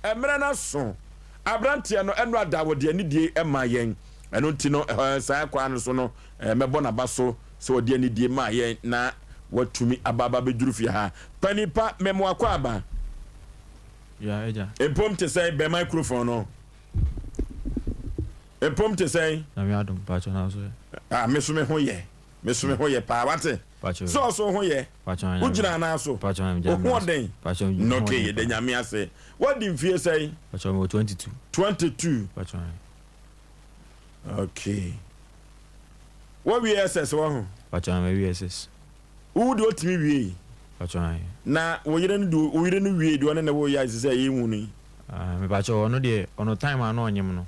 Mmerɛ no aso. Aberanteɛ no, ɛno ada wɔde anidie maa yɛn. Ɛno nti no, saa kwan no so no, mɛbɔ n'aba so sɛ ɔde anidie maa yɛn na watumi aba aba abɛduru fie ha. Panin pa, mema wo akwaaba. Ya, agya. Mpom te sɛn? Bɛn microphone no. Mpom te sɛn? Nyame adom, mpakyɛ na nso ɛ? Ah, me so me ho yɛ. Me so me ho yɛ paa wate. Sɛ ɔso ho yɛ. Wogyina anaa so? Wo ho ɔden? Ok, yɛda Nyame ase. Woadi mfie sɛn? 22. Ok. Woawie SS wɔ ho? Wo deɛ wotumi wiei? Na wo yere no deɛ wo yere no wiei deɛ ɔne ne wo yɛ a ɛsɛ sɛ yɛhu no yi? Mepakyɛ ɔno deɛ ɔno time a na ɔnyem no.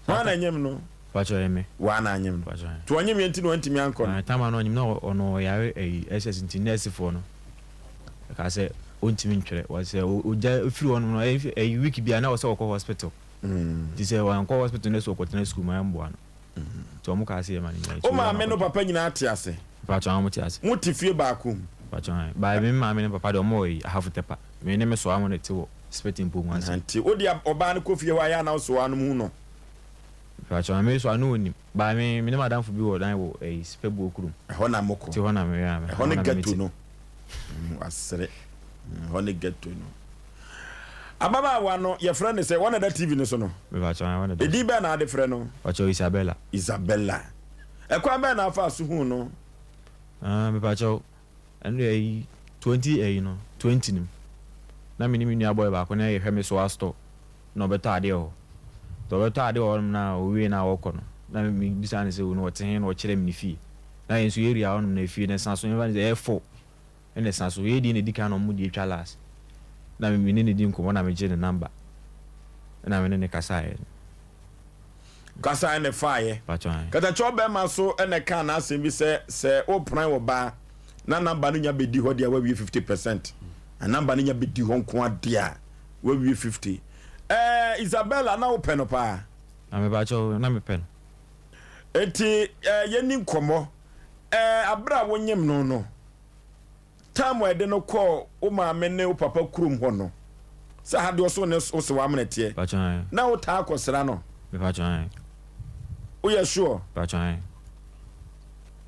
Hwan na ɛnyem no? Pakyɛ ɛyɛ me. Waa na anyem no. Pakyɛ. Nti ɔnyem yɛ nti na wantumi ankɔ no. Ae time a na ɔnyem na ɔno ɔyare ɛyi SS nti nurse foɔ no ɛkaa sɛ ɔntumi ntwerɛ wɔ sɛ ɔgya firi hɔ nom no ɛyi ɛyi week biara na ɛwɔ sɛ ɔkɔ hospital nti sɛ wankɔ hospital na sɛ ɔkɔtena school mu a ɛmboa no nti ɔmo kaa sɛ yɛma no nyae nti Wo ɔwura maame no ne wo akɔtwerɛ. papa nyinaa te ase? Pakyɛ ae ɔmo te ase. Mo te fie baako mu? Pakyɛ ae but me maame ne papa deɛ ɔmo wɔ ɛyi Ahafo Tɛpa me ne me soa mo na ɛte wɔ Spɛtin Mpomu ase. Nti wode ɔbaa no kɔ fie hɔ a ɛyɛ a na wo soa no mu hu no? Mpakyɛw me so ano onim but me me ne madamfo bi wɔ dan wɔ ɛyi spɛbuo kurom. Ɛhɔ na mokɔ. Ti hɔ na me ya me. Ɛhɔ ne ghetto no. Wasere. Ɛhɔ ne ghetto no. Ababaawa no yɛfrɛ no sɛ wɔn na da TV no so no. Mepakyɛw wɔn na da. Edin bɛn na ade frɛ no? Mepakyɛw Isabella. Isabella. Ɛkwan bɛn na afa so hu no? Ah mepakyɛw ɛno deɛ ɛyi 20 ɛyi no 20 nim. Na me ne me nua boy baako na yɛhwɛ me so store. na ɔbɛtɔ adeɛ wɔ hɔ. Nti ɔbɛtɔ adeɛ wɔ hɔnom na ɔwie na ɔkɔ no, na mebisa no sɛ no ɔte he na ɔkyerɛ me ne fie. Na yɛn nso yɛ area hɔnom na efie no ɛsa so, yɛmfa no sɛ ɛyɛ four ɛna ɛsa so. Yɛ deɛ na ɛdi kan na ɔmo deɛ atwa last. Na me ne no di nkɔmmɔ na megye ne number ɛna me ne no kasaeɛ. Kasaeɛ na ɛfaeɛ. Pakyɛ ae. Katakyɛ ɔbɛrima so na ɛkaa n'asɛm bi sɛ sɛ wopran ɔbaa na number no nya bɛdi hɔ deɛ a wawie 50 percent. Na number no nya bɛdi hɔ nko ara deɛ a Wawie 50. Ɛɛ Isabella na wopɛ no paa? Na me pakyɛw na mepɛ no. Enti ɛɛ yɛnni nkɔmmɔ. Ɛɛ abere a wonyem no no, time a yɛde no kɔɔ wo maame ne wo papa kurom hɔ no, sɛ ha deɛ ɔso ne wo se w'amena teɛ, Pakyɛw ae. na wotaa kɔsra no? Me pakyɛw ae. Woyɛ sure? Pakyɛw ae.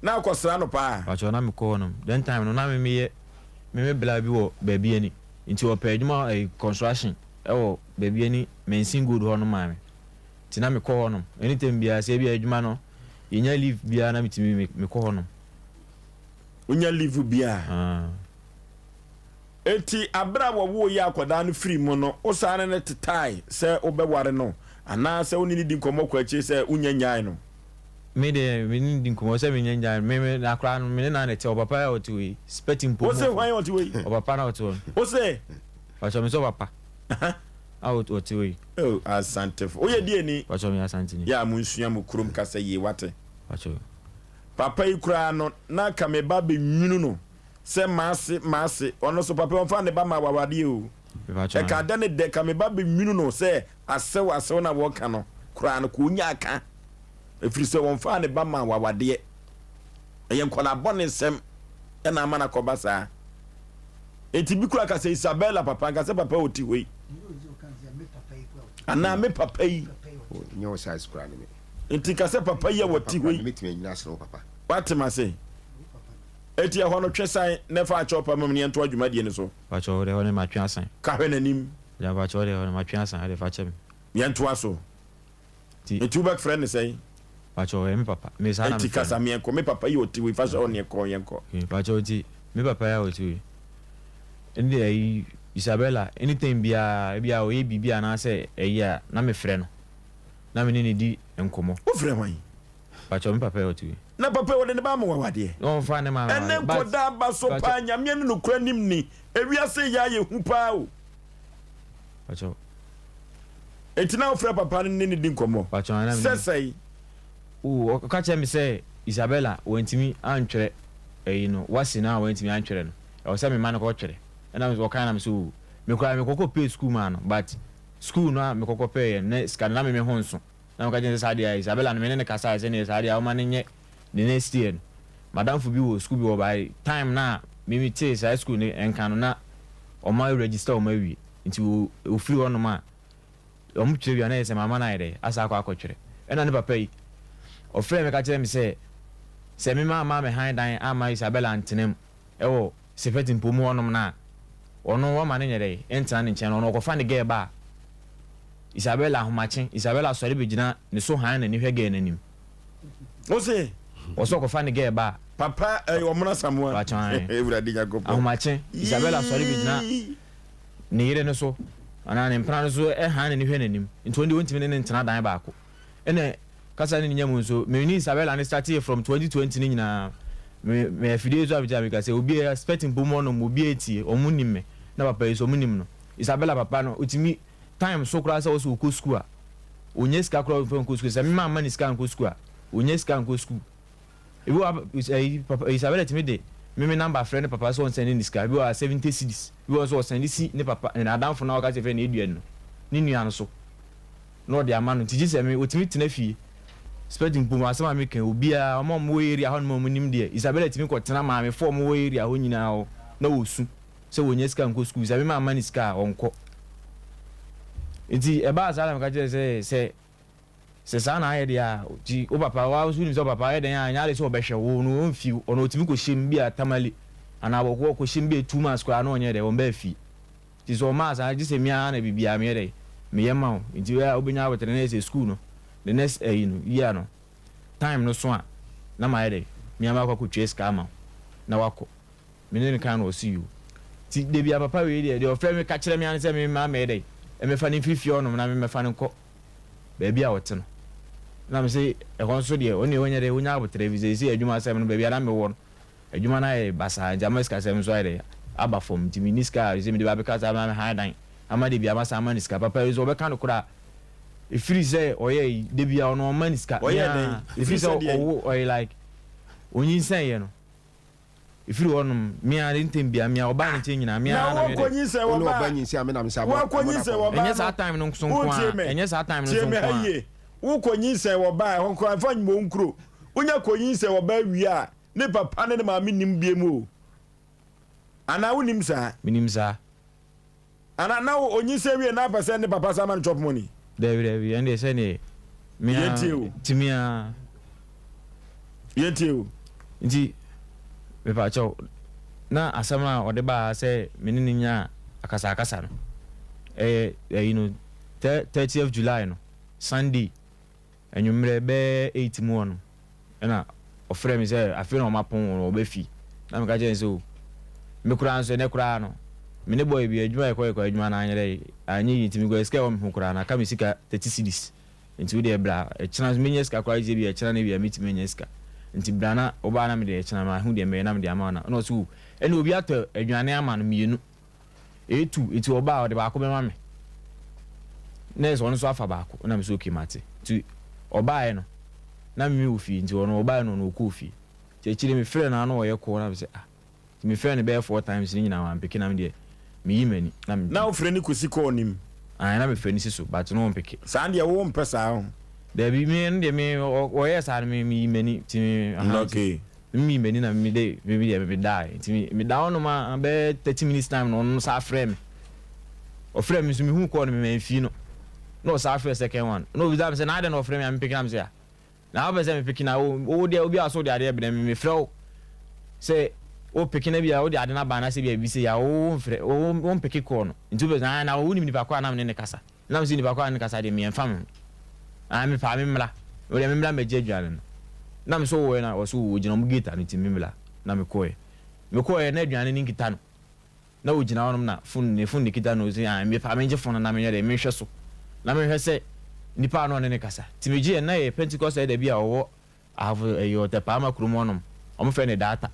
Na wokɔsra no paa? Pakyɛw na mekɔ hɔ nom. Then time no na me meyɛ me me bla bi wɔ baabi ani. Nti ɔpɛ adwuma ɛyi construction ɛwɔ baabi ɛni Mansin Gold hɔ nom maa me. Nti na me kɔ hɔ nom anytime biara sɛ ebia adwuma no yɛ nya leave biara na me tumi me me kɔ hɔ nom. Wo nya leave biara? Aah. Nti abere a wɔwoo yɛ akwadaa no firi mu no wo saa ne no tetae sɛ wo bɛ ware no anaa sɛ wo ne no di nkɔmmɔ kɔ akyire sɛ wo nya nyae no? Me deɛ me ne no di nkɔmmɔ sɛ me nya nyae no me me na akwadaa no me ne no na ɛte ɔpapa a ɔte hɔ yi. Spɛti mpo Wo se hwan ɔte hɔ yi? Ɔpapa na ɔte hɔ no. Wo se? Pakyɛ me sɛ ɔpapa a ɔte hɔ yi. Oh Asantefo. Woyɛ deɛ ni? Pakyɛ meyɛ Asanteni. Yɛ a monsua mo kurom kasa yie wate. Pakyɛ. Papa yi koraa no na ka me ba bɛnwunu no sɛ maase maase ɔno so papa yi ɔmfa ne ba ma awawadeɛ o. Pakyɛ. Ɛka dɛ ne dɛ ka me ba bɛnwunu no sɛ asɛw asɛw na wɔka no koraa no ka ɔnya ka ɛfiri sɛ ɔmfaa ne ba ma awawadeɛ. Ɛyɛ nkwadaa bɔne nsɛm na ama no akɔba saa. Enti bi koraa ka sɛ Isabella papa nka sɛ papa a ɔte hɔ yi anaa me papa yi. Nyɛ wo size koraa ne me. Enti ka sɛ papa yi a wɔte hɔ yi. Mɛtumi anyina asene wo papa. Wate m'ase? Enti ɛhɔ no twe san na fa akyɛw pa ma me na yɛntoa dwumadie no so. Pakyɛ wo deɛ ɛhɔ no matwe asan. Ka hwɛ n'anim. Agya pakyɛ wo deɛ ɛhɔ no matwe asan, wo deɛ fa kyɛ me. Yɛntoa so. Nti. Nti wobɛfrɛ no sɛn? Pakyɛw ɔyɛ me papa. Me saa na Nti mefrɛ no. kasa meɛnkɔ. Me papa yi a ɔte wei fa hyɛ hɔ neɛ kɔ yɛnkɔ. Okay pakyɛw nti me papa yi a ɔte wei ɛne deɛ ayi Isabella anything biara ebia ɔyɛ biribi anaasɛ ɛyi a na mefrɛ no na me ne no di nkɔmmɔ. Wofrɛ hwan? Pakyɛw me papa yi a ɔte wei. Na papa yi ɔde ne ba ama wo awadeɛ? Na ɔmfa ne ma me Ɛnɛ awadeɛ but nkɔdaa ba so pakyɛw. paa Nyame ne nokora nim ni ewiase yɛ ayɛ hu paa o. Pakyɛw. Enti na wofrɛ papa no ne no di nkɔmmɔ? Sɛ sɛn? Oh, ɔka kyerɛɛ me sɛ Isabella wantumi antwerɛ ɛyi no, wasi no a wantumi antwerɛ no, ɛwɔ sɛ mema no kɔtwerɛ. Ɛna ɔkae na me sɛ oh, me koraa mekɔkɔ pɛɛ sukuu maa no, but sukuu no a mekɔkɔ pɛɛyɛ no, na sika no na me me ho nso. Na meka kyerɛ no sɛ saa deɛ a Isabella no me ne no kasaeɛ sɛ neɛ saa deɛ a ɔma no nyɛ the next year no. M'adamfo bi wɔ sukuu bi wɔ by time no a me metee saa sukuu no nka no na wɔn register wɔn awie. Nti ofiri hɔnom a, wɔtwerɛ wie a na ɛyɛ sɛ mama no ayɛ dɛ asan akɔ akɔtwerɛ. Ɛna ne papa yi, ɔfrɛɛ me ka kyerɛɛ me sɛ, sɛ me mamma ammɛhan dan amma Isabella antena mu wɔ Sefɛti mpo mu hɔnom no a, ɔno wɔmma no nyɛ dɛ ntena ne nkyɛn no, ɔno ɔkɔfa ne gɛɛ ba a, Isabella ahomakye, Isabella sɔre bɛgyina ne so hann n'ani hwɛ gɛɛ no anim. Wo se? Ɔsɛ ɔkɔfa ne girl ba a. Papa ɛyɛ ɔmono Asamoah. Pakyɛ ae. Awurade Nyankopɔn. Ahomakye, Isabella sɔre bɛgyina ne yere no so anaa ne mpena no so hann n'ani hwɛ n'anim. Nti ɔno deɛ ɔntumi ne no ntena dan baako. Ɛna kasa ne ne nya mu nso, me ne Isabella no startee from 2020 no nyinaa, me me afidie so a mete a meka sɛ obiara expect mpo mu ɔnom, obiara tie, ɔmo nim me, na papa yi nso ɔmo nim no. Isabella papa no, ɔtumi time so koraa sɛ ɔsɛ ɔkɔ sukuu a, ɔnya sika koraa ɔmfa nkɔ sukuu. Sɛ me mamma no sika ankɔ sukuu a, ɔnya sika nkɔ sukuu. Ebi wɔ hɔ a, ɛyi papa Isabella tumi de me me number frɛ ne papa sɛ ɔnsɛnde ne sika. Ebi wɔ hɔ a 70 cedis. Ebi wɔ hɔ nso ɔsɛnde si ne papa, n'adamfo no a ɔka sɛ yɛfrɛ no Eduard no, ne nua no so. na ɔde ama no nti gyesɛ me ɔtumi tena fie spɛt mpo asɛm a meka yi obiara wɔn a wɔwɔ area hɔ nom a wɔnim deɛ Isabella tumi kɔ tena maame foɔ a wɔwɔ area hɔ nyinaa hɔ na wɔsu sɛ wɔnya sika nkɔ sukuu sɛ me mamma no sika a ɔnkɔ nti ɛbaa saa na meka kyerɛ sɛ sɛ sɛ saa na ayɛ deɛ a nti wo papa wa nso wonim sɛ wo papa ayɛ dɛn a ɛnyɛ ade sɛ ɔbɛhwɛ wo no ɔmfi ɔno ɔtumi kɔhyɛ mu bi a Tamale anaa wɔkɔ kɔhyɛ mu bi a 2 months koraa na ɔnyɛ dɛ ɔmbaa fie. Nti sɛ ɔmaa saa gye sɛ me ara na biribiara meyɛ dɛn meyɛ ma wo nti wei a wobɛnya aboterɛ na yɛ sɛ school no the next ayi no year no time no so a na mayɛ dɛn me ara makɔ akɔtua sika ama wo na wakɔ me ne no kan na ɔse yoo nti da bia papa wei deɛ deɛ ɔfrɛ me ka kyerɛ me ara ne sɛ me mma mɛyɛ dɛn mmɛfa no mfiri fie hɔnom na me mmɛfa no nkɔ baabi a ɔte no na me se ɛhɔ nso deɛ ɔne ɔnyɛ dɛn ɔnya aboterɛ fi sɛ ɛsɛ adwuma asɛm no baabi a na mewɔ no Adwuma no ayɛ basaa nti ama sikasɛm nso ayɛ dɛ aba fam nti menni sika a sɛ mede ba bɛka saa ma han dan ama da biara masan ama no sika papa yi nso ɔbɛka no korɔ a ɛfiri sɛ ɔyɛ yi da biara ɔno ɔmma no sika Ɔyɛɛ dɛn? Ɛfiri sɛ ɔwo ɔyɛ like ɔnyinsɛn yɛ no ɛfiri hɔ nom me ara ntɛm biara me ara ɔbaa ne nkyɛn nyinaa me ara na Na meyɛ dɛ wokɔ nyinsɛn wɔ Wo ne baa ɔba nyinsɛn a me na me sɛ abɔ Wakɔ nyinsɛn wɔ baa ɛnyɛ saa no time no nso nko Wotie a me ɛnyɛ saa time no Tie nso me nko ha a yie Wokɔ nyinsɛn wɔ baa ɛhɔ koraa mfa nyima wo nkuro Wonya kɔ nyinsɛn wɔ baa wie a ne papa ne ne maame nnim biam o. Anaa wonnim saa? Menim saa. Anaa na onyinsɛn wie na apɛ sɛ ne papa san ma no chop money? Dabi dabi, ɛndeɛ sɛdeɛ me ara Yɛntie o. tumi ara. Yɛntie o. Nti mepakyɛw, na asɛm a ɔde baa ha sɛ me ne no nyaa akasakasa no, ɛyɛ ɛyi no, 30th July no, Sunday. Anwummerɛ bɛyɛ eight mu hɔ no, ɛna ɔfrɛɛ me sɛ afei na wɔapɔn wɔn wɔba fie. Na meka kyerɛɛ no sɛ o, me koraa nso ɛnɛ koraa no, me ne boy bi adwuma a yɛkɔ yɛkɔ adwuma no anyɛ dɛ anyɛ yie nti mekura sika a ɛwɔ me ho koraa no aka me sika 30 cedis. Nti wo deɛ bra ɛkyena nso mɛnya sika koraa gye sɛ ebia ɛkyena no ebia mɛtumi anya sika. Nti bra na wobaa na mede ɛkyena mahu deɛ mɛyɛ na mede ama wo na ɛna ɔse o ɛne obi atɔ aduane ama no mmienu. Etu nti ɔba a ɔde baako bɛma me na ɛsɛ ɔno nso afa baako na me sɛ okay mate nti ɔbaeɛ no na me wɔ fie nti ɔno ɔbaeɛ no ɔno ɔkɔɔ fie nti akyire me frɛ no ano ɔyɛ kɔɔ na me sɛ ah nti me frɛ no bɛyɛ 4 times ne nyinaa wampeke na me deɛ meyi m'ani na me Na wofrɛ no kɔsi kɔɔ nim? Ae na me frɛ no si so but no ɔmpeke. Saa deɛ wo mpɛ saa ho? Dabi me ɛno deɛ me ɔyɛɛ saa no me meyi m'ani nti me aha nti Okay. Me mii m'ani na me de me deɛ me dae nti me me da hɔ nom a bɛyɛ 30 minutes time na ɔno saa frɛ me ɔfrɛ me nso me hu call no me manfii no na ɔsaa frɛ second one na obisa me sɛ na adɛn na ɔfrɛ me a me peke na me sɛ ah na wopɛ sɛ me peke na wo wo deɛ obi a so de adeɛ brɛ me me frɛ wo sɛ wo peke na bi a wo de ade no aba anaasɛ bi a bibi sɛ ya wo wo mfrɛ wo wo mpeke call no nti wopɛ sɛ ah na wo nim nipa ko a na me ne ne kasa na me sɛ nipa ko a ne kasa deɛ me ɛmfa me ho ah me paa me mmra wo deɛ me mmra mmɛgye aduane no na me so wowɔ na ɔso wɔ gyina ɔmo gate ano nti me mmra na me kɔɛ me kɔɛ na aduane no nkita no na ogyina hɔnom na phone ne phone ne kita no ɔsi ah me paa me ngye phone no na me nyɛ dɛ me nhwɛ so na me nhwɛ sɛ nipa a na ɔne ne kasa nti me gye yɛ na yɛ Pentecost elder bi a ɔwɔ Ahafo ɛyɛ Ɔtɛpaama kurom hɔnom ɔmo frɛ no Daata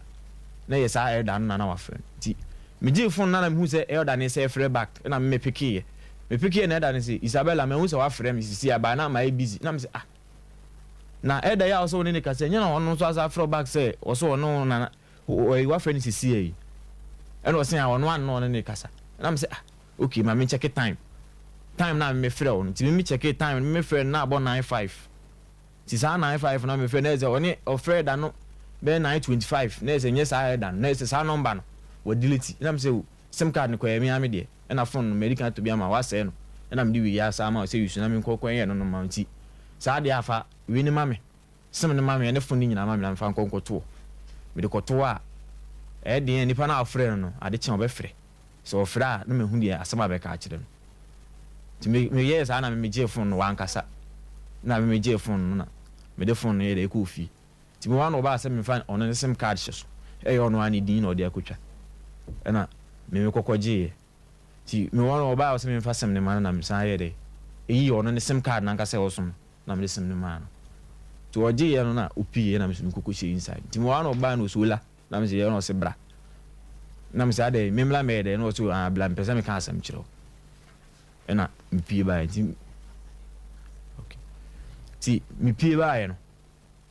na yɛ saa elder no na na wafrɛ no nti me gyee phone no na me hu sɛ elder no sɛ frɛ back na me me pickeeɛ me pickeeɛ na elder no se Isabella mahu sɛ wafrɛ me sisi a but na mayɛ busy na me se ah na elder yi a ɔsɛ wo ne ne kasa nyɛ na ɔno nso asa afrɛ wo back sɛ ɔsɛ ɔne wo na ɔyi wafrɛ no sisi yi ɛna ɔsɛ a ɔno ano na ɔne ne kasa na me sɛ ah okay ma me check time time na me frɛ wo no nti me me check time me me frɛ no na abɔ 9:05 nti saa 9:05 na me frɛ na ɛsɛ ɔne ɔfrɛ da no bɛyɛ 9:25 na ɛsɛ nyɛ saa ɛda no na ɛsɛ saa number no wɔ delete na me sɛ o sim card no kɔyɛ me ame deɛ ɛna phone no mɛdi kan to bi ama wasɛe no ɛna mede wei asa ama sɛ yusu na me nkɔ kɔ ɛyɛ no no ma nti saa deɛ afa wei ne ma me sim no ma me ɛne phone no nyinaa ma me na mefa nkɔ nkɔtoɔ mede kɔtoɔ a ɛyɛ deɛ nipa no a ɔfrɛ no no ade kye ɔbɛfrɛ sɛ ɔfrɛ a na mehu deɛ asɛm a bɛka akyerɛ no nti me meyɛɛ saa na me megyee phone no wankasa na me megyee phone no na mede phone no yɛ dɛ ɛkɔɔ fie. Nti mewɔ hɔ a na ɔbaa sɛ memfa ɔno ne sim card hyɛ so. Ɛyɛ ɔno ara ne din na ɔde akɔtwa. Ɛna me mekɔkɔ gyeeɛ. Nti mewɔ hɔ no ɔbaa a ɔsɛ memfa sim no ma no na mesan yɛɛ dɛ ɛyii ɔno ne sim card no ankasa a ɛwɔ so no na mede sim no maa no. Nti ɔgyeeɛ no na ɔpieeɛ na me nso mekɔkɔ hyɛɛ inside. Nti mewɔ hɔ a na ɔbaa na ɔsɛ Ola na mese yɛ na ɔse bra. Na mese adɛn memmra mmɛyɛ dɛn na ɔse ah bra mepɛ sɛ meka asɛm kyerɛ wo. Ɛna mepie baeɛ nti okay. Nti mepie baeɛ no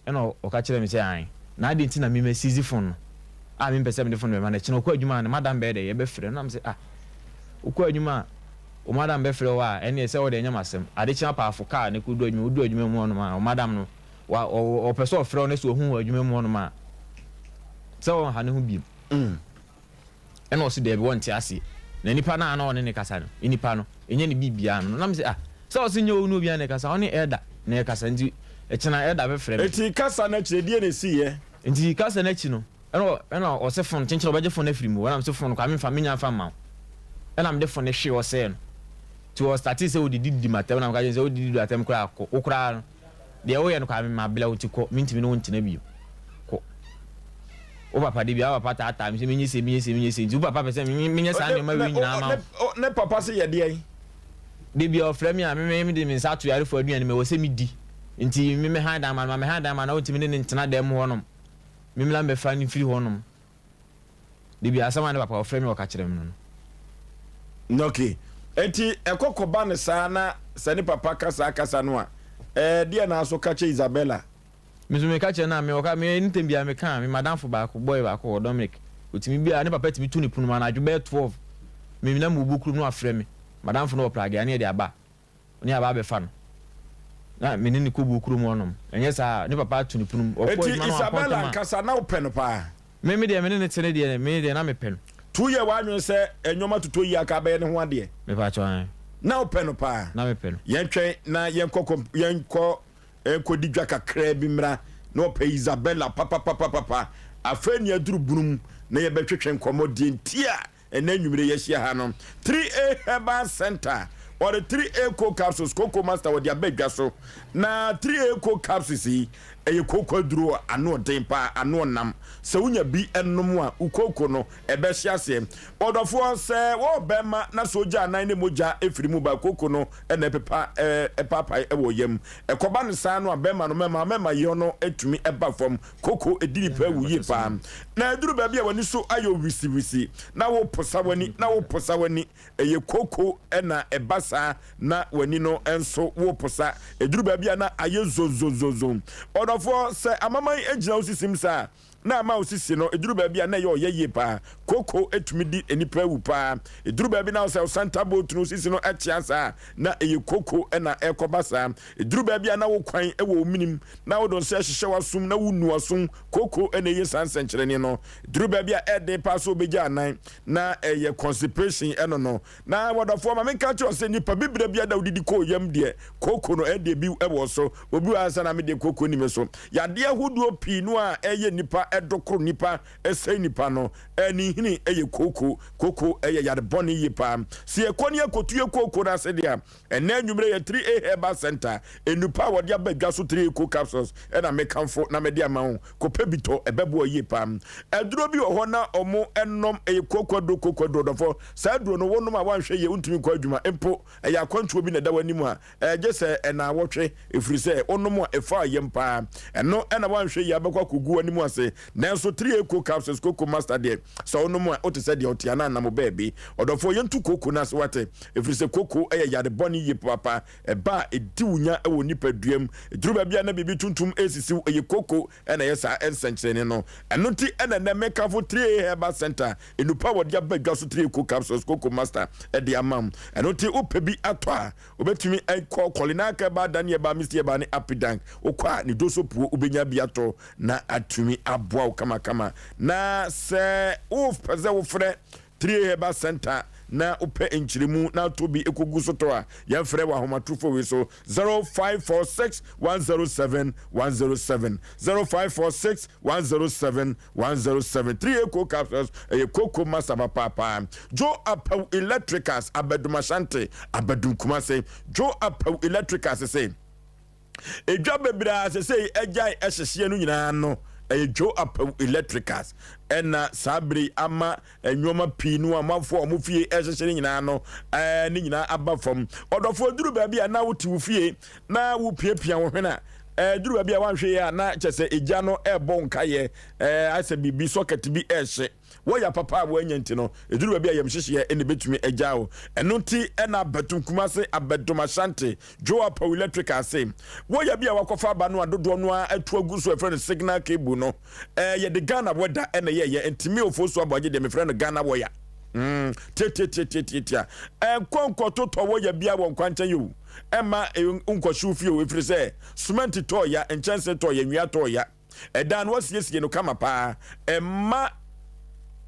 Ɛna ɔka kyerɛɛ me sɛ, Aane, na adɛn nti na me masiizi fon no a mempɛ sɛ mede fon no bɛma no? Ɛkyena ɔkɔ adwuma a, ne madam bɛyɛ dɛn? Ɛbɛfrɛ no. Na mese, Ah, wokɔ adwuma a wo madam bɛfrɛ wo a, ɛnneɛ sɛ wo deɛ ɛnyɛ m'asɛm. Ade kye apaafo kaa na kɔdu adwuma mu. Wodu adwuma mu hɔnom a, wo madam no, wa, ɔ, ɔpɛ sɛ ɔfrɛ wo na sɛ ɔhu wo wɔ adwuma mu hɔnom a, sɛ ɔnha ne ho bio. Ɛna ɔse daabi wɔnte aseɛ. Na nipa no a na ɔne no kasa no, nipa no, ɛnyɛ ne biribiara no. Na mese ah, sɛ ɔse nyɛ ɔne obiara na ɛkasa, ɔne elder na ɛkasa nti ɛkyena elder bɛfrɛ me. Enti kasa no akyi no, ɛdeɛn na ɛsiiɛ? Nti kasa no akyi no, ɛna ɛna ɔse fon, kyenkyen ɔbɛgye fon no afiri mu hɔ, ɛna mese fon no koraa memfa, mennya mfa mma wo. Ɛna mede fon no hwee ɔsɛɛ no. Nti ɔstartee sɛ ɔdidi didi m'atɛm, ɛna meka kyerɛ no sɛ wodidi didi atɛm koraa kɔ, wo koraa no, Deɛ woyɛ no koraa me mabrɛ wo nti kɔ mentumi ne wo ntena bio kɔ. Wo papa da biara wo papa taataa me sɛ menyɛ sei menyɛ sei menyɛ sei nti wo papa pɛ sɛ menyɛ saa nneɛma wei nyinaa ma wo. Ne papa se yɛ deɛn? Da biara ɔfrɛ me a me mede me nsa ato yarefoɔ aduane mu ɛwɔ sɛ medi nti me mɛhan dan ma no ma mɛhan dan ma no a wontumi ne no ntena dan mu hɔnom me mmra mmɛfa no mfiri hɔnom. Da biara asɛm a ne papa ɔfrɛ me ɔka kyerɛ me no no. Ok. Enti ɛkɔ kɔba no saa na sɛ ne papa ka saa kasa no a, ɛɛ deɛ na aso ka kyerɛ Isabella? Me nso meka kyerɛ no a, me ɔka me anytime biara meka a, me madamfo baako, boy baako wɔ Dominic, ɔtumi bi a ne papa tumi to ne pono mu anadwo bɛyɛ 12, me nam wɔ bukurom na wafrɛ me, madamfo no wɔ Pragea ne yɛde aba. ne aba abɛfa no, na me ne no kɔ buo kurom hɔnom. Ɛnyɛ saa a, ne papa ato ne pono mu. Ɔkɔ Enti adwuma na wampɔn Isabella ntɛm a. ankasa, na wopɛ no paa? Me, me deɛ, me ne no te no deɛ, me deɛ, na mepɛ no. To woyɛɛ w'adwene sɛ nneɛma totɔ yie anka abɛyɛ ne ho adeɛ? Mepakyɛw, ae. Na wopɛ no paa? Na mepɛ no. Yɛntwɛn na yɛnkɔ kɔmp, yɛnkɔ nkɔdi dwa kakraa bi mmra. Na ɔpɛ Isabella papapapapa. Afei nea aduru bunu mu na yɛbɛtwetwe nkɔmmɔ deɛ nti a Ɛnnɛ anwummere yɛahyia ha no, 3A Herbal Center, wɔde 3A Cold Capsules, Cocoa Master wɔde aba dwa so. Na 3A Cold Capsules yi, ɛyɛ kooko aduro a ano ɔden paa, ano ɔnam. Sɛ wonya bi nom a, wo kooko no ɛbɛhye aseɛ. Ɔdɔfoɔ, sɛ wɔwɔ bɛrima na sɛ ogya anan ne mogya firi mu ba, kooko no na ɛpepa ɛpaapae wɔ yam. Ɛkɔba no saa no a, bɛrima no mɛma mɛma yɔ no tumi ba fam. Koko di nipa awu yie paa. Na ɛduru baabi a w'ani so ayɛ wisiwisi na woposa w'ani na woposa w'ani. Ɛyɛ koko na ɛba saa na w'ani no nso woposa. Ɛduru baabi a na ayɛ zonzonzonzon. Ɔdɔfoɔ, sɛ amaman gyina wo sisim saa a, na ama wo sisi no, ɛduru baabi a na ɛyɛ ɔyɛ yie paa. Koko tumi di nnipa awu paa. Ɛduru baabi na sɛ wo santa boat no sisi no kyea saa a, na ɛyɛ koko na ɛrekɔba saa. Ɛduru baabi a na wo kwan wɔ wo menem, na wode wo nsa hyehyɛ w'asom na wonu w'asom, kooko na ɛyɛ saa nsɛnkyerɛnne no. Ɛduru baabi a ɛyɛ den paa sɛ wobɛgya anan, na ɛyɛ constipation ɛno no. Na wɔdɔfoɔ ma menka nkyerɛ wo sɛ nnipa bibire biara da wodidi kɔɔ yam deɛ, kooko no ɛdeɛ bi wɔ so. Obi wɔ ha sɛ na me deɛ kooko nni me so. Yadeɛ ahodoɔ pii no a ɛyɛ nnipa, ɛdokoro nnipa, ɛsɛe nnipa no, ne nhini yɛ kooko. Kooko yɛ yare bɔne yie paa. Sɛ yɛkɔ ne yɛkɔtu yɛ kooko no ase deɛ a, Ɛnnɛ anwummere yɛ 3A Herbal Center, nnupa a wɔde aba dwa so 3A Co Capsules na mekamfo na mede ama wo. Kɔpɛ bi tɔ, ɛbɛboa yie paa. Aduro bi wɔ hɔ na wɔnom, ɛyɛ kooko aduro, kooko aduro dɔfo. Saa aduro no wonom a woanhwɛ yie wontumi nkɔ adwuma mpo. Ɛyɛ akwantuo bi na ɛda w'anim a, gye sɛ ɛnaawɔtwe, ɛfiri sɛ wonom a ɛfa yam paa. Ɛno na woanhwɛ yie abɛkɔ akɔgu w'anim ase. Nanso 3A Co Capsules, Cocoa Master deɛ, sɛ wonom a wote sɛ deɛ wote anaa nam baabi. Ɔdɔfoɔ yɛntu kooko no ase woate? Ɛfiri sɛ kooko yɛ yare bɔne yie papaapa. Ɛba a, ɛdi wo nya wɔ nipadua mu. Ɛduru baabi a na biribi tuntum resisi wo, ɛyɛ kooko na ɛyɛ saa nsɛnkyerɛnne no. Ɛno nti na ɛnnɛ mekamfo 3A Herbal Centre, nnupa a wɔde aba dwa so 3A Co Capsules, Cocoa Master de ama wo. Ɛno nti wopɛ bi atɔ a, wobɛtumi akɔ Kɔlinaka Herbal, Dani Herbal, Misty Herbal ne Apidank. Wokɔ a, ne doso puo wobɛnya bi atɔ na atumi aboa wo kamakama. Na sɛ wopɛ sɛ wofrɛ 3A Herbal Centre na wopɛ nkyerɛmu na atɔ bi kɔgu so tɔ a, yɛmfrɛ wɔ ahomatorofo wei so 0546 107 107 0546 107 107 3A Co Capsules ɛyɛ koko masa papaapa. Joe Apawu Electricals Abadum Ashanti Abadum Kumase Joe Apawu Electricals se. Edwa bebree a sesei agyae hyehyeɛ no nyinaa no, ɛyɛ Joe Apawu Electricals ɛna saa bere yi ama nneɛma pii no a amanfoɔ a wɔn fie ɛhyehye no nyinaa no ɛɛ ne nyinaa aba fam. Ɔdɔfoɔ duru baabi a na wote wo fie na wopiapia wo hwene a ɛɛ duru baabi a wanhwɛ yie a na kyɛ sɛ egya no ɛrebɔ wo nkaeɛ ɛɛ ayɛ sɛ biribi sɔkɛt bi ɛrehye. Wɔyɛ papa a wɔanya nti no, ɛduru baabi a yamhyehyeɛ na ɛbɛtumi agyaa wo. Ɛno nti na Abɛtom Kumase, Abɛdom Ashanti, Joe Apawu Electric ase, wɔyɛ bi a wɔakɔfa aba no a dodoɔ no ara atu agu so a yɛfrɛ no signal cable no, ɛɛ yɛde Ghana weather na ɛyɛeɛ. Nti me Ofosu Aboagye deɛ mefrɛ no Ghana wɔya. Mm, tiatiatiatiatia. Ɛnkɔ nkɔtotɔ wɔya biara wɔ nkwankyɛn yi o. Ɛmma nkɔhyew fie o, ɛfiri sɛ sumɛnti tɔɔ ya, nkyɛnse tɔɔ ya, nnua tɔɔ ya. Ɛdan no, wɔasiesie no kama paa. Mma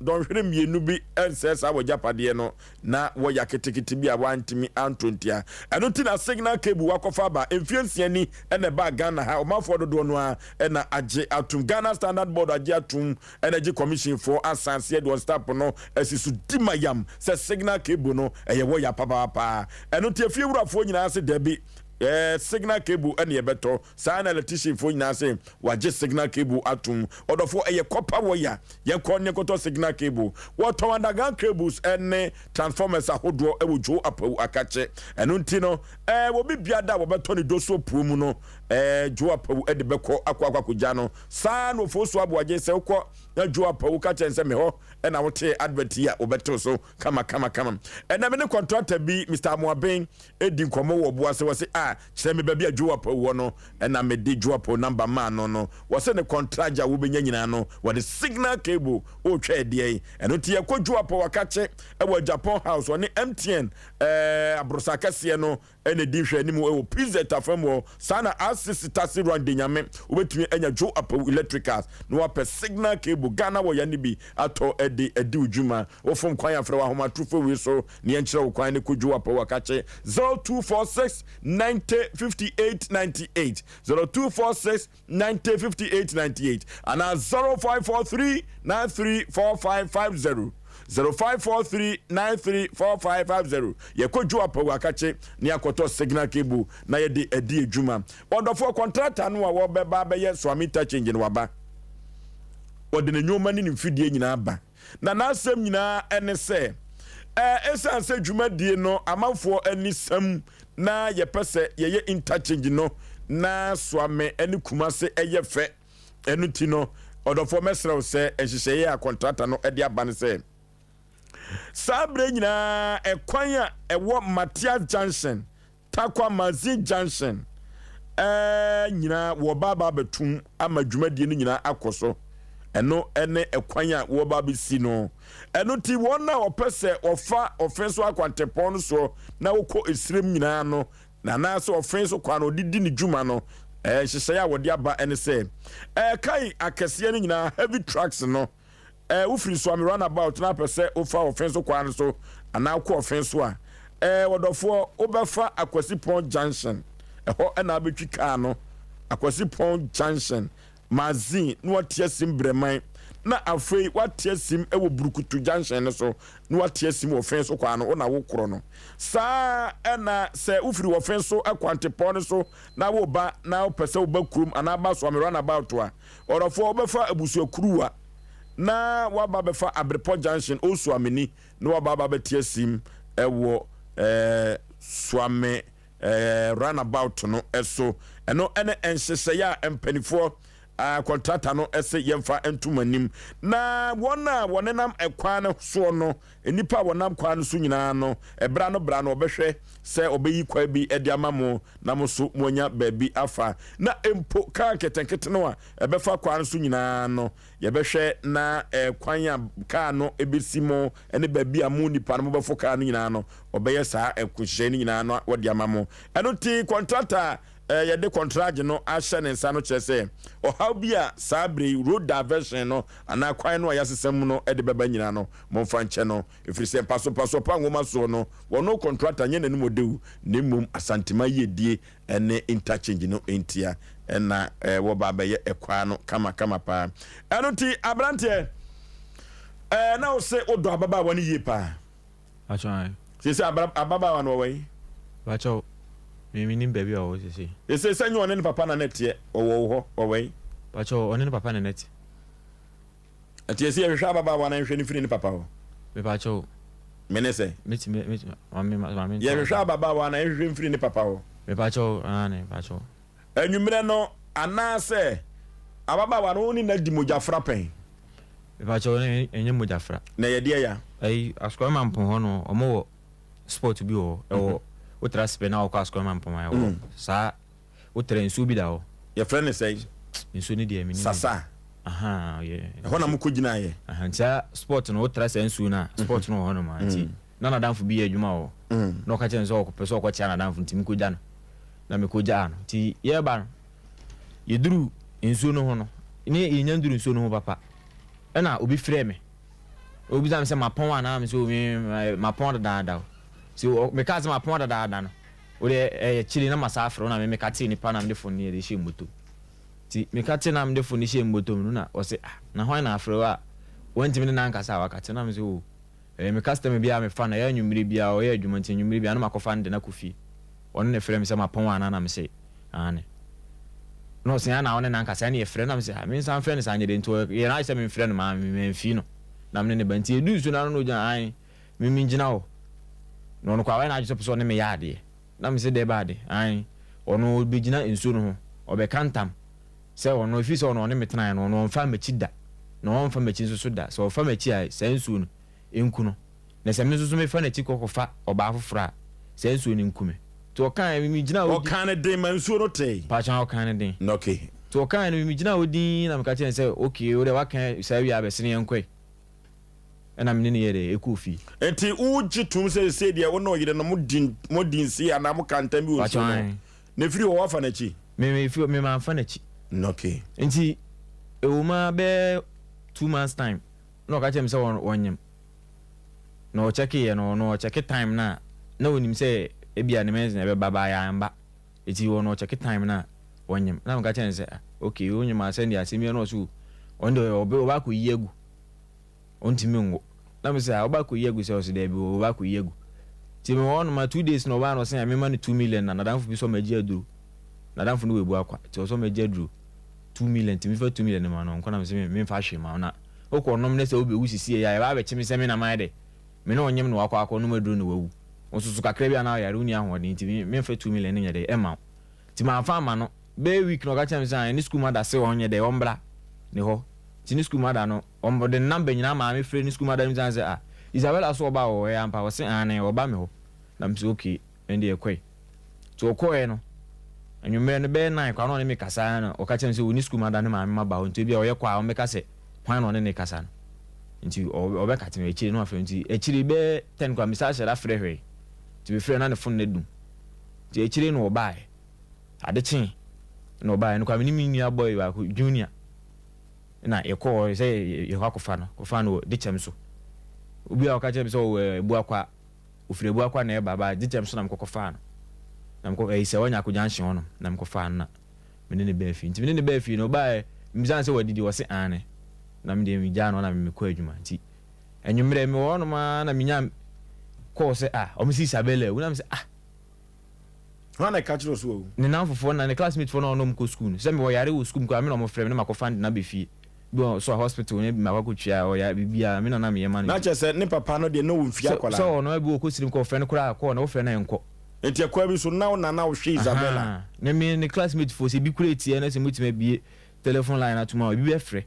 dɔnhwere mmienu bi nsɛe saa w'agyapadeɛ no na wɔya ketekete bi a wantumi anto ntia. Ɛno nti na Signal Cable wakɔfa aba. Mfeɛ nsia ni na ɛbaa Ghana ha. Ɔmanfoɔ dodoɔ no ara na agye atom. Ghana Standard Board agye atom. Energy Commission foɔ asan aseɛ de wɔn stamp no asi so di ma yam sɛ Signal Cable no ɛyɛ wɔya papaapa. Ɛno nti afiewurafoɔ nyinaa se dabi, ɛɛ Signal Cable na yɛbɛtɔ. Saa na electrician foɔ nyinaa se wagye signal cable atom. Ɔdɔfoɔ ɛyɛ copper wire. Yɛnkɔ ne yɛnkɔtɔ signal cable. Wɔtɔn underground cables ne transformers ahodoɔ wɔ Joe Apawu Akakye. Ɛno nti no eh, obi biada a wɔbɛtɔ ne dosuo puo mu no eh, Joe Apawu de bɛkɔ akɔ akɔ akɔgya no. Saa na Ofosu Aboagye sɛ wokɔ na Joe Apawu ka kyerɛ no sɛ mehɔ na wotee advert yi a wɔbɛtew so kama kama kama. Ɛnɛ me ne contractor bi Mister Amoaben di nkɔmmɔ wɔ ɔbo ase. Wɔse ah Kyerɛ me baabi a Joapo wɔ no, ɛna mede Joapo number maa no no, wɔse ne kɔntragye a wobɛnya nyinaa no wɔde signal cable ɔretwa ɛdeɛn, ɛno nti yɛkɔ Joapo wakakye wɔ Agyapong house, ɔne MTN ɛɛ aborosa kɛseɛ no ɛna ɛdi nhwɛanim wɔ PZ afam hɔ, saa na RCC Taxi Run de nyame wobɛtumi anya Joapo electricals na wapɛ signal cable Ghana wɔ ya no bi atɔ ɛde adi wo dwuma, wofom kwan afrɛ wɔ ahomatorofo wei so na yɛnkyerɛ wo kwan ne kɔ Joapo wakakye 0246 90 58 98 0246 90 58 98 anaa 0543 93 4550 0543 93 4550 yɛkɔ dwo apawu akakye ne akɔtɔ signal cable na yɛde adi adwuma. Ɔdɔfoɔ kɔntrata no a wɔbɛba abɛyɛ Suame interchange no waba, wɔde ne nneɛma ne ne mfidie nyinaa ba. Na n'asɛm nyinaa ne sɛ, Ɛsiane sɛ dwumadie no amanfoɔ ani sam na yɛpɛ sɛ yɛyɛ interchange no na Suame ne Kumase yɛ fɛ, ɛno nti no, ɔdɔfoɔ mɛsrɛ wo sɛ nhyehyɛeɛ a kɔntrata no de aba ne sɛ, saa berɛ nyinaa ɛkwan a ɛwɔ Matias Junction Tarkwa Mansin Junction eh, nyinaa wɔba aba abɛtum ama dwumadie no nyinaa akɔ so. Ɛno ne ɛkwan a wɔba abɛsi no. Ɛno nti wɔn a wɔpɛ sɛ wɔfa ɔfe so akwantempɔn no soɔ na wɔkɔ esirem nyinaa no, na anaasɛ ɔfe so kwan no wɔde di ne dwuma no, eh, nhyehyɛeɛ a wɔde aba ne sɛ, eh, kae akɛseɛ no nyinaa, heavy trucks no, Eh, wofiri Suame runabout na apɛ sɛ wofa Ɔfen so kwan no so anaa wokɔ Ɔfen so a, eh, ɔdɔfoɔ, wobɛfa Akwasipɔn junction. Ɛhɔ na wobɛtwi kaa no. Akwasipɔn junction, Mazin, na wate asim Brɛman. Na afei wate asim wɔ Burukutu junction no so, na wate asim wɔ Ɔfen so kwan no, wo na wokorɔ no. Saa ara na sɛ wofiri Ɔfen so kwantepɔn no so na woreba na wopɛ sɛ woba kurom anaa ba Suame runabout a, Ɔdɔfoɔ, wobɛfa abusuakuruwa na woaba abɛfa Abrepɔ Junction, Old Suameni, na woaba aba abɛte asim wɔ eh, Suame eh, runabout no so. Ɛno ne nhyehyɛeɛ a mpanimfoɔ ah, kɔntrata no se yɛmfa nto mo anim. Na wɔn a wɔnenam ɛkwan no soɔ no, nnipa a wɔnam kwan no so nyinaa no, ɛberɛ ano berɛ ano wɔbɛhwɛ sɛ wɔbɛyi kwan bi de ama mo na mo nso moanya baabi afa. Na mpo kaa nketenkete no a ɛbɛfa kwan no so nyinaa no, yɛbɛhwɛ na kwan a kaa no bɛsi mo ne baabi a mo nnipa no mobɛfo kaa no nyinaa no, wɔbɛyɛ saa nhyehyɛe no nyinaa na wɔde ama mo. Ɛno nti, kɔntrata a yɛde kɔntragye no ahyɛ ne nsa no kyerɛ sɛ ɔhaw bi a saa bere yi road diversion no anaa kwan no a yɛasesa mu no de bɛba nyinaa no, momfa nkyɛ no. Ɛfiri sɛ mpasompasoɔ pa nwoma soɔ no, wɔno kɔntrata nyɛ n'anim ɔdɛw, na mmom Asantema yiedie ne interchange no ntia na wɔba abɛyɛ ɛkwaa no kama kama paa. Ɛno nti aberanteɛ, ɛɛ na wo se wodɔ ababaawa no yie paa? Pakyɛw ae. Seesei ababaawa no ɔwɔ he? Pakyɛw, Me mennim baabi a ɔwɔ sesei. Sesei sɛ nyɛ ɔne ne papa na na ɛteɛ, ɔwɔ wo hɔ, ɔwɔ he? Pakyɛw, ɔne ne papa na na ɛte. Ɛnti ɛsɛ yɛhwehwɛ ababaawa na yɛhwɛ no firi ne papa hɔ. Mepakyɛw. Me ne sɛ. Metumi, metumi, maame, maame. Yɛhwehwɛ ababaawa na yɛhwehwɛ mfiri ne papa hɔ. Mepakyɛw, aane, mepakyɛw. Anwummerɛ no, anaasɛ ababaawa no wo ne no adi mogyafra pɛn? Mepakyɛw, ɛnyɛ mogyafra. Na ɛyɛ deɛ ya? Ɛyi, Asukɔre Mampong hɔ no, wɔn wɔ spot bi wɔ hɔ, ɛwɔ, wotra Sipɛ na wɔkɔ Asukɔre Mampong a, ɛwɔ saa. Wotrɛ nsuo bi da hɔ. Yɛfrɛ no sɛn? Nsuo no deɛ mennim. Sasa. Ahaa yeah. Ɛhɔ na mokɔ gyinaeɛ? Ahaa nti saa spot no wotra saa nsuo no a spot no wɔ hɔ nom a nti na n'adamfo bi yɛ adwuma wɔ hɔ na ɔka kyerɛ no sɛ ɔpɛ sɛ ɔkɔkyea n'adamfo nti mekɔgya no na mekɔgyaa no nti yɛreba no yɛduru nsuo no ho no ne yɛnya nduru nsuo no ho papa ɛna obi frɛɛ me obisa me sɛ mapɔn anaa me sɛ me mapɔn dadaada o nti mekaa sɛ mapɔn dadaada no Wo deɛ ɛyɛ kyiri na masan afrɛ wo na me meka tee nipa na mede phone no yɛde hyɛ mbotom nti meka tee na mede phone no hyɛ mbotom no na ɔse ah na hwan na afrɛ wo a wantumi ne no ankasa a waka te na mese oh ɛyɛ me customer bi a mefa no ɛyɛ anwummere biara ɔyɛ adwuma nti anwummere biara na makɔfa no de no akɔ fie ɔno na ɛfrɛ me sɛ mapɔn anaa na mese aane na ɔse ana wo ne no ankasa ɛne yɛfrɛ na mese ah mensan mfrɛ no saa nyɛ dɛ nti ɔyɛ n'ayɛ sɛ memfrɛ no maa mamfii no na mene ne ba nti ɛduu so no ano na ɔgyina ae Me mengyina hɔ. Na ɔno koraa wayɛ n'adwene sɛ ɔpɛ sɛ ɔne me yɛ adeɛ. Na mese dɛbɛ ade? Aane. Ɔno ɔbɛgyina nsuo no ho, ɔbɛka ntam sɛ ɔno, ɛfiri sɛ ɔno ɔne me tenaeɛ no, ɔno ɔmfaa m'akyi da, na ɔremfa m'akyi nso so da. Sɛ ɔfa m'akyi a, saa nsuo no nku no. Na sɛ me nso so mefa n'akyi kɔ kɔfa ɔbaa foforɔ a, saa nsuo no nku me. Nti ɔkaeɛ, me megyinaa hɔ di. Ɔkaa no den ma nsuo no tee? Mpakyɛw, ɔkaa no den. Okay. Nti ɔkaeɛ no, me megyinaa hɔ dinn na meka kyerɛɛ no sɛ, okay, wo deɛ woaka saa wie a, bɛsene yɛnkɔ ɛ. Ɛna me ne no yɛɛ dɛ? Ɛkɔɔ fie. Enti wogye tom sɛ seesei deɛ wo ne ɔyere no modi modi nse anaa moka ntam bi wɔ nsuo no ho? Na ɛfiri hɔ woafa n'akyi? Me me fi me mamfa n'akyi. Okay. Nti ɛwɔ mu ara bɛyɛ 2 months time na ɔka kyerɛ me sɛ ɔnyem. Na ɔkyɛkeeɛ no ɔno ɔkyɛke time no a na ɔnim sɛ ebia ne menses na ɛbɛba but amba. Nti ɔno ɔkyɛke time no a ɔnyem. Na meka kyerɛ no sɛ ah okay wonyem a sɛndeɛ asɛm yi na ɔse o ɔno deɛ ɔbɛ akɔyi agu. Ɔntumi nwo. Na me se ah woba akɔyi agu sɛ? Ɔse daabi o ɔba akɔyi agu. Nti mewɔ hɔ nom a 2 days na ɔbaa na ɔse mema no 2 million na nadamfo bi sɛ ɔmɛgye aduro. Nadamfo no wɔ Abuakwa nti ɔsɛ ɔmɛgye aduro 2 million nti mefa 2 million no ma no ɔnkɔ na mese me memfa hwee ma wo na wokɔ nom ne sɛ wobɛwu sisi ɛyɛ a yɛba abɛkye me sɛ me na mayɛ dɛ me ne ɔnyem na wakɔ akɔ nom aduro na wawu. Wo nso so kakra bi a na ɔyare wonni ahoɔden nti me memfa 2 million no nyɛ dɛ ɛma wo. Nti mamfa amma no. Bɛyɛ week na ɔka kyerɛ me sɛ ah ne sukuu mada se ɔnyɛ dɛ ɔmbra ne hɔ. Nti ne sukuu mada no Ɔde ne number nyinaa maa me frɛ ne sukuu madam bisa no sɛ ah Isabella so ɔba wɔ hɔ ɛyɛ ampa ɔse aane ɔba me hɔ na me se okay ɛnde ɛkɔe nti ɔkɔɛ no anwummerɛ no bɛyɛ 9 koraa na ɔne me kasa na ɔka kyerɛ me sɛ ɔni sukuu madam ne maame ma ba hɔ nti ebia ɔyɛ kɔ a ɔmbɛka sɛ hwan na ɔne ne kasa no nti ɔbɛka te me akyire no afrɛ nti akyire bɛyɛ 10 koraa mesan hyɛ da frɛ hwɛe nti mefrɛ na ne phone no adum nti akyire no ɔbaeɛ ade kyee na ɔbaeɛ no koraa me ne me nua boy baako Junior na yɛkɔɔ hɔ sɛ yɛkɔ akɔfa no, kɔfaa no wɔ Dekyɛm so. Obi a ɔka kyerɛ me sɛ ɔwɔ Abuakwa, ɔfiri Abuakwa na ɛreba, ba Dekyɛm so na mekɔkɔfaa no. Na mekɔ ɛyi sɛ wanya akɔ junction hɔ nom, na mekɔfaa no na me ne no baa fie. Nti me ne no baa fie no, ɔbaeɛ, mebisa no sɛ wadidi, ɔse aane. Na me deɛ megyaa no na me mekɔ adwuma. Nti anwummerɛ mewɔ hɔnom ara na menya call sɛ ah, wɔn si Isabella awu, na me sɛ ah. Hwan na ɛka kyerɛ wo sɛ wawu? Ne nnamfofoɔ na ne classmate foɔ na ɔne wɔn kɔ sukuu no. Sɛ mewɔ yare wɔ sukuu mu koraa me na wɔfrɛ me na makɔfa no de no aba fie. Bi wɔ so a hospital na makɔ akɔtua ɔyare biribiara me na na meyɛ ma no Na nti. kyerɛ sɛ ne papa no deɛ na ɔmfie Sɛ akwadaa sɛ no. ɔno bi ɔkɔ sirim kɔ ɔfrɛ no koraa a kɔ na wofrɛ no a ɛnkɔ. Nti ɛkwan bi so na wo na na wohwɛ Isabella. Ahaa na me ne classmate foɔ sɛ ebi koraa etia na sɛ motumi abue telephone line atom a ebi bɛfrɛ.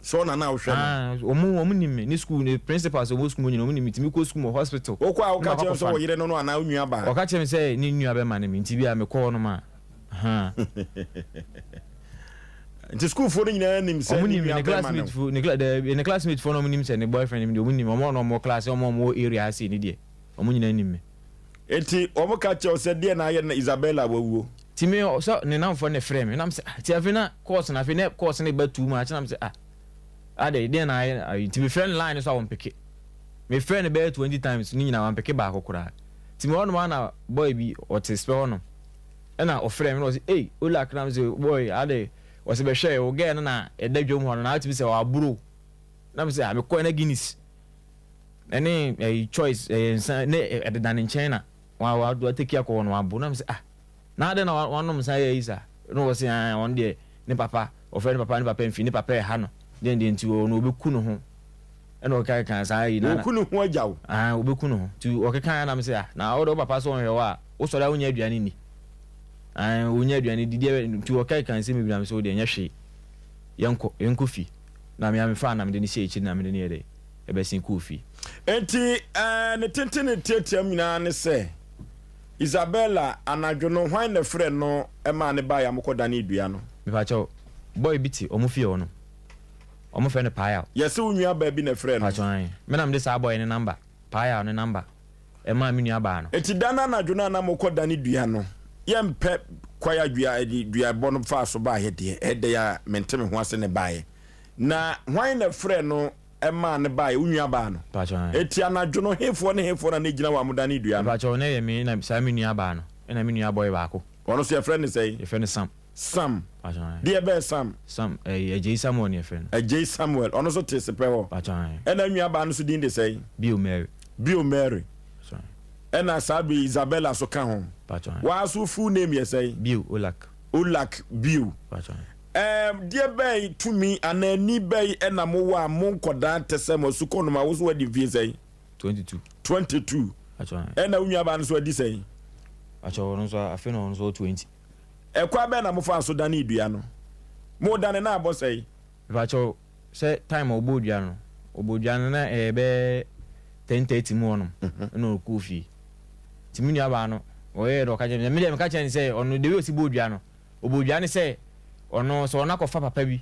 Sɛ wo na na wohwɛ no. Ah, wɔn wɔn nim me ne school ne principals a wɔwɔ school mu nyinaa wɔn nim me nti mekɔ school mu wɔ hospital. Wokɔ a na woka makɔ kyerɛ no sɛ akɔfa wo no. yere no no anaa wo nua baa. Ɔka kyerɛ me sɛ ne nua bɛma ne me nti bi a mekɔ hɔnom a ahaa. Nti sukuufoɔ no nyinaa nim sɛ Wɔn ne nim me nua ne bɛma ne wo. classmate fo ne cla daabi ne classmate foɔ na wɔn nim sɛ ne boyfriend ne me deɛ wɔn nim wɔn a na wɔn wɔ class wɔn a wɔn wɔ area ha sei ne deɛ wɔn nyinaa nim me. Enti wɔka kyerɛ wo sɛ deɛ na ayɛ na Isabella wawuo? Nti me sɛ ne namfoɔ no na ɛfrɛɛ me na me sɛ ah nti afei na course no afei na course no reba too much na me sɛ ah adɛn deɛ na ayɛ ayi nti mefrɛ no line no so a wɔmpeke mefrɛ no bɛyɛ 20 times ne nyinaa wampeke baako koraa nti me hɔnom a na boy bi ɔte spɛ hɔnom ɛna ɔfrɛ me na ɔsɛ ei Olak na me sɛ boy adɛn ɔsɛ bɛhwɛ wo girl no na ɛda dwam hɔ no na atumi sɛ waboro na me sɛ ah mekɔɛ na Guinness ɛne ɛyi choice ɛyɛ nsa ne ɛdeda ne nkyɛn na wa wa wa take akɔ hɔ no wabo na me sɛ ah. Na adɛn na wanom nsa yɛ ayi saa? Ɛna ɔse ae ɔno deɛ ne papa ɔfrɛ ne papa ne papa mfi ne papa ɛha no deɛn deɛn nti ɔno ɔbɛku ne ho ɛna ɔkeka saa ayi na Ɔku ne ho agya wo? Ae ɔbɛku ne ho nti ɔkeka na mese ah na wode wo papa sɛ ɔnhwɛ wo a wosɔre a wonya aduane nni ae wonya aduane di deɛ nti ɔkeka nsɛm bebree na mese wodeɛ nyɛ hwee yɛnkɔ yɛnkɔ fie na me a mefaa na mede no hyɛɛ akyiri na mede no yɛ dɛ ɛbɛsen kɔɔ fie. Enti ɛɛ ne tenten ne teateam nyinaa ne sɛ. Isabella, Anadwo no, hwan na ɛfrɛɛ no maa no baeɛ a mokɔdanee dua no? Mepakyɛw, boy bi te ɔmo fie hɔ no, ɔmo frɛ no Paayaw. Yɛse wo nua baa bi na ɛfrɛɛ no? Mepakyɛw, ae. Me na mede saa boy no number, Paayaw no number, ɛmaa me nua baa no. Enti da no anadwo no a na mokɔdane dua no, yɛmpɛ kwae a dua duabɔ no faa so baeɛ deɛ, ɛyɛ dɛn a mente me ho ase na ɛbaeɛ. Na hwan na ɛfrɛɛ no maa no baeɛ, wo nuabaa no. Mpakyɛw ae. Eti anadwo no, hefoɔ ne hefoɔ na na egyina hɔ a modanee dua no? Mpakyɛw, na ɛyɛ me na saa me nuabaa no, ɛna me nua bɔe baako. Ɔno nso yɛfrɛ no sɛn? Yɛfrɛ no Sam. Sam. Mpakyɛw ae. Deɛ bɛn Sam? Sam, ɛyi, Agyei Samuel na yɛfrɛ no. Agyei Samuel, ɔno nso te Sepɛ hɔ. Mpakyɛw ae. Ɛna nuabaa no nso din de sɛn? Bio Mary. Bio Mary. Mpakyɛw ae. Ɛna saa bere yi Isabella nso ka ho. Mpakyɛw ae. Waa nso full name yɛ sɛn? Bio Olak. Olak Bio. Mpakyɛw ae. Ɛɛm, deɛ bɛn tumi anaa ani bɛn na mowɔ a mo nkɔdaa tɛ sɛ mo asukɔ nom a wo nso woadi mfie sɛn? 22. 22. Ɛna wo nuabaa no nso adi sɛn? Akyɛ ɔno nso afei na ɔno nso 20. Ɛkwan bɛn na mofaa so danee dua no? Modane na abɔ sɛn? Mepakyɛw, sɛ time a ɔbɔɔ dua no, ɔbɔɔ dua no na ɛyɛ bɛyɛ 10:30 mu hɔnom ɛna ɔkɔɔ fie. Nti me nuabaa no, ɔyɛɛ dɛ ɔka kyerɛ me, me deɛ meka kyerɛ no sɛ ɔno the way ɔsi bɔɔ dua no, Obodua ne sɛ ɔno sɛ ɔno akɔfa papa bi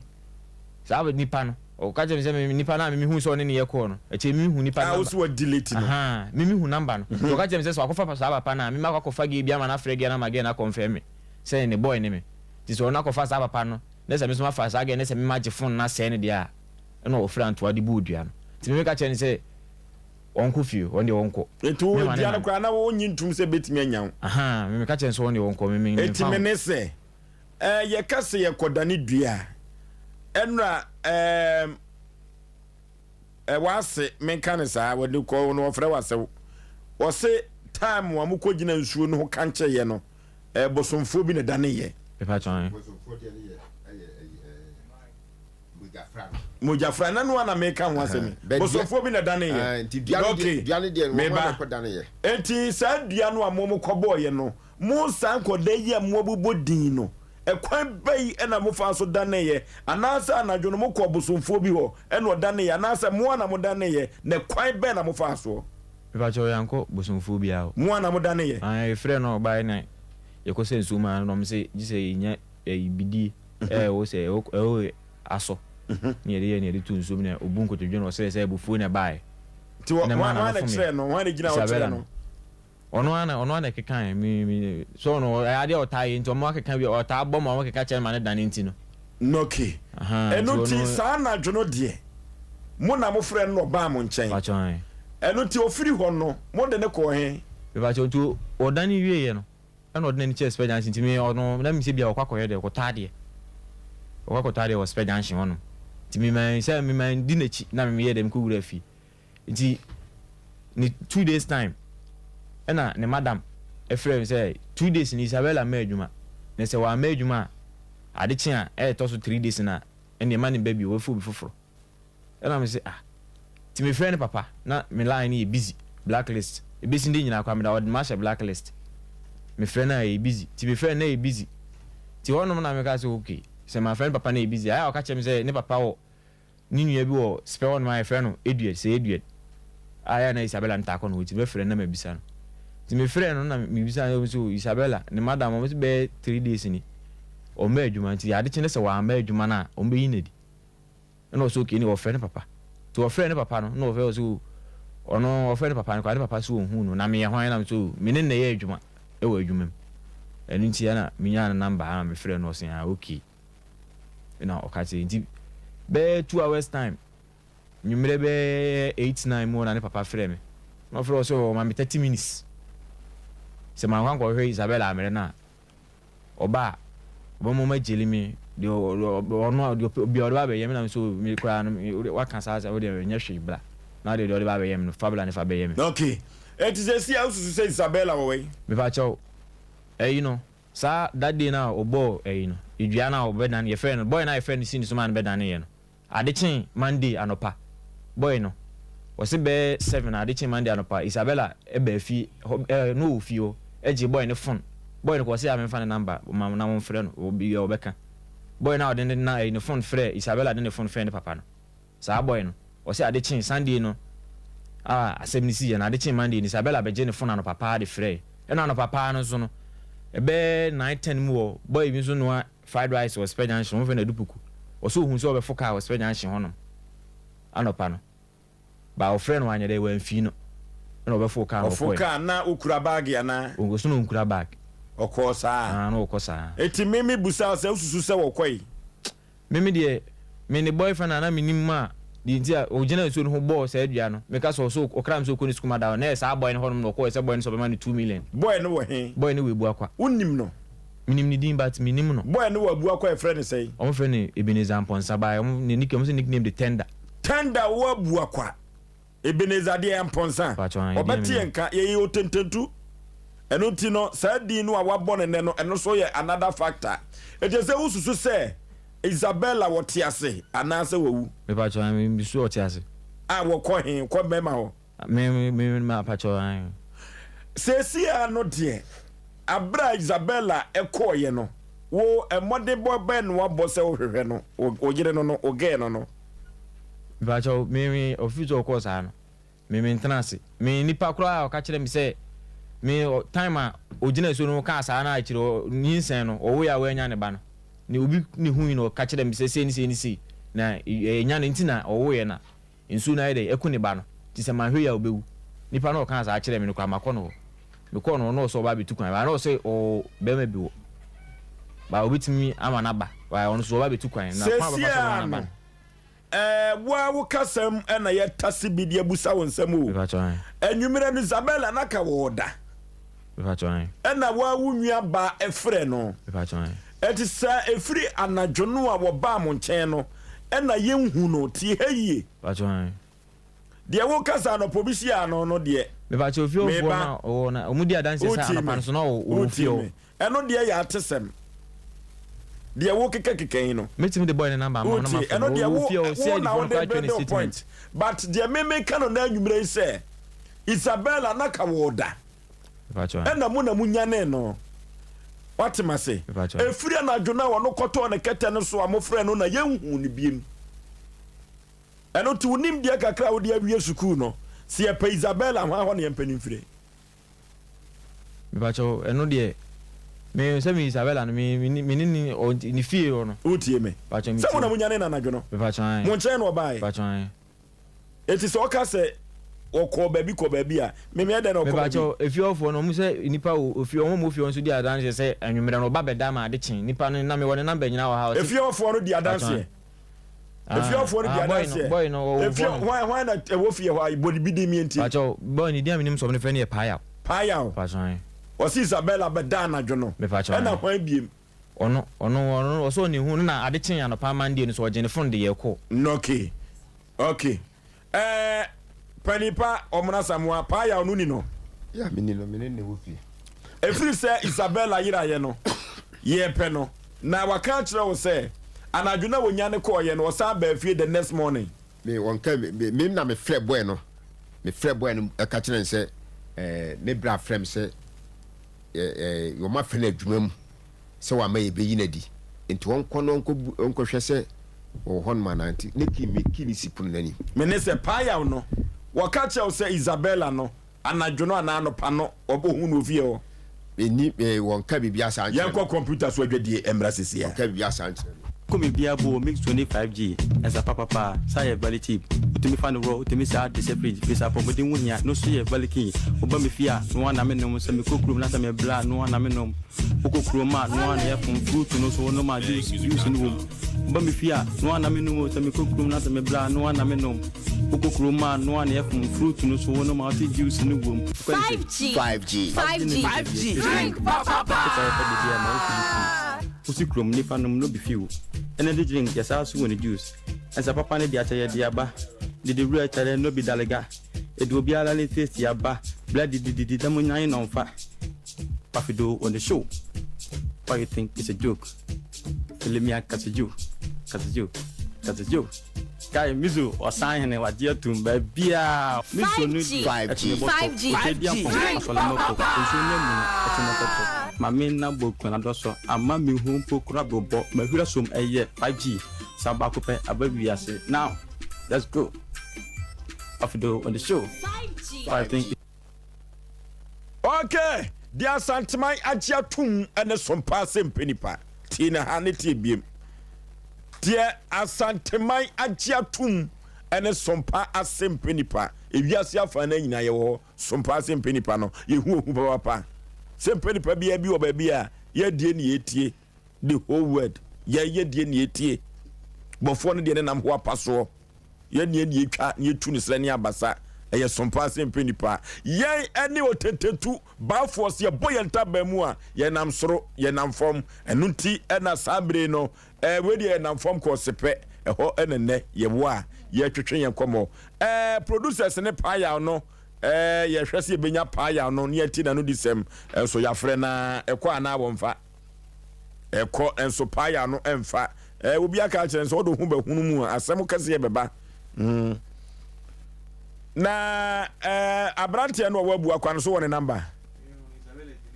saa nipa no ɔka kyerɛ me sɛ me nipa no a me mehu sɛ ɔne ne yɛ kɔɔ no akyire me mehu nipa no number wa delete no ahaa me mehu number no nti ɔka kyerɛ me sɛ sɛ wakɔfa saa papa no a me makɔ akɔfa gay bi ama no afrɛ gay no ama gay no akɔnfɛm me sɛ ne boy ne me nti sɛ ɔno akɔfa saa papa no na sɛ me nso mafa saa gay no sɛ me magye phone no asɛe no deɛ a ɛna ɔfiri antoa de bɔɔ dua no nti me meka kyerɛ no sɛ ɔnkɔ fie ɔno deɛ ɔnkɔ. Nti wo dua no koraa na wo nyi ntum sɛ ebetumi anya wo. Ahaa me meka kyerɛ no sɛ ɔno deɛ ɔnkɔ me me Nti mfa me ho. ne sɛ ɛɛ yɛ ka sɛ yɛ kɔ dane dua a ɛnora ɛɛm ɛ w'ase me nka no saa wɔde kɔ no wɔfrɛ w'asew wɔse time a mo kɔ gyina nsuo no ho kankyɛ yɛ no ɛɛ bosomfoɔ bi na dane yɛ. Mepa kyɛw ɛn. Bosomfoɔ deɛ no yɛ ɛyɛ ɛyi ɛɛ. Mogyafra na no a na meka ho asɛm yi. Bosomfoɔ bi na daneeɛ. Okay, meba. Enti saa dua no a mo mokɔbɔeɛ no, mo saa nkɔdaa yi a moabobɔ din no, ɛkwan bɛn na mofaa so daneeɛ? Anaasɛ anadwo no mokɔɔ bosomfoɔ bi hɔ na ɔdaneeɛ, anaasɛ mo ara na modaneeɛ, na kwan bɛn na mofaa soɔ? Mepakyɛw yɛankɔ bosomfoɔ biara hɔ. Mo ara na modaneeɛ? Aane, yɛfrɛɛ no a ɔbaeɛ na yɛkɔsɛɛ nsuo maa no na ɔse gye sɛ yɛnya bidie. Ɛwɔ sɛ ɛwɔ asɔ ne yɛde yɛ ne yɛde to nsuo mu na obu nkotodwe na ɔsrɛ sɛ abufuo na ɛbaeɛ. Nti wɔ hwan na kyerɛ no hwan na gyina hɔ kyerɛ no? Ɔno ara na ɔno ara na ɛkekae mi mi so ɔno ɛyɛ adeɛ a ɔtaa yɛ nti ɔmo akeka bi ɔtaa bɔ ma ɔmo keka kyerɛ no ma ne dane nti no. Okay ɛno nti saa anadwo no deɛ mo na mo frɛ no na ɔbaa mo nkyɛn ɛno nti ɔfiri hɔ no mo de no kɔɔ he? Mepakyɛw nti ɔdane wieɛ no Ɛna ɔde n'ani kyerɛɛ Spur Junction nti me ɔno na menim sɛ bia ɔkɔ akɔyɛ dɛ ɔkɔtɔ adeɛ ɔkɔ akɔtɔ adeɛ wɔ Spur Junction hɔnom nti me man sɛ me man di n'akyi na me meyɛ dɛ mekɔ wura fie nti ne 2 days time ɛna ne madam ɛfrɛ me sɛ 2 days ni Isabella mma adwuma na sɛ wamma adwuma a ade kye a ɛɛtɔ so 3 days na ɛnneɛ ma ne ba bio wɔbɛfa obi foforɔ. Ɛna me se ah nti me frɛ ne papa na me line no yɛ busy black list ebesi ndɛ nyinaa koraa meda ɔde mahyɛ black list me frɛ no a ɛyɛ busy nti me frɛ no na ɛyɛ busy nti hɔ nom na me kaa sɛ ok sɛ ma frɛ ne papa na ɛyɛ busy ayɛ a ɔka kyerɛ me sɛ ne papa wɔ ne nua bi wɔ spɛ hɔ nom a yɛfrɛ no Eduard sɛ Eduard a ɛyɛ a na Isabella no taa kɔ no hɔ nti mɛfrɛ no na mabisa no nti me frɛ no na mebisa no sɛ Isabella ne madam ɔmo sɛ bɛyɛ 3 days ni ɔmma adwuma nti ade kye ne sɛ wamma adwuma no a ɔmo bɛyi no adi. Ɛna ɔse okay ɛneɛ ɔfrɛ ne papa. Nti ɔfrɛɛ ne papa no na ɔfrɛ ɔse oh ɔno ɔfrɛ ne papa no koraa ne papa se ɔnhuu no na meyɛ hwan na mese oh me ne no na ɛyɛ adwuma ɛwɔ adwuma mu ɛno nti ɛna menyaa ne number ɛna mefrɛɛ no ɔse ah okay ɛna ɔka kyerɛ nti bɛyɛ 2 hours time nwummerɛ bɛyɛ 8 9 mu na ne papa frɛ me na ɔfrɛ ɔse ɔma me 30 minutes sɛ mankɔ ankɔhwɛ Isabella ammerɛ no a Ɔba a, ɔbɛma ɔmo agyeli me, deɛ ɔno a deɛ ɔpɛ bia ɔde ba abɛyɛ me na me nso me koraa no waka saa sɛ wodeɛ nyɛ hwee bra na deɛ ɔde ba abɛyɛ me no fa bra ne fa bɛyɛ me. Ok, enti seesei a wosusu sɛ Isabella wɔ wɛn? Mepakyɛw, ɛyi no. Saa that day no a ɔbɔɔ ɛyi no, dua no a ɔbɛdane, yɛfrɛɛ no, boy no a yɛfrɛɛ no sii ne so maa no bɛdaneeɛ no, ade kyee Monday anɔpa, boy no, ɔse bɛyɛ 7 ade kyee Monday anɔpa, Isabella baa fie hɔ, ɛɛ, na ɔwɔ fie hɔ, gyee boy no phone, boy no kɔ, ɔse a memfa ne number ma na wɔmfrɛ no, biribiara ɔbɛka. Boy no a ɔde ne na, ɛyi, ne phone frɛɛ, Isabella de ne phone frɛɛ ne papa no. Saa boy no, ɔse ade kyee Sunday no a asɛm no siiɛ no, ade kyee Monday no, Isabella bɛgyee ne phone anɔpa paa de frɛɛ. Ɛna anɔpa paa no nso no, ɛbɛyɛ nine ten mu hɔ, boy bi nso noa fried rice wɔ Spur Junction, wɔfrɛ no Adupuku. Ɔse ohuu sɛ ɔbɛfo car wɔ Spur Junction hɔnom anɔpa no, but ɔfrɛɛ no wanyɛ dɛ, wamfii no, ɛna ɔbɛfoo car no Ɔfo ɔkɔeɛ. car na okura bag anaa? Ɔse na ɔnkura bag. Ɔkɔɔ saa? Aa, na ɔkɔ saa. Enti me me busa wo sɛ wosusu sɛ wɔkɔe? Me me deɛ me ne boyfriend a na me nim a deɛ nti a ɔgyina nsuo no ho bɔɔ saa dua no me ka sɛ ɔsɛ ɔkra me sɛ ɔkɔ ne sukuu ma da hɔ na ɛyɛ saa boy no hɔ nom na ɔkɔɛ sɛ boy no sɛ ɔbɛma no 2 million. Boy no wɔ he? Boy no wɔ Abuakwa. Wo nim no? Me nim ne din but me nim no. Boy no wɔ Abuakwa yɛfrɛ no sɛn? Ɔmo frɛ no Ebenezer Amponsah but ɔmo ne nick ɔmo sɛ nickname de Tender. Tender wɔ Abuakwa. Ebenezer deɛ Amponsah ɔbɛte yɛn nka, yɛyɛ otententu. Ɛno nti no, saa din no a wabɔ no nnɛ no, ɛno nso yɛ another factor. Enti ɛsɛ wosusu sɛ Isabella wɔte ase anaasɛ wawu? Mepakyɛw, ae, me su ɔte ase. A wɔkɔ he? Kɔ mmarima hɔ? Me, me, me, mepakyɛw, ae. Seesei ara no deɛ, aberɛ a Isabella kɔeɛ no, wo mmɔdenbɔ bɛn na woabɔ sɛ wohwehwɛ no, wo yere no no, wo girl no no? Mepakyɛw, me me ɔfiri sɛ ɔkɔɔ saa no, me me ntena ase. Me nipa koraa a ɔka kyerɛ me sɛ me time a ɔgyina nsuo no ho kaa saa na akyire ɔ nyinsɛn no ɔwoeɛ a wannya ne ba no, ne obi ne hui na ɔka kyerɛ me sɛ sei ne sei ne sei na ɛnya no nti na ɔwoeɛ na nsuo no ayɛ dɛ aku ne ba no nti sɛ manhwɛ yie a ɔbɛwu. Nipa no a ɔkaa saa kyerɛɛ me no koraa makɔ no hɔ. Mekɔɔ no hɔ na ɔsɛ ɔba abɛtu kwan but na ɔsɛ ɔwɔ bɛrima bi hɔ but ɔbɛtumi ama no aba but ɔno nso ɔba abɛtu kwan na kwan a ɔbɛfa so Seesei ama no ara aba no, no. ɛɛ, wo ara wo kasam na yɛtase bi de abusa wo nsɛm o. Mepakyɛw ae. Anwummerɛ no, Isabella na ka wɔ da. Mepakyɛw ae. Ɛna wo ara wo nua baa frɛ no. Mepakyɛw ae. Ɛnti sɛ ɛfiri anadwo no a wɔbaa mo nkyɛn no na yɛnhu no, tie ha yie. Mepakyɛw ae. Deɛ woka sɛ anɔpa obi hyiaa no no deɛ, Mepakyɛw fie hɔfoɔ meba. no a ɔwɔ no wɔn di adanseɛ sɛ Wotie anɔpa me? no so na ɔwɔ Wotie fie hɔ. me? Ɛno deɛ yɛ atesɛm. Deɛ wokekakeka yi no. Mɛtumi de boy no number ama wo na Wotie? mafrɛ no. Ɛno deɛ Ɔwɔ wo, fie hɔ, wo CID na foɔ no wode koraa twerɛ ne build statement. point. But deɛ me meka no nnɛ anwummerɛ yi sɛ, Isabella na ka wɔ da. Mepakyɛw ae. Ɛna mo na mo nyanee no. Wate m'ase? Mepakyɛw ae. Ɛfiri anadwo no a ɔno kɔtɔɔ ne kɛtɛ no so a mofrɛɛ no na yɛnhuu no biom. Ɛno nti wo nimdeɛ kakra a wode awie sukuu no, sɛ yɛpɛ Isabella hwan hɔ na yɛmpɛ no mfire? Mepakyɛw, ɛno deɛ, me sɛ me Isabella no, me me me ne ne ɔ ne fie hɔ no. Wotie me? Mepakyɛw, Sɛ mo metie na wo. monyanee no anadwo no, Mepakyɛw, ae. mo nkyɛn na ɔbaeɛ. Mepakyɛw, ae. Enti sɛ ɔka sɛ ɔkɔɔ baabi kɔ baabi a, me meyɛ dɛn na ɔkɔ baabi? Mepakyɛw, efie hɔfoɔ no, wɔn sɛ nnipa wɔ ofie, wɔn a wɔwɔ fie hɔ nso di adanseɛ sɛ anwummerɛ no ɔba bɛda ma ade kye. Nnipa no, na mewɔ ne number nyinaa wɔ ha, ɔse. Efie hɔfoɔ no di Mepakyɛw, adanseɛ. ae. Efiafoɔ no di adanseɛ. Boy no ɔwɔ Efia hɔ nom. hwan hwan na ɛwɔ fie hɔ a bɔ ne bi din mi nti. Pakyɛw boy no din a menim sɛ ɔmo de frɛ no yɛ Payaw. Payaw. Pakyɛw ae. Ɔse Isabella bɛda anadwo no. Mepakyɛw ae. Ɛna hwan biem. Ɔno ɔno ɔno ɔsɛ ɔne hu no na ade kyee anɔpa Monday no so ɔgye ne phone de yɛɛ call. Okay okay ɛɛ panin pa Ɔmena Asamoah Payaw no ni no. Yeah me ni no me ne no wɔ fie. Ɛfiri sɛ Isabella yeraeɛ no, yɛrepɛ no, na waka akyerɛ wo sɛ anadwo na wɔnyane kɔeɛ no, ɔsan baa fie the next morning. Me wɔnka me me na mefrɛ boy no, mefrɛ boy no ɛka kyerɛ no sɛ ɛɛ me bra frɛ me sɛ ɛɛ wɔn afrɛ no adwuma mu sɛ wama yɛbɛyi no adi nti ɔnkɔ na ɔnkɔ ɔnkɔhwɛ sɛ wɔwɔ hɔnom anaa nti ne kii me kii ne si pono n'anim. Me ne sɛ paayaw no, wɔka kyerɛ wo sɛ Isabella no Anadwo no anaa anɔpa no ɔbɔ hu no wɔ fie hɔ. Menni eh, wɔnka biribiara saa nkyerɛ me. Yɛnkɔ kɔmputa so adwadie mmra seesei ara. Wɔnka biribiara saa nkyerɛ me. Kumi bia bo mix 25G ɛsa papapa sa yɛ very cheap wotumi fa no raw wotumi saa de hyɛ fridge firi sɛ apɔmuden ho hia no so yɛ very keen woba me fie a noa na me nom sɛ mekɔ kurom na sɛ me bla a noa na me nom wokɔ kurom a noa na yɛ fom fruit no so wonom a juice juice no wom woba me fie a noa na me nom o sɛ mekɔ kurom na sɛ me bla a noa na me nom Wokɔ kurom a noa na yɛfom fruit no so wonom a wote juice no wom. 5G 5G 5G 5G Drink papa paa. Wosi kurom nipa nom no bi few. Energy drink yɛsaa so wɔ ne juice. Nsa papa ne de akyɛ yɛde aba. Didi wura kyɛrɛ no bi dalega. Edu obiara ne taste aba. Bla didi didi dɛm nyan na ɔmfa. Pafido on the show. Why you think it's a joke? Feeling me akasa you, kasa you, kasa you. Guy, Mizo, ɔsan hene wagye atum baabiaa. Mizo no di ɛtumi bɔtɔ, ɔtɛ di ampɔn, asɔle mɔkɔ, nsuo nyɛ mu no, ɛtumi kɔtɔ. Mame na boku na dɔsɔ, ama mi hu mpo kura bobɔ, mahwira som ɛyɛ 5G, saa baako pɛ aba wiase. Now, let's go. Ofido on the show. 5 think. Okay, deɛ Asanteman agye atom ne som paa sɛ mpɛ nipa. Tie na ha ne tie biem. Deɛ Asanteman agye atom ne som pa ase mpɛ nipa. Ewiase afa no nyinaa yɛwɔ hɔ. Som pa ase mpɛ nipa no, yɛhu ohu papapa. Sɛ mpɛ nipa biara bi wɔ baabi a, yɛdie ne yɛtie. The whole world, yɛyɛ die ne yɛtie. Bɔfoɔ no deɛ ne nam ho apa soɔ. Yɛn deɛ ne yɛtwa ne yɛtu ne serɛ ne abasa. Ɛyɛ som paa sɛ mpɛ nipa. Yɛn ɛne otetetu baafoɔ sɛ yɛbɔ yɛn ntaban mu a, yɛnam soro, yɛnam fam. Ɛno nti ɛna saa bere no, ɛɛ wei deɛ yɛnam fam kɔɔ sepɛ. Ɛhɔ ɛna nnɛ yɛwɔ a yɛtwetwe yɛn nkɔmmɔ. Ɛɛ producers ne paayaw no, ɛɛ yɛhwɛ sɛ yɛbɛnya paayaw no ne yɛte n'ano di sɛm. Ɛnso yɛafrɛ na ɛkɔ anaa wɔmfa. Ɛkɔ nso paaya no ɛmfa. Ɛɛ obi aka akyerɛ no sɛ ɔde ho bɛhunu mu a asɛm kɛseɛ bɛba. Mm. Na ɛɛ aberanteɛ no a wabu akwa no so wɔ ne namba.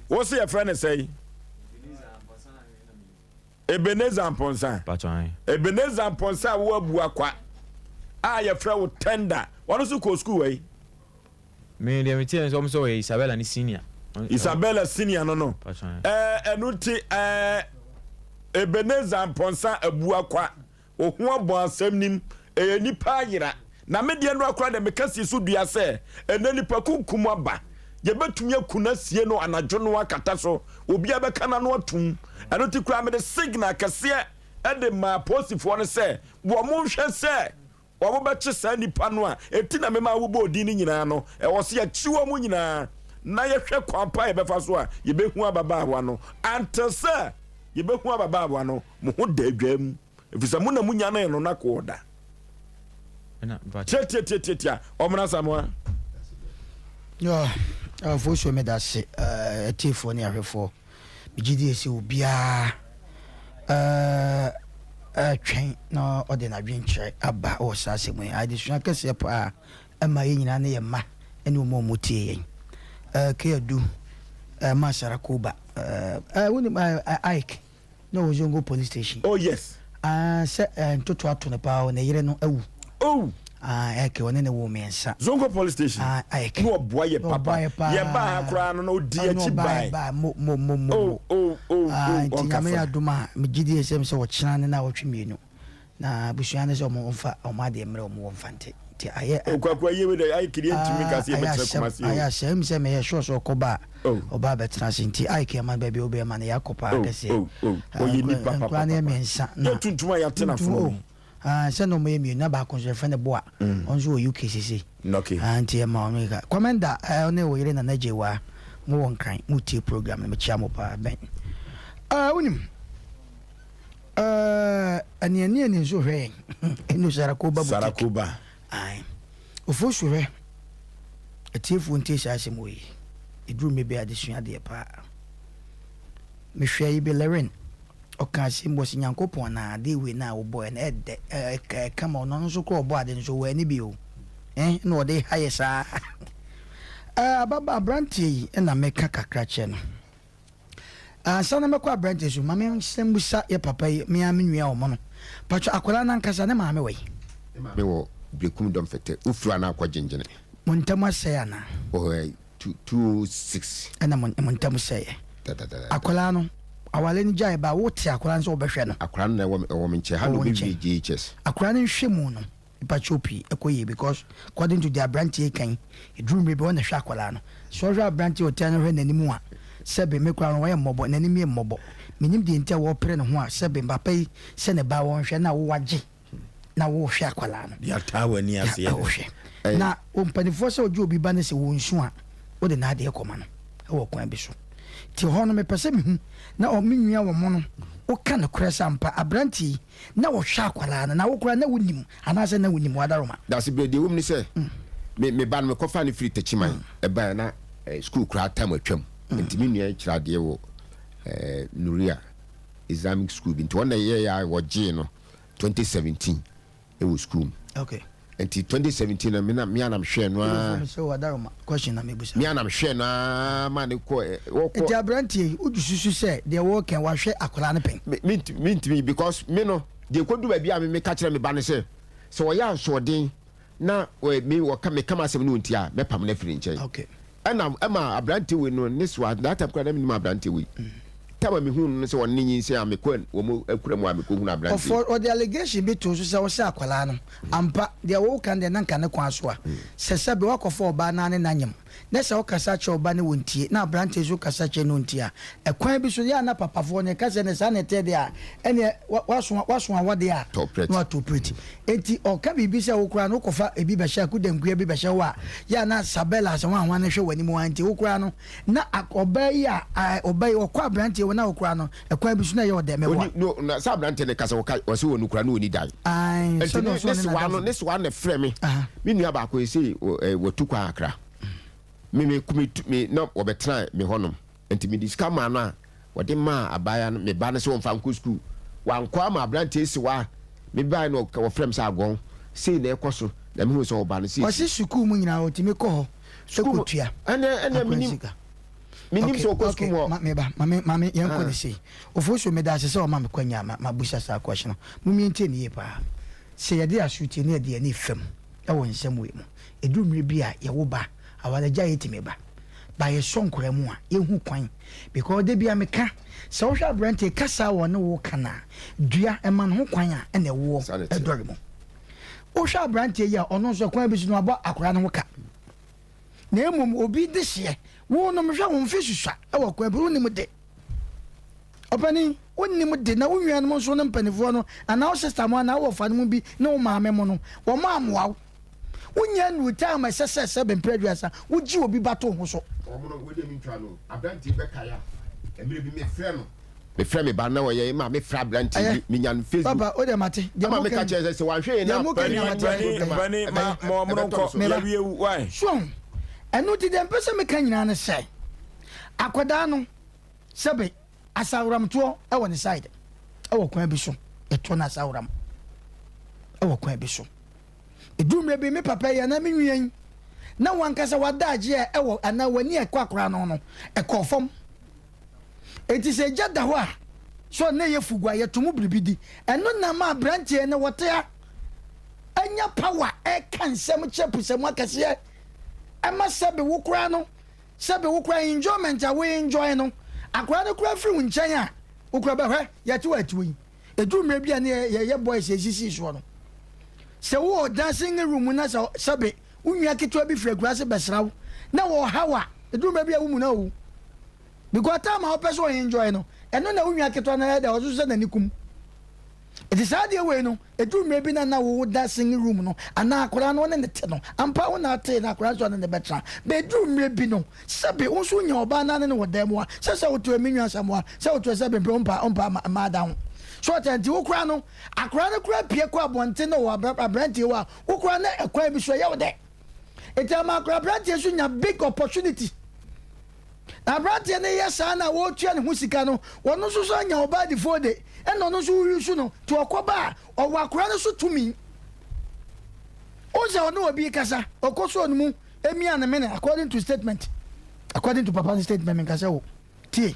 Wo se yɛfrɛ no sɛn? Ebenezer Mpɔnsa. Ebenezer Mpɔnsa a woabu akwa a yɛfrɛ wo tender. Ɔno nso kɔɔ sukuu wɔ yi. Me deɛ me teɛ sɛ wɔn sɛ ɔyɛ Isabella ne senior. Isabella senior no no. Ɛɛ ɛno nti ɛɛ Ebenezer Mpɔnsa Abuakwa oho abɔ asɛm nim ɛyɛ nipa ayera na me deɛ no akora deɛ meka si so dua sɛ ɛnɛ nipa kunkum aba yɛbɛtumi aku no asie no anadwo no akata so obiara bɛka n'ano atum ɛno nti koraa mede signal kɛseɛ ɛde maa polisifoɔ no sɛ wɔn nhwɛ sɛ Wɔbɛkye saa nnipa no a enti na mema wobɔɔ din no nyinaa no. Ɛwɔ sɛ yɛkye wɔn nyinaa na yɛhwɛ kwan pa a yɛbɛfa so a yɛbɛhu ababaawa no. Until sɛ yɛbɛhu ababaawa no, mo ho da adwam, ɛfiri sɛ mo na monyanee no na kɔɔ da. Tiatiatiatiatia, Ɔmena Asamoah. Afosuo meda ase atiefoɔ ne ahwɛfoɔ. Megye die sɛ obiara retwɛn na ɔde n'adwenkyerɛ aba wɔ saa asɛm yi. Adesua kɛseɛ paa ɛma yɛn nyinaa ne yɛn mma ne wɔn a wɔtie yɛn. Keadu ma Sarakoba. Wonim Ike na ɔwɔ Zongo police station. Oh yes. Ah, sɛ ntoto ato no paa ne yere no awu. Oh. Ah, Ike ɔne ne wo mmiɛnsa. Zongo police station. Ah, Ike. Na ɔboa yɛ papa. Yɛ baa ha koraa no na ɔdi akyi bae. Ɔno ɔbae mo mo mo mo. Oh oh oh ah, oh. Nti nyame yɛ adom a megye die sɛ sɛ ɔkyena ne na ɔtwe mmienu. Na abusua no sɛ ɔmo mfa ɔmo adeɛ mmerɛ ɔmo wɔ mfa nte. Nti ayɛ. Okwaku ayie wei deɛ Ike deɛ ntumi nka sɛ yɛbɛtena Kumasi o. Ayɛ asɛm sɛ meyɛ sure sɛ ɔkɔ ba a ɔba abɛtena ase nti Ike ama baabi a wobɛyɛ ma no yɛakɔ paa kɛseɛ. Ɔyɛ nipa papa Nkwadaa no yɛ mmiɛnsa na yɛ tuntum a yɛate n'afono mu. Sɛ na ɔmo yɛ mmienu na baako nso yɛfrɛ no Boa ɔno nso wɔ UK sese. Nti ɛma ɔno ka. Kɔmɛnda ɔne wo yere Nana Gyewaa mo wɔ Nkran mo tie program no mekyia mo paa Ben. Wonim Aniani ani nso hwɛ yɛn. Enu Sarakoba boutique. Sarakoba. Ae. Ofosu hwɛ. Atiefoɔ ntie saa asɛm wɔ yi. Ɛduru mmɛ bi adesua deɛ paa. Mehwɛ yi bi Leren. Ɔka asɛm bi ɔse Nyankopɔn na adeɛ wei na wobɔɛ no ɛdɛ ɛka ma ɔno nso korɔ ɔbɔ ade nso wɔ ani bi o. Eh na ɔde ha yɛ saa. Ababa abranteɛ yi na meka kakra kyerɛ no. Ansa na mɛkɔ aberanteɛ so, ma me nsan mmisa yɛ papa yi, me ara me nua ɔmo no. Pakyɛ akwadaa no ankasa ne maame wɔ he? Ne maame wɔ Berekum Dɔmfɛtɛ, wofiri hɔ a na akɔ Gyengyene. Mo ntam asɛe anaa? Wɔ hɔ 206. Ɛna mo mo ntam sɛeɛ. Dadadada. Akwadaa no, aware no gyae ba a, wote akwadaa no sɛ wobɛhwɛ no? Akwadaa no na ɛwɔ ɛwɔ me nkyɛn, ha na Ɛwɔ wo ɔbɛwie nkyɛn. JHS. Akwadaa no nhwɛ mu no. Mepakyɛw pii ɛkɔ yie because according to deɛ abranteɛ yi ka yi ɛduru mmerɛ bi ɔna hwɛ akwadaa no sɛ ɔhwɛ abranteɛ a ɔtaa no hwɛ n'anim a sɛbe me koraa no wayɛ mmɔbɔ n'anim yɛ mmɔbɔ menim deɛ nti a wɔpere ne ho a sɛbe papa yi sɛ ne ba wɔnhwɛ na wo wagye na wohwɛ akwadaa no Deɛ ataa w'ani ase yɛ dɛ. wohwɛ na mpanimfoɔ sɛ ɔgye obi ba no sɛ wɔnsu a wode n'adeɛ kɔma no ɛwɔ kwan bi so nti hɔ no mepɛ sɛ mehu na ɔ me nua wɔ mo no woka nokorɛ sɛ ampa abranteɛ yi Na wɔhwɛ akwadaa no, na wo koraa na wonim anaasɛ na wonim w'adaroma? Dasebrɛ, deɛ ɛwɔ mu ne sɛ, me me ba no mekɔfaa no firi Techiman baeɛ na sukuu koraa tam atwam, nti me nua yi kyerɛ adeɛ wɔ ɛɛ Nuria Islamic school bi nti wɔn na ɛyɛɛ a wɔgyee no 2017 ɛwɔ school mu. Okay. Nti 2017 na me na me anam hwɛɛ no aa. Sɛ wadaroma question na mebusa. Me anam hwɛɛ no aa ma ne kɔ wɔkɔ. Nti aberanteɛ yi wogye susu sɛ deɛ wɔkɛn wahwɛ akwadaa no pɛn? Me me ntumi because me no deɛ kɔdu baabi a me meka kyerɛ me ba no sɛ sɛ ɔyɛ asoɔden na me wɔka meka m'asɛm no ɔntie a mɛpam no afiri ne nkyɛn. Okay. Ɛna ɛma aberanteɛ wei no ne so that time koraa na menim aberanteɛ wei. Time a mehuu no no sɛ ɔne ne nyinsɛn a mekɔ wɔn akura mu a mekɔhunu aberanteɛ Ɔfɔ ɔde allegation bi too so sɛ ɔsɛ akwadaa no. Ampa, deɛ woka no deɛ na nka ne kwan so a. Sɛ sɛbe woakɔfa ɔbaa no ara ne no anyem, na sɛ wokasa kyerɛ ɔba no wɔntie, na aberanteɛ nso kasa kyerɛ no ɔntie a, ɛkwan bi so no, yɛ a na papafoɔ no ɛka sɛ ɛnɛ saa na ɛteɛ deɛ a, ɛnneɛ woaso woaso awɔ deɛ a, na watɔ prɛte. Enti ɔka biribi sɛ wo koraa no wokɔfa ebi bɛhyɛ akudankua bi bɛhyɛ hɔ a, yɛ a na Sabella sɛ hwanhwan no hwɛ w'anim ara nti wo koraa no, na ɔbaa yi a ɔbaa yi ɔkɔ aberanteɛ hɔ na wo koraa no, ɛkwan bi so na ɛyɛ ɔdɛ mɛboa. Oni no na sɛ aberanteɛ no kasa ɔka ɔsɛ wɔn kura no oni dan. Ae Nti sɛ ne na ɔsɛ ne ɔne sewa no n'adamfo ne bi. sewa na ɛfrɛ me. Aha. Me nua baako yi sei watu kwan akra. Me me me me na wɔbɛtena me hɔnom. Nti mede sika maa no a wɔde maa abaayewa no me ba no sɛ ɔmfa nkɔ sukuu. Wankɔ ama aberanteɛ yi sewa. Me bae no wɔfrɛ me sɛ agɔn sei na ɛkɔ so na mehuu sɛ ɔba no sei. Ɔse sukuu mu nyinaa ɔtumi kɔ hɔ Sukuu mu kɔtua ɛnɛ ɛnɛ akwadaa menim sika. menim Okay, sɛ ɔkɔ okay, sukuu mu hɔ. ma meba, ma me, ma me, yɛnkɔ Ah. ne sei. Ofosu, meda ase sɛ wama me kwanya ma mabusa saa question no. Mom yɛntie no yie paa. Sɛ yɛde asotie ne yɛde yɛn ani fam wɔ nsɛm wei mu, ɛduru mmerɛ bi a yɛwo ba, awaregyaeɛ tumi ba. But yɛsɔ nkwadaa mu a, yɛhu kwan. Because da biara meka, sɛ wohwɛ aberanteɛ kasa a ɔne wo ka no a, dua, ɛma no ho kwan a ɛna ɛwoɔ Saa na ɛteɛ. ɛdɔre mu. Wohwɛ aberanteɛ yi a, ɔno nso kwan bi so no wabɔ akwadaa no ho ka. Na mmom obi dehyeɛ, wo no mehwɛ wo mfe susua wɔ kwan bi, wonnim de. Ɔpanin, wonnim de na wo nuanom nso ne mpanimfoɔ no anaa wo sista mo anaa wo wɔfa no mu bi ne wo maame mo no, wɔn ammoa wo. Wonnya nnuru time a ɛsɛ sɛ sɛbe mprɛ aduasa wogye obi ba to wo ho so. Wɔn no, wei deɛ mentwa no o, aberanteɛ bi bɛkae a, mmerɛ bi mefrɛ no, mefrɛ me ba no na ɔyɛ ma mefrɛ aberanteɛ bi, menya no Facebook. Papa, wo deɛ mate. Deɛ Ama moka meka yi, kyerɛ sɛ sɛ wanhwɛ yie deɛ na moka yi na mate ase. Pani, pani, ma ma ɔmono ɛbɛtɔ nkɔ, no so. Meba. yɛawie wu, why? So ahu? Ɛno nti deɛ mpɛ sɛ meka nyinaa ne sɛ, akwadaa no, sɛbe asaworamtoɔ wɔ ne side, wɔ kwan bi so, yɛtoɔ no asaworam wɔ kwan bi so. Ɛduru mmerɛ bi, me papa yi anaa me nua yi, na wankasa w'adagyeɛ a ɛwɔ anaa w'ani a ɛkɔ akwadaa no ho no, ɛkɔɔ fam. Enti sɛ egya da hɔ a, so na ɛyɛ fugu a yɛto mu biribi di? Ɛno na ama aberanteɛ no wɔte ha anya power ɛka nsɛm kyerɛ pusamu akɛseɛ ɛma sɛbe wo koraa no sɛbe wo koraa enjoyment a wo enjoy no akwadaa no koraa firi wo nkyɛn a wo koraa bɛhwɛ yɛte wɔ atiwɔ yi ɛduru mmerɛ bi a ne yɛyɛ boys yɛsisii soɔ no sɛ wowɔ dancing room mu na sɛ sɛbe wo nua ketewa bi firi akuraase bɛsra wo na wɔhaw a ɛduru mmerɛ bi a wo mu na owu Because time a wopɛ sɛ ɔ enjoy no, ɛno na wo nua ketewa no ayɛ dɛ ɔso sɛ n'ani kum. Nti saa adeɛ wei no, ɛduru mmerɛ bi na na wo da singing room no, anaa akwadaa no wo ne no te no, ampa wo na atee na akwadaa nso ɔne no bɛtena. But ɛduru mmerɛ bi no, sɛbe wo nso wonya ɔbaa na ne no wɔ dan mu a, sɛ sɛ wotoɛ me nua Asamoah, sɛ wotoɛ sɛbe mpɛ wompa wompa mmaa da ho. So ɔte nti wo koraa no, akwadaa no koraa pue kɔ abɔnten na ɔwɔ aberanteɛ hɔ a, wo koraa na ɛkwan bi so ɛyɛ wo dɛ. Nti ama akwadaa aberanteɛ nso nya big opportunity. Na aberanteɛ no yɛ saa na wɔretua ne ho sika no, ɔno nso so anya ɔbaa difoɔ de, ɛna ɔno nso woyusu no, nti ɔkɔba a, ɔwɔ akora no so tumi. Wohu sɛ ɔne obi kasa, ɔkɔ so no mu, emia ne mene, according to statement, according to papa no statement, menka sɛ wo, tie.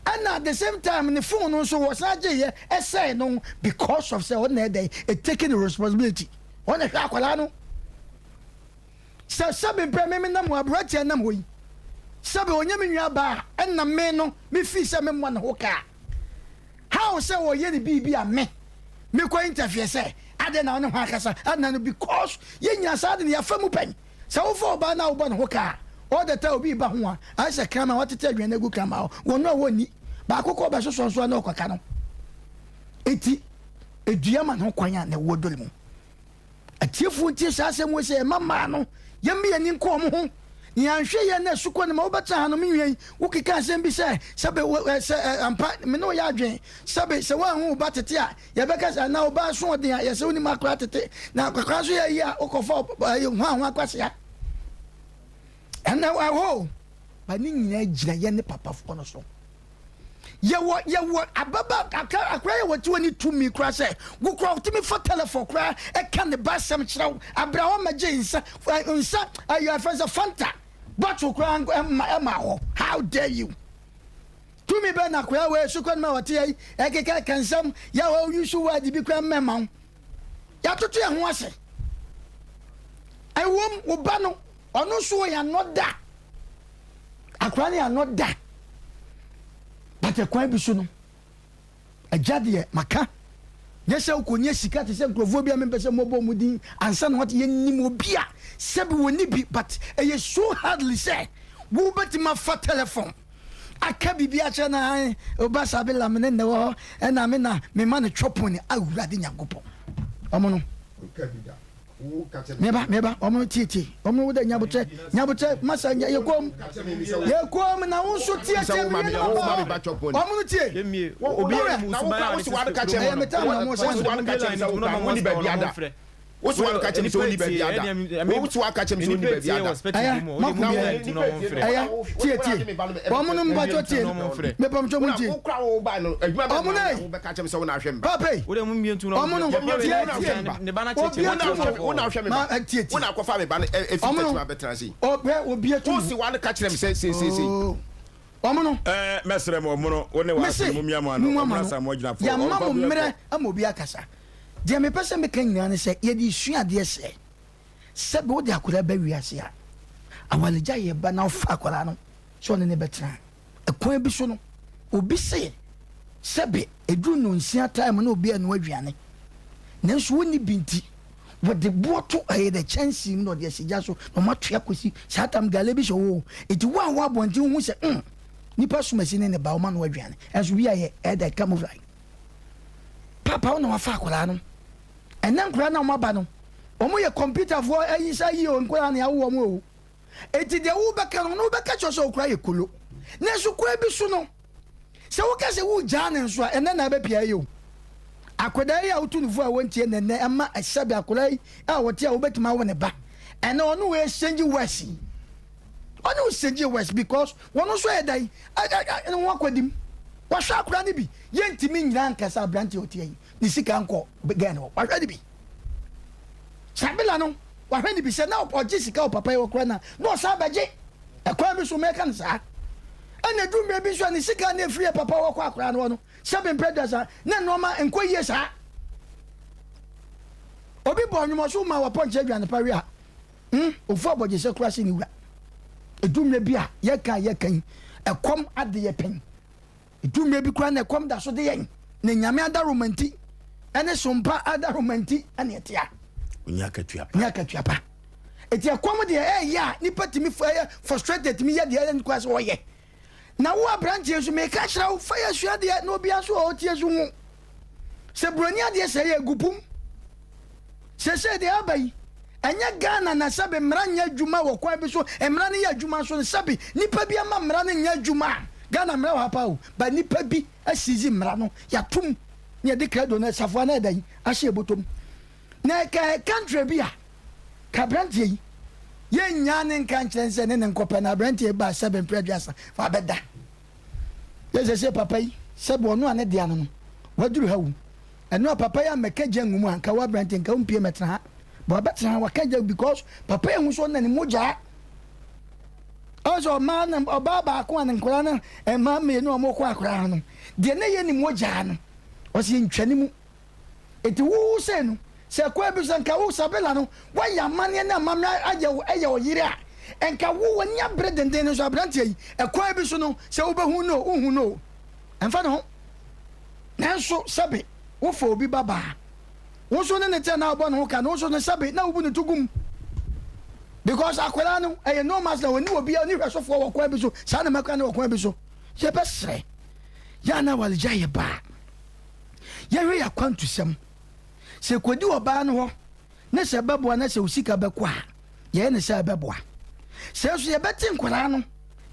Ɛna at the same time, ne phone no nso wɔsan gyeeɛ, ɛsɛe no because of sɛ ɔno na ɛdɛn, taking the responsibility, ɔno na ɛhwɛ akwadaa no. Sɛ sɛbe mprɛ me menam hɔ, aberanteɛ nam hɔ yi, sɛbe ɔnyɛ me nua baa a, ɛna me no me fii sɛ me mmɔ ne ho ka. How sɛ ɔyɛ ne biribi a me, me kɔ interfere sɛ adɛn na ɔne hwan akasa, adɛn na no because yɛ nyina saa ade no yɛafa mu pɛn. Sɛ wo fa ɔbaa no a wobɔ ne ho ka a, all the time obi reba ho a, ayɛ sɛ kraman watete aduane agu kraman hɔ, wɔn a wɔnni, baako kɔ ɔbɛsosɔ nso a na ɔkɔka no. Enti, dua ma ne ho kwan a na ɛwɔ dɔre mu. Atiefoɔ ntie saa asɛm wei sɛ ɛma mmaa no yɛmma yɛn ani nkɔ wɔn ho na yɛanhwɛ yɛn na asukɔ no ma wobɛtena ha no me nua yi wokeka asɛm bi sɛ sɛbe sɛ ampa me ne wo yɛ adwen sɛbe sɛ woanhu wo ba tete a yɛbɛka sɛ anaa wo ba aso ɔden a yɛsɛ wonim akora tete na akora nso yɛ yi a wokɔfa ho a ho akwasea ɛnɛ ɛhɔ ba ne nyinaa gyina yɛn ne papafoɔ no so. Yɛwɔ yɛwɔ ababa akra akora yɛ wɔte wɔ ne tumi koraa sɛ wo koraa wotumi fa telefon koraa ɛka ne ba asɛm kyerɛ wo abira hɔ mɛgye nsa nsa ayɛ afɛn sɛ fanta bottle koraa ɛma ɛma hɔ how dare you tumi bɛ na koraa wɔ esukɔ no ma wɔte yɛ ɛkeka ɛka nsɛm yɛ wɔ yusu word bi koraa mmɛma wo yɛatoto yɛn ho ase ɛwom wo ba no ɔno nso wɔ yɛn ano da Akwadaa no yɛ ano da but ɛkwan bi so no agya deɛ maka nyɛ sɛ wokɔnya sika te sɛ nkurɔfoɔ bi a mempɛ sɛ mmɔbɔ mu din ansa na wate yɛnim obi a sɛbi wɔni bi but ɛyɛ so hardly sɛ wobɛtumi afa telephone aka biribi akyerɛ no ae ɔba saa bela me ne nnɛ wɔ hɔ ɛna me na mema no twɔpon awurade nyankopɔn ɔmo no Meba, meba, ɔmo tie tie, ɔmo wo dɛ nyabotrɛ, nyabotrɛ, masa nya yɛ kom, yɛ kom na wo nso tie tie mi yɛ no ba hɔ, ɔmo no tie, owura, ɛyɛ me tam na ɔmo sɛ so. Wosi wa ka kyerɛ mi sɛ wonni baabi ada. Wosi wa ka kyerɛ mi sɛ wonni baabi ada. Ɛyɛ mako bi ɛyɛ tie tie. Wɔn no mpatwɔ tie. Mepamtwɔ mu tie. Wɔn no yi. Papa yi. Wɔn no tie tie. Obi etu mu. Ma tie tie. Wɔn akɔfa mi ba no efi tɛtɛ ma bɛtena se. Ɔbɛ obi etu mu. Wosi wa ka kyerɛ mi sɛ seesei. Wɔn no. Ɛɛ mɛsrɛ mo wɔn no wɔn ne wɔn asɛm mu mia mu ano wɔn asa mo agyina fo. Yamma mo mmerɛ ama obi akasa. Deɛ mepɛ sɛ meka nyinaa ne sɛ, yɛde resua adeɛ sɛ, sɛbe wode akwadaa ba wiase a, awaregyaeɛ yɛ ba na wofa akwadaa no sɛ ɔne no bɛtena a, ɛkwan bi so no, obi se sɛbe ɛduru nnɔnsia time na obi anoa aduane, nanso wɔnni bi nti, wɔde boɔ to ɛyɛ dɛ kyɛnsee mu na ɔde asi gya so na wɔatoa kɔsi saa tam gale bi hyɛ hɔ o. Nti wo a wɔ abɔnten wohu sɛ mm, nipa somasi ne ne ba wɔma no aduane, ɛnso bi ayɛ ɛyɛ dɛ camouflage. Papa wo na wafa akwadaa no. Ɛnɛ nkwadaa na wɔn aba no, wɔn yɛ kɔmpitafoɔ ayi sa yi o nkwadaa na yɛawo wɔn o. Eti deɛ wobɛka no, no wobɛka kyerɛ sɛ okura yɛ kolo. Nanso kwan bi so no, sɛ woka sɛ wogyaa ne nso a, ɛnɛ na abɛpia yi o. Akwadaa yi a wotu no fo a wɔntie na ɛnɛ ɛma ɛsɛbe akwadaa yi a wɔte a wobɛtumi awo ne ba. Ɛnɛ ɔno wɔ exchange words yi. Ɔne wo exchange words because wɔn nso yɛ dan ɛne ho akwadim. Wɔhwɛ akwadaa no bi. Yɛntumi nnyina nka sɛ aberanteɛ a ɔte ha yi ne sika nkɔ gɛɛ no hɔ. Wahwɛ no bi. Sabila no, wahwɛ no bi sɛ na ɔgye sika wɔ papa yi hɔ koraa na na ɔsan bɛgye. Ɛkwan bi so mɛka no saa. Ɛna ɛduru mmerɛ bi nso a ne sika na ɛfiri yɛ papa hɔ kɔ akwadaa no hɔ no, sɛbe mprɛ duasa na nneɛma nkɔ yie saa. Obi bɔ nnwom ɔso ma wapɔnkye aduane pa we a, hmm, ofu abɔgyesɛ koraa sɛ ne wura. Ɛduru mmerɛ bi a yɛka a yɛka yi, ɛkɔm ade yɛ pɛn. Ɛdu mmerɛ bi koraa na ɛkɔm da so de yɛn, na Nyame adaworoma nti, ɛne sompa adaworoma nti ɛne ɛte a. Ɔnya akatua pa. Ɔnya akatua pa. Eti ɛkɔm deɛ ɛyɛ a nipa tumi ɛyɛ frustrated tumi yɛ deɛ ɛyɛ nkwa sɛ ɔyɛ. Na wo aberanteɛ nso meka kyerɛ wo fa yɛ sua deɛ na obiara nso a ɔtie so ho. Sɛ buroni adeɛ sɛ yɛ egu pum. Seesei deɛ aba yi, ɛnyɛ Ghana na sɛbe mmara nyɛ adwuma wɔ kwan bi so, mmara no yɛ adwuma nso no sɛbe nipa bi ama mmara no nyɛ adwuma a, Ghana mmara wɔ ha paa o, but nipa bi asiizi mmara no, yɛatom na yɛde krado no safoa no ayɛ dɛn ahyɛ yɛ bɔtɔ mu. Na ɛka country bi a, ka aberanteɛ yi, yɛnnyaa ne nka nkyerɛ no sɛ ne ne nkɔpɛ na aberanteɛ yi baa sɛbe mprɛ aduasa, wabɛda. Yɛ sɛsɛ papa yi, sɛbe ɔno a ne dea no no, waduru ha o. Ɛno a papa yi ammɛka gya ngu mu a nka wo aberanteɛ nka wompie mmɛtena ha. But wabɛtena ha waka gya because papa yi ahu sɛ ɔna ne mogyaa. Ɔn sɛ ɔmaa na ɔbaa baako a ne nkwadaa no mmaa mmienu a wɔkɔ akwadaa no deɛ ne yɛ ne mogyaa no ɔsɛ yɛntwa ne mu. Eti wo sɛ no sɛ kwan bi sɛ nka wo Sabela no woayɛ amanneɛ ne amammerɛ ayɛ wo ɛyɛ ɔyere a nka wo w'ani abere denden no nso aberanteɛ yi ɛkwan bi so no sɛ wobɛhu no o wonhu no o ɛmfa ne ho. Nanso sɛbe wofa obi babaa, wo nso ne ne tɛ na wobɔ ne ho ka no, wo nso no sɛbe na wobu no to gu mu. Because akwadaa no, ɛyɛ no man's land, ɔnni obiara, ɔnni hwɛsofoɔ wɔ kwan bi so, saa na mɛka no wɔ kwan bi so. Yɛbɛsrɛ, yɛ a na awaregya yɛ ba a, yɛhwɛ yɛ akwantusɛm. Sɛ kɔdi ɔbaa no hɔ, ne sɛ ɛbɛboa na sɛ wo sika bɛkɔ a, yɛyɛ ne sɛ ɛbɛboa. Sɛ nso yɛbɛte nkwadaa no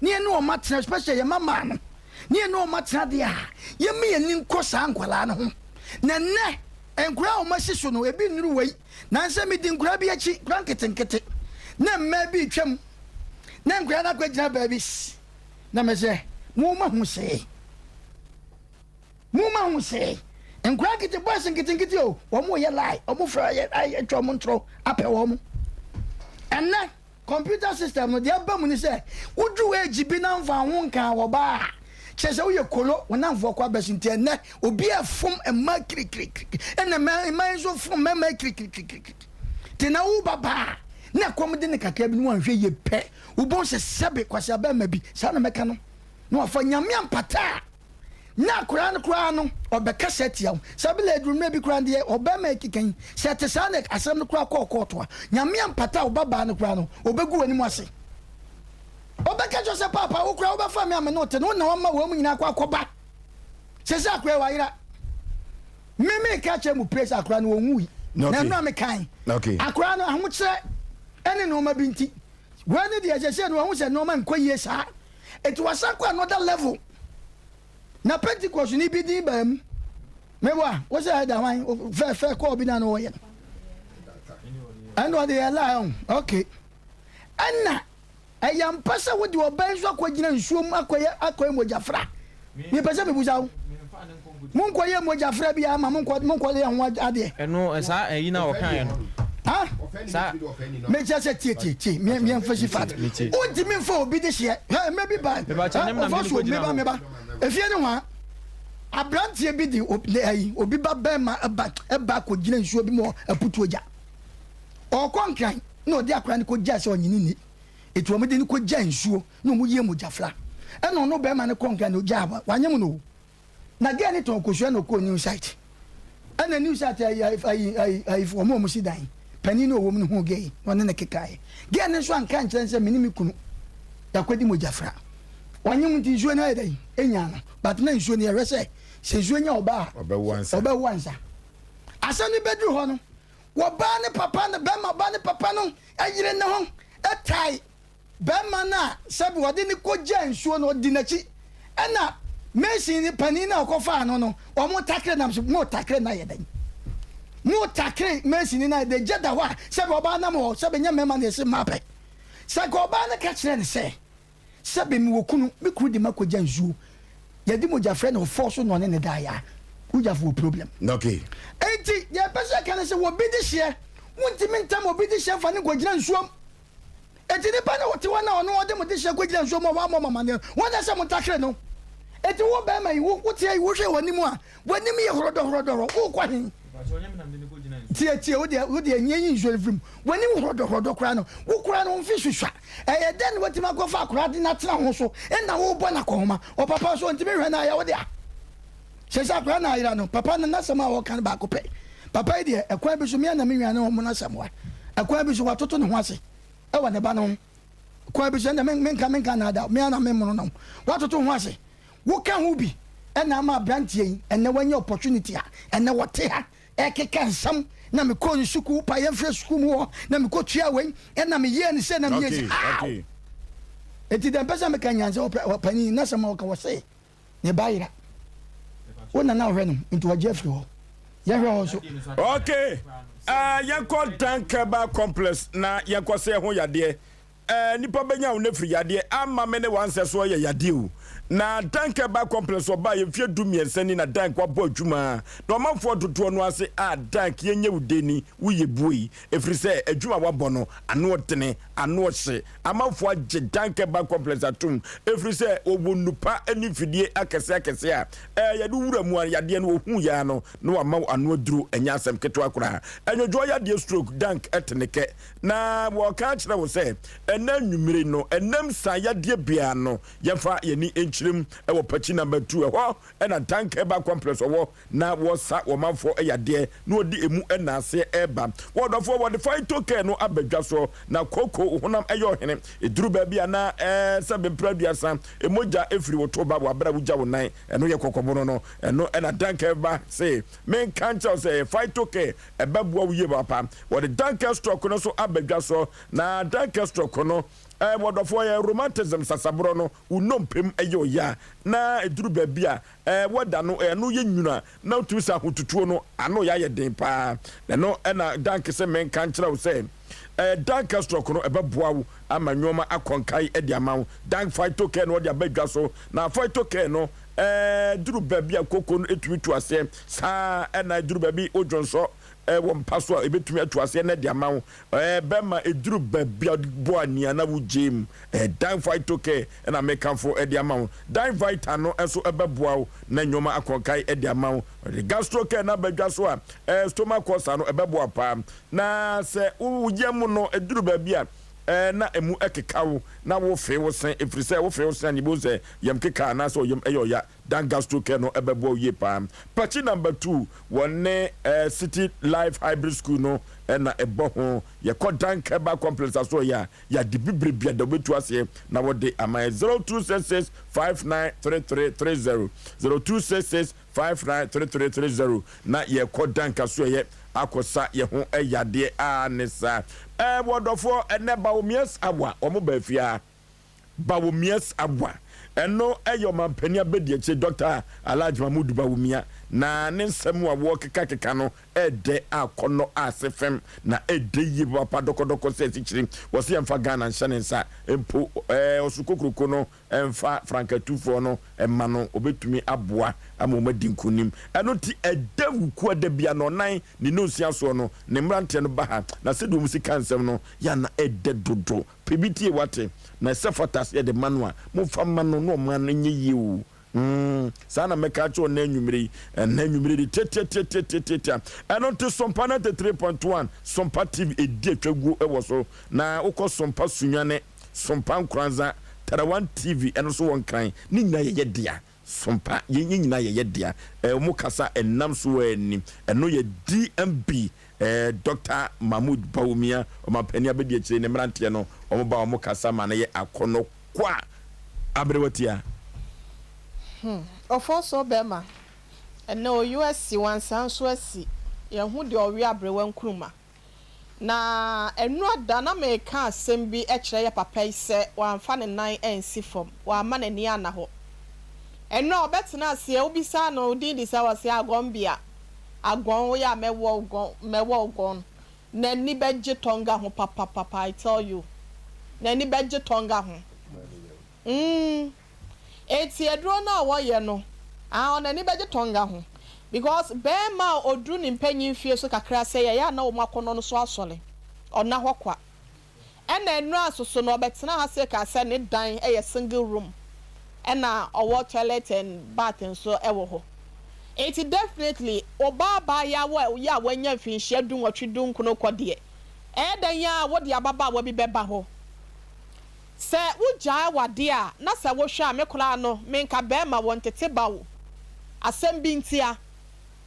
ne yɛne wɔn atena, especially yɛn mmamaa no, ne yɛne wɔn atena deɛ a, yɛmma yɛn ani nkɔ saa nkwadaa no ho. Na nnɛ, nkwadaa a wɔasi so no, ebi nnuru wei. Nansɛ medi nkwadaa bi akyi, nkwadaa nketenkete, na mmaa bi retwam, na nkwadaa no akɔgyina baabi, na mesɛ, mo mahu see. Mo ma ho see. Nkwadaa nkete boys nketenkete o, wɔn yɛ lie, wɔn frɛ yɛ atwa wɔn ntorɔ apɛ wɔn. Ɛnɛ computer system no deɛ ɛba mu ne sɛ woduru age bi na nfa ho nkaa wɔ baa a, kyerɛ sɛ woyɛ kolo, wo namfoɔ kɔ abɛso nti ɛnɛ obi ɛfom mmaa kirikirikiri ɛna mmaa mmaa nso fom mmarima kirikirikiri. Te na wo ba baa na ɛkɔm de ne kakra bi no wanhwɛ yie pɛ, wobɛhu sɛ sɛbe kwasi abɛɛma bi saa na mɛka no na wafa nyame ampata a Na akwadaa no koraa no, ɔbɛkasa atia wo. Sɛ bi la aduru mmerɛ bi koraa no deɛ ɔbarima yi keka yi, sɛ ɛte saa na asɛm no koraa kɔɔ kɔɔto a, Nyame ampata wo ba baa no koraa no, ɔbɛgu w'anim ase. Ɔbɛka kyerɛ wo sɛ, Paapa, wo koraa wobɛfa me a me ne wo te no, wo na wama wɔn mu nyinaa akɔ akɔba. Sɛsɛ akwadaa yi wayera. Me meka kyerɛ mo pire sɛ akwadaa no ɔnwui. Na ɛno a mekan. Akwadaa no ahokyerɛ ne nneɛma bi nti, wei ne deɛ sɛsɛ no wahu sɛ nneɛma nkɔ yie saa. Enti wasan kɔ another level. Na Pentecost ni bi din baa mu. Meboa, wo sɛ ɛda hwan? Fɛ fɛ kɔɔ bi na na ɔyɛ no. Ɛna ɔde yɛ lie ɔn. Okay. Ɛna ɛyɛ ampa sɛ wode ɔbɛn nso akɔgyina nsuo mu akɔyɛ akɔyɛ mogyafra. Mepɛ sɛ mebusa wo. Monkɔyɛ mogyafra biara ma monkɔ monkɔyɛ ho adeɛ. Ɛno saa ɛyi na ɔkaeɛ no. Ha? Saa. Mekyerɛ sɛ tie tie tie me me nfa si fat. Wontumi nfa obi de hyeɛ. Hɛ mmerɛ bi ba. Ɔfa so meba meba. Efie ne hwa. Aberanteɛ bi de ayi obi ba bɛrima ɛba ɛba kɔgyina nsuo bi mu aputuo gya. Ɔkɔ nkran na ɔde akora no kɔgya sɛ ɔnyini ni. Eti wɔn de no kɔgya nsuo na wɔn yie mogyafra. Ɛna ɔno bɛrima no kɔ nkran na ɔgya wanyem no o. Na girl no tɔn kosua na ɔkɔɔ new site. Ɛna new site ayi ayi ayi ayi wɔn a wɔn si dan panin no ɔwɔ mu no huu girl yi na ɔne no kekaeɛ. Girl no nso anka ankyerɛ no sɛ me ne me kunu yɛakɔdi mogyafra. Ɔnyem nti nsuo no ayɛ dɛn ɛnyaa no but na nsuo no yɛhwɛ sɛ sɛ nsuo nya ɔbaa a ɔbɛwo ansa. Asɛm no bɛduru hɔ no wɔbaa ne papa no bɛrima ba ne papa no yere ne ho tae Barima no a sɛbe wɔde no kɔgyaa nsuo no, ɔdi n'akyi. Ɛnna mason no panin no a ɔkɔfaa no no, wɔtakere nam so, Motakere no ayɛ dɛn? Motakere mason no ayɛ dɛn? Gya da hɔ a, sɛbe ɔbaa nam hɔ, sɛbe nyɛ mmarima na ɛse mmaa pɛ. Sɛ anka ɔbaa no ka kyerɛɛ no sɛ, Sɛbe mewɔ kunu, me kunu de me akɔgya nsuo, yɛde mogya frɛ no, ɔfɔɔ so na ɔne no daeɛ a, wogyafo wɔ problem. Okay. Enti deɛ ɛpɛ sɛ ɛka ne sɛ, obi de hyeɛ, wontumi ntam obi de hyeɛ mfa no nkɔgyina nsuom. Enti nipa no a ɔte hɔ no a ɔno ɔde mo dehyeɛ kɔgyina nsuo mu a wammɔ mo amaneɛ no, wɔn na ɛsɛ motakere no. Enti wo barima yi, wo, woteɛ yi, wohwɛ w'anim a, w'anim yɛ horɔdɔhorɔdɔhorɔ, worekɔ he? Tie, tie, wo deɛ, wo deɛ, nyɛ yi nsuo no firi mu. W'anim horɔdɔhorɔdɔ koraa no, wo koraa no, wo mfe susua. Ɛyɛ dɛn na woatumi akɔfa akwadaa de no atena ho so na worebɔ no akɔnhoma? Ɔpapa nso, ɔntumi nhwɛ no a, ɛyɛ wo dea. Seesei akwadaa no ayera no, papa no, n'asɛm a ɔreka no baako pɛ. Papa yi deɛ, ɛkwan bi so, me ara na me nua ne wɔn no asɛm wa. Ɛkwan bi so, watoto ne ho ase wɔ ne ba no ho. Kwan bi so, ɛnna menka menka nnaada, me ara na memono no. Watoto ho ase. Woka ho bi na ama aberanteɛ yi, ɛnnɛ wanya opportunity a, ɛnnɛ wɔte ha ɛkeka nsɛm na mekɔɔ ne sukuu, pa yɛmfrɛ sukuu mu hɔ, na mekɔtua wei, ɛna meyɛɛ ne sɛ na meyɛ sɛ, how? Enti deɛ mpɛ sɛ meka nyinaa sɛ ɔpanin, n'asɛm a ɔka wɔ se, Ne ba yera. Wo na na ɔhwɛ no nti wagye afiri hɔ. Yɛhwɛ hɔ nso. Okay, uh, yɛnkɔ Dankeba complex na yɛnkɔ sɛ ɛho yadeɛ. Uh, nipa bɛnya wo nefiri yadeɛ ama me ne wansɛ so yɛ yadeɛ o. Na Dankeba complex ɔbaa yɛ mfeɛ du mmiɛnsa ni na Dank wabɔ adwuma na ɔmanfoɔ dodoɔ no ase a Dank yɛnyɛ wo deni woyɛ buei ɛfiri sɛ adwuma wabɔ no ano ɔdene ano ɔhye Amanfoɔ agye Danke Bank Complex atom ɛfiri sɛ wɔwɔ nnupa ne mfidie akɛseɛ akɛseɛ a ɛɛ yɛde wura mu a yadeɛ no wɔhu yɛ ara no na wɔama wo ano aduro ɛnyɛ asɛm ketewa koraa. Ɛnwodwoɔ yadeɛ stroke Dank te ne kɛ na wɔreka akyerɛ wo sɛ ɛnɛ anwummere no ɛnam saa yadeɛ biara no yɛmfa yɛn ani nkyerɛ mu wɔ Pakyi Number 2 ɛhɔ na Danke Bank Complex ɔwɔ na wɔsa wɔn manfoɔ yadeɛ na wɔde emu nnaaseɛ reba. Wɔ ɔdɔfoɔ, wɔde phyto care no aba dwa soɔ, na kooko wo honam yɛ ɔhene. Ɛduru baabi a na ɛɛ sɛ bempere aduasa, mogya firi wo to ba wɔ aberɛ a wogya wo nan, ɛno yɛ kɔkɔbono no. Ɛno na Danke ba se menka nkyerɛ wo sɛ ɛyɛ phyto care, ɛbɛboa wo yie papa. Wɔde Danke stroke no nso aba dwa soɔ, na Danke stroke no, ɛɛ wɔ ɔdɔfoɔ, ɛyɛ rheumatism, sasaborɔ no, wo nnompe mu yɛ ɔya, na ɛduru baabi a Ɛɛ wɛda no ano yɛ nwunu a na wotumi sɛ ahotutuo no ano yɛ ayɛ den paa. Na ɛno na Dank sɛ menka nkyerɛ wo sɛ ɛɛ Dank Stroke no ɛbɛboa wo ama nnoɔma akɔ nkae de ama wo. Dank Phyto Care no wɔde aba dwa so. Na Phyto Care no Ɛduru baabi a koko no tumi tu aseɛ, saa ara na ɛduru baabi wodwonsɔ wɔ mpa so a, ɛbɛtumi atu aseɛ na ɛde ama wo. Bɛma ɛduru baabi a wode bɔ ania na wogyae mu. Dan Phytocare na mekamfo de ama wo. Dan Vita no nso bɛboa wo na nneɛma akɔnkae de ama wo. Wɔde Gastrocare no aba dwa so a, stomach ulcer no ɛbɛboa paa. Na sɛ wo yam no ɛduru baabi a, na emu keka wo na wofee wo se, ɛfiri sɛ wofee wo se a na yɛbɛhu sɛ yam keka anaasɛ ɔyam yɛ ɔya. Dan Gastrocare no bɛboa wo yie paa. Pakyi number two, wɔne City Life Hybrid School no na ɛbɔ ho. Yɛkɔ Dan Herbal Complex asoɔyɛ a, yɛade bibire biada wobɛtu aseɛ na wɔde ama yɛ. 0266 593330, 0266 593330 na yɛkɔ Dan kasoɛyɛ akɔsa yɛ ho yadeɛ a ne saa. Ɛɛ wɔdɔfoɔ ɛnɛ Bawumia's Hour wɔn baa fie ha. Bawumia's Hour ɛno ɛyɛ ɔmanpanin abadiakyire Dɔkta Alhaji Mahmood Bawumia na ne nsɛm a wɔkekakeka no ɛɛdɛ akɔnɔ ase fɛm na ɛɛdɛ yie papapa dɔkɔdɔkɔ sɛ asikyire. Wɔse yɛmfa Ghana nhyɛ ne nsa mpo ɛɛ ɔsoro kokroko no mfa frankatufoɔ no mma no, ɔbɛtumi aboa ama wɔn adi nkonim. Ɛno nti, ɛda Wukuada biara nnɔnnan ne nnɔnsia soɔ no, ne mmeranteɛ no ba ha, na sɛdeɛ wɔn si ka nsɛm no, yɛ a na ɛdɛ dodo. Pɛ bi tie, woate? Na ɛsɛ fata sɛ yɛde ma no a, momfa mma no na ɔman no nyɛ yie o. Mm, saa na mɛka akyerɛ wo nnɛ anwummere yi. Ɛnnɛ anwummere de, tiatiatiatiatiatia. Ɛno nti, Sompa 93.1, Sompa TV, ɛdi atwaguo wɔ so. Na wokɔ Sompa Sunyani, Sompa Nkoranza, Tarawan TV ɛno nso wɔ Nkran, ne nyinaa yɛyɛ dea. Sompa, yɛn yɛn nyinaa yɛyɛ dea. Ɛɛ wɔn kasa ɛnam so ɛni. Ɛno yɛ DMB, ɛɛ Doctor Mahmood Bawumia, ɔmanpanin abɛdi akyire ne mmeranteɛ no, wɔn ba wɔn kasa ma no yɛ akɔnɔ kwa. Aberewa tia. Hmm, Ofosuo bɛɛma, ɛnɛ oyu asi, wansan nso asi, yɛnhu deɛ ɔwe aberewa nkruma. Na ɛnora da na mereka asɛm bi kyerɛ yɛ papa yi sɛ wamfa ne nan ansi fam, wamma n'ani anna hɔ. Ɛnora ɔbɛtena aseɛ, wobisaa no wo din de sɛn ɔse Agɔnbea, Agɔn, woyɛ a mɛwɔ wo gɔn, mɛwɔ wo gɔn. N'ani bɛgye Tonga ho papapapa, I tell you. N'ani bɛgye Tonga ho. Mm enti aduro no a wɔyɛ no ah ɔno ani bɛgye tɔnga ho because bɛɛma a ɔduru ne mpanyin mfie so kakra sɛ yɛyɛ a na wɔn akɔnɔ no so asɔre ɔna hɔ kwa ɛna nnura nso so no ɔbɛtena ha sei kaa sɛ ne dan yɛ single room ɛna ɔwɔ toilet and bath nso ɛwɔ hɔ enti definitely ɔbaa abaayewa yɛ a wanya mfinhyia dunwɔtwe dunkono kɔ deɛ ɛyɛ dɛn a wode ababaawa bi bɛba hɔ. Sɛ wo gyae w'adeɛ a na sɛ wo hwɛ a me koraa no me nka bɛɛma wɔ ntete ba wo asɛm bi ntia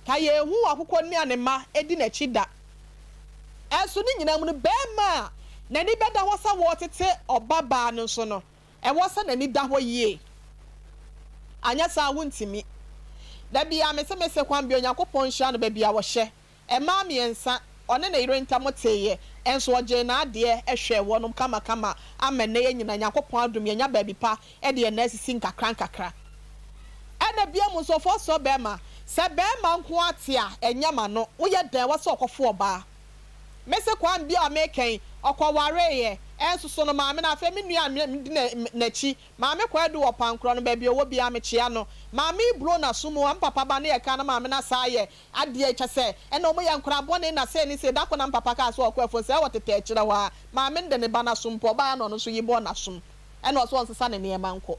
ka yɛ hu akokɔ ni a ne mma di n'akyi da ɛnso ne nyinaa mu no bɛɛma a n'ani bɛda hɔ sɛ wɔɔtete ɔba baa no nso no ɛwɔ sɛ n'ani da hɔ yie anyɛ saa a wo ntumi da biaa me se me se kwan bia Onyankopɔn nhyira no baabi a ɔhyɛ Mmaa mmiɛnsa, ɔne ne yere ntam teeɛ, nso ɔgyee n'adeɛ hwɛɛ wɔnom kamakama ama nnɛ yɛn nyinaa Nyankopɔn adom yɛanya baabi pa de yɛn nan asisi nkakra nkakra. Ɛna biom nso ɔfɔɔsoɔ bɛɛma, sɛ bɛɛma nko ara te a ɛnyɛ ma no, woyɛ dɛn wɔ sɛ ɔkɔfo ɔbaa? Mese kwan bi a meka yi, ɔkɔwareeɛ, nso so no maame no afei me nua a medi n'akyi Maame Kwadu wɔ Pankorɔ no baabi a ɔwɔ biara mekyea no. Maame yi bro n'aso mu a me papa ba no yɛ kan na maame no asan ayɛ adeɛ kyɛ sɛ ɛna ɔmo yɛ nkwadaa bɔne na sei ne sei da koro na me papa kaa sɛ ɔkɔ afuo sɛ ɛwɔ tetɛ akyire hɔ a maame no de ne ba no asom mpo ɔbaeɛ na ɔno nso yi bɔɔ n'asom ɛna ɔsɛ ɔnsesa ne nneɛma nkɔ.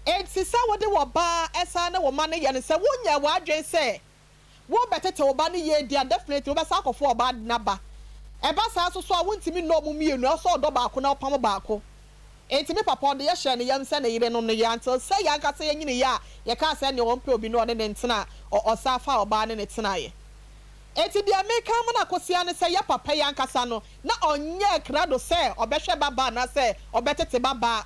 Enti sɛ wode wɔ ba ɛsan ne wo ma no yɛ no sɛ wonyɛɛ w'adwene sɛ Wo bɛtete wo ba no yie deɛ a definitely wo bɛsan akɔfa ɔbaa de no aba. Ɛba saa nso so a wo ntumi nnɔ ɔmo mmienu, ɛwɔ sɛ ɔdɔ baako na ɔpam baako. Enti me papa ɔde yɛ hyɛɛ ne yam sɛ ne yerenom no yɛ until sɛ yɛn ankasa yɛ nyiniiɛ a yɛkaa sɛ neɛ ɔmpɛ obi no ɔne no ntena a ɔsan faa ɔbaa ne no tenaeɛ. Enti deɛ meka ama no akɔsi ara ne sɛ yɛ papa yi ankasa no na ɔnyɛɛ krado sɛ ɔbɛhwɛ babaa anaasɛ ɔbɛtete babaa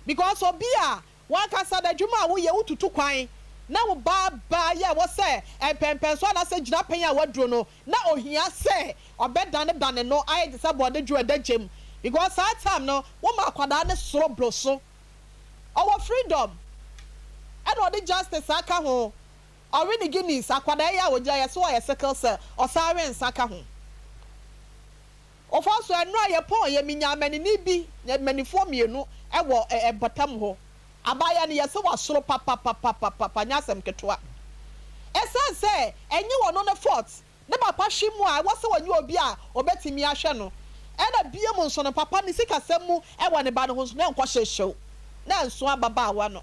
because obi a W'ankasa n'adwuma a woyɛ, wotutu kwan na wo ba ba yɛ wɔ sɛ mpɛnpɛnso anaasɛ gyinapɛn a waduru no, na ohia sɛ ɔbɛdanedane no ayɛ te sɛ bɔde dwo ɛda gya mu because saa time no woma akwadaa no soro boro so. Ɔwɔ freedom ɛna ɔde justice aka ho, ɔwe ne guineas, akwadaa yi a ogyina yɛ so ɔyɛ sickle cell, ɔsan we nsa ka ho. Ɔfa so, ɛno a yɛpɔn yɛ, menyaa amanini bi, amanifoɔ mmienu wɔ mpɔtam hɔ. Abaayewa no yɛse wasoro papapapapapa nyɛ asɛm ketewa. Ɛsiane sɛ ɛnye ɔno ne fault, ne papa hwe mu a ɛwɔ sɛ ɔnyɛ obi a ɔbɛtumi ahwɛ no. Ɛna biom nso no papa ne sikasɛm mu wɔ ne ba no ho nso na ɛnkɔ hyehyew na ɛnso ababaawa no.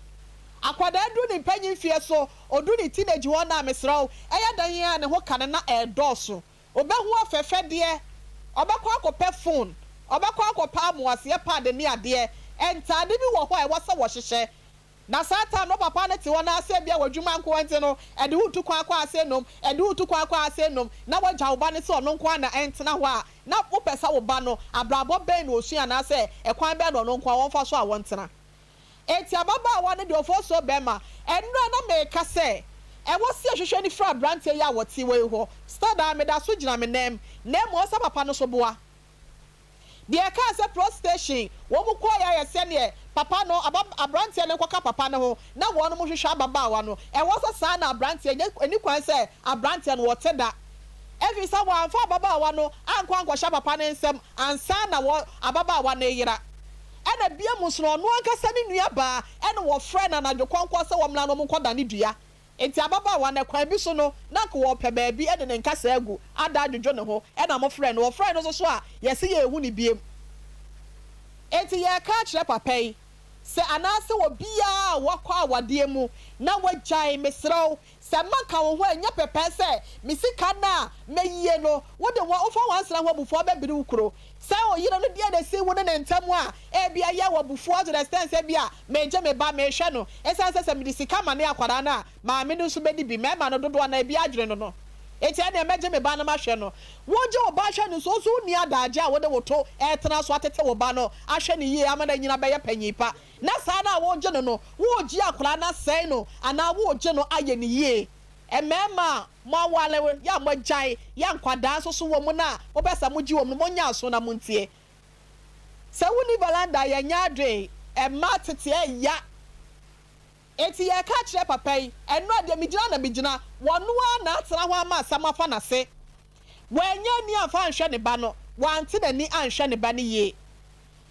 Akwadaa duru ne mpanyin mfeɛ so, ɔduru ne teenage hɔ no a mesrɛ wo ɛyɛ dɛn a ne ho ka no na ɛredɔɔso. Ɔbɛhu afɛfɛdeɛ, ɔbɛkɔ akɔpɛ phone, ɔbɛkɔ akɔpɛ amoaseɛ pad ne adeɛ. Ntaade bi wɔ hɔ a ɛwɔ sɛ wɔhyehyɛ. Na saa time no papa no te hɔ na sɛ ebia w'adwuma nko nti no ɛde wo retu kwan akɔ ase nom, ɛde wo retu kwan akɔ ase nom na wagya wo ba no sɛ ɔno nko ara na ɛntena hɔ a, na wopɛ sɛ wo ba no abrabɔ bɛn na ɔsua anaasɛ ɛkwan bɛn na ɔno nko ara ɔmfa so a wɔntena. Enti ababaawa no deɛ ɔfɔɔsoo bɛrima. Ɛnora na meka sɛ ɛwɔ sɛ yɛhwehwɛ no firi aberanteɛ yi a wɔte wɔ yi hɔ. Still daa meda so gyina me nan mu. Na mmom ɔsɛ papa no so boa. Deɛ ɛkaa sɛ pro station wɔn kɔeɛ ayɛ sɛdeɛ papa no aba aberanteɛ no nkɔka papa no ho na wɔn hwehwɛ ababaawa no. Ɛwɔ sɛ saa na aberanteɛ nyɛ ɛni kwan sɛ aberanteɛ no ɔte da. Ɛfiri sɛ wɔamfa ababaawa no ankɔ ankɔhyɛ papa no nsam ansa na wɔ ababaawa no reyera. Ɛna biom nso no ɔno ankasa ne nua baa ɛna wɔfrɛɛ no anadwo kɔnkɔn sɛ wɔmmra na wɔnkɔda ne dua. Enti ababaawa no ɛkwan bi so no na anka wɔrepɛ baabi de ne nkasɛɛ agu ada adwodwo ne ho ɛna wɔfrɛɛ no. Wɔfrɛɛ no nso so a yɛse yɛnhu no biom. Enti yɛreka akyerɛ papa yi sɛ anaasɛ obiara a wakɔ awadeɛ mu na wagyae mesrɛ wo Sɛ maka wo ho a, ɛnyɛ pɛpɛɛ sɛ me sika no a mɛyie no, wode wo wofa w'ansena ho abufuo abɛbiri wo kuro. Sɛ oyere no deɛ na ɛsi wo ne ne ntam a, ebia yɛ wo abufuo to the extent sɛ ebia megye me ba mehwɛ no. Ɛsiane sɛ sɛ mede sika ma ne akwadaa no a, maame no nso bɛdi bi. Mmarima no dodoɔ no ara ebi adwene no no. Enti ɛnneɛ mɛgye me ba no mahwɛ no. Wogye wo ba hwɛ no nso, wo nso wonni adagyeɛ a wode wo to retena so atete wo ba no ahwɛ no yie ama no anyini abɛyɛ panin pa. Na saa no a woregye no no, woregye akwadaa no asɛe no anaa woregye no ayɛ no yie? Mmarima a moaware, yɛ a moagyae, yɛ a nkwadaa nso so wɔ mu no a mopɛ sɛ mogye wɔn no, monyɛ aso na montie. Sɛ wonni veranda a, yɛnyɛ adwene. Mmaa tete ɛya. Enti yɛreka akyerɛ papa yi, ɛnnora deɛ megyina na megyina, wɔno ara na atena hɔ ama asɛm afa n'ase. Wannya ani amfa anhwɛ ne ba no, wante n'ani anhwɛ ne ba no yie.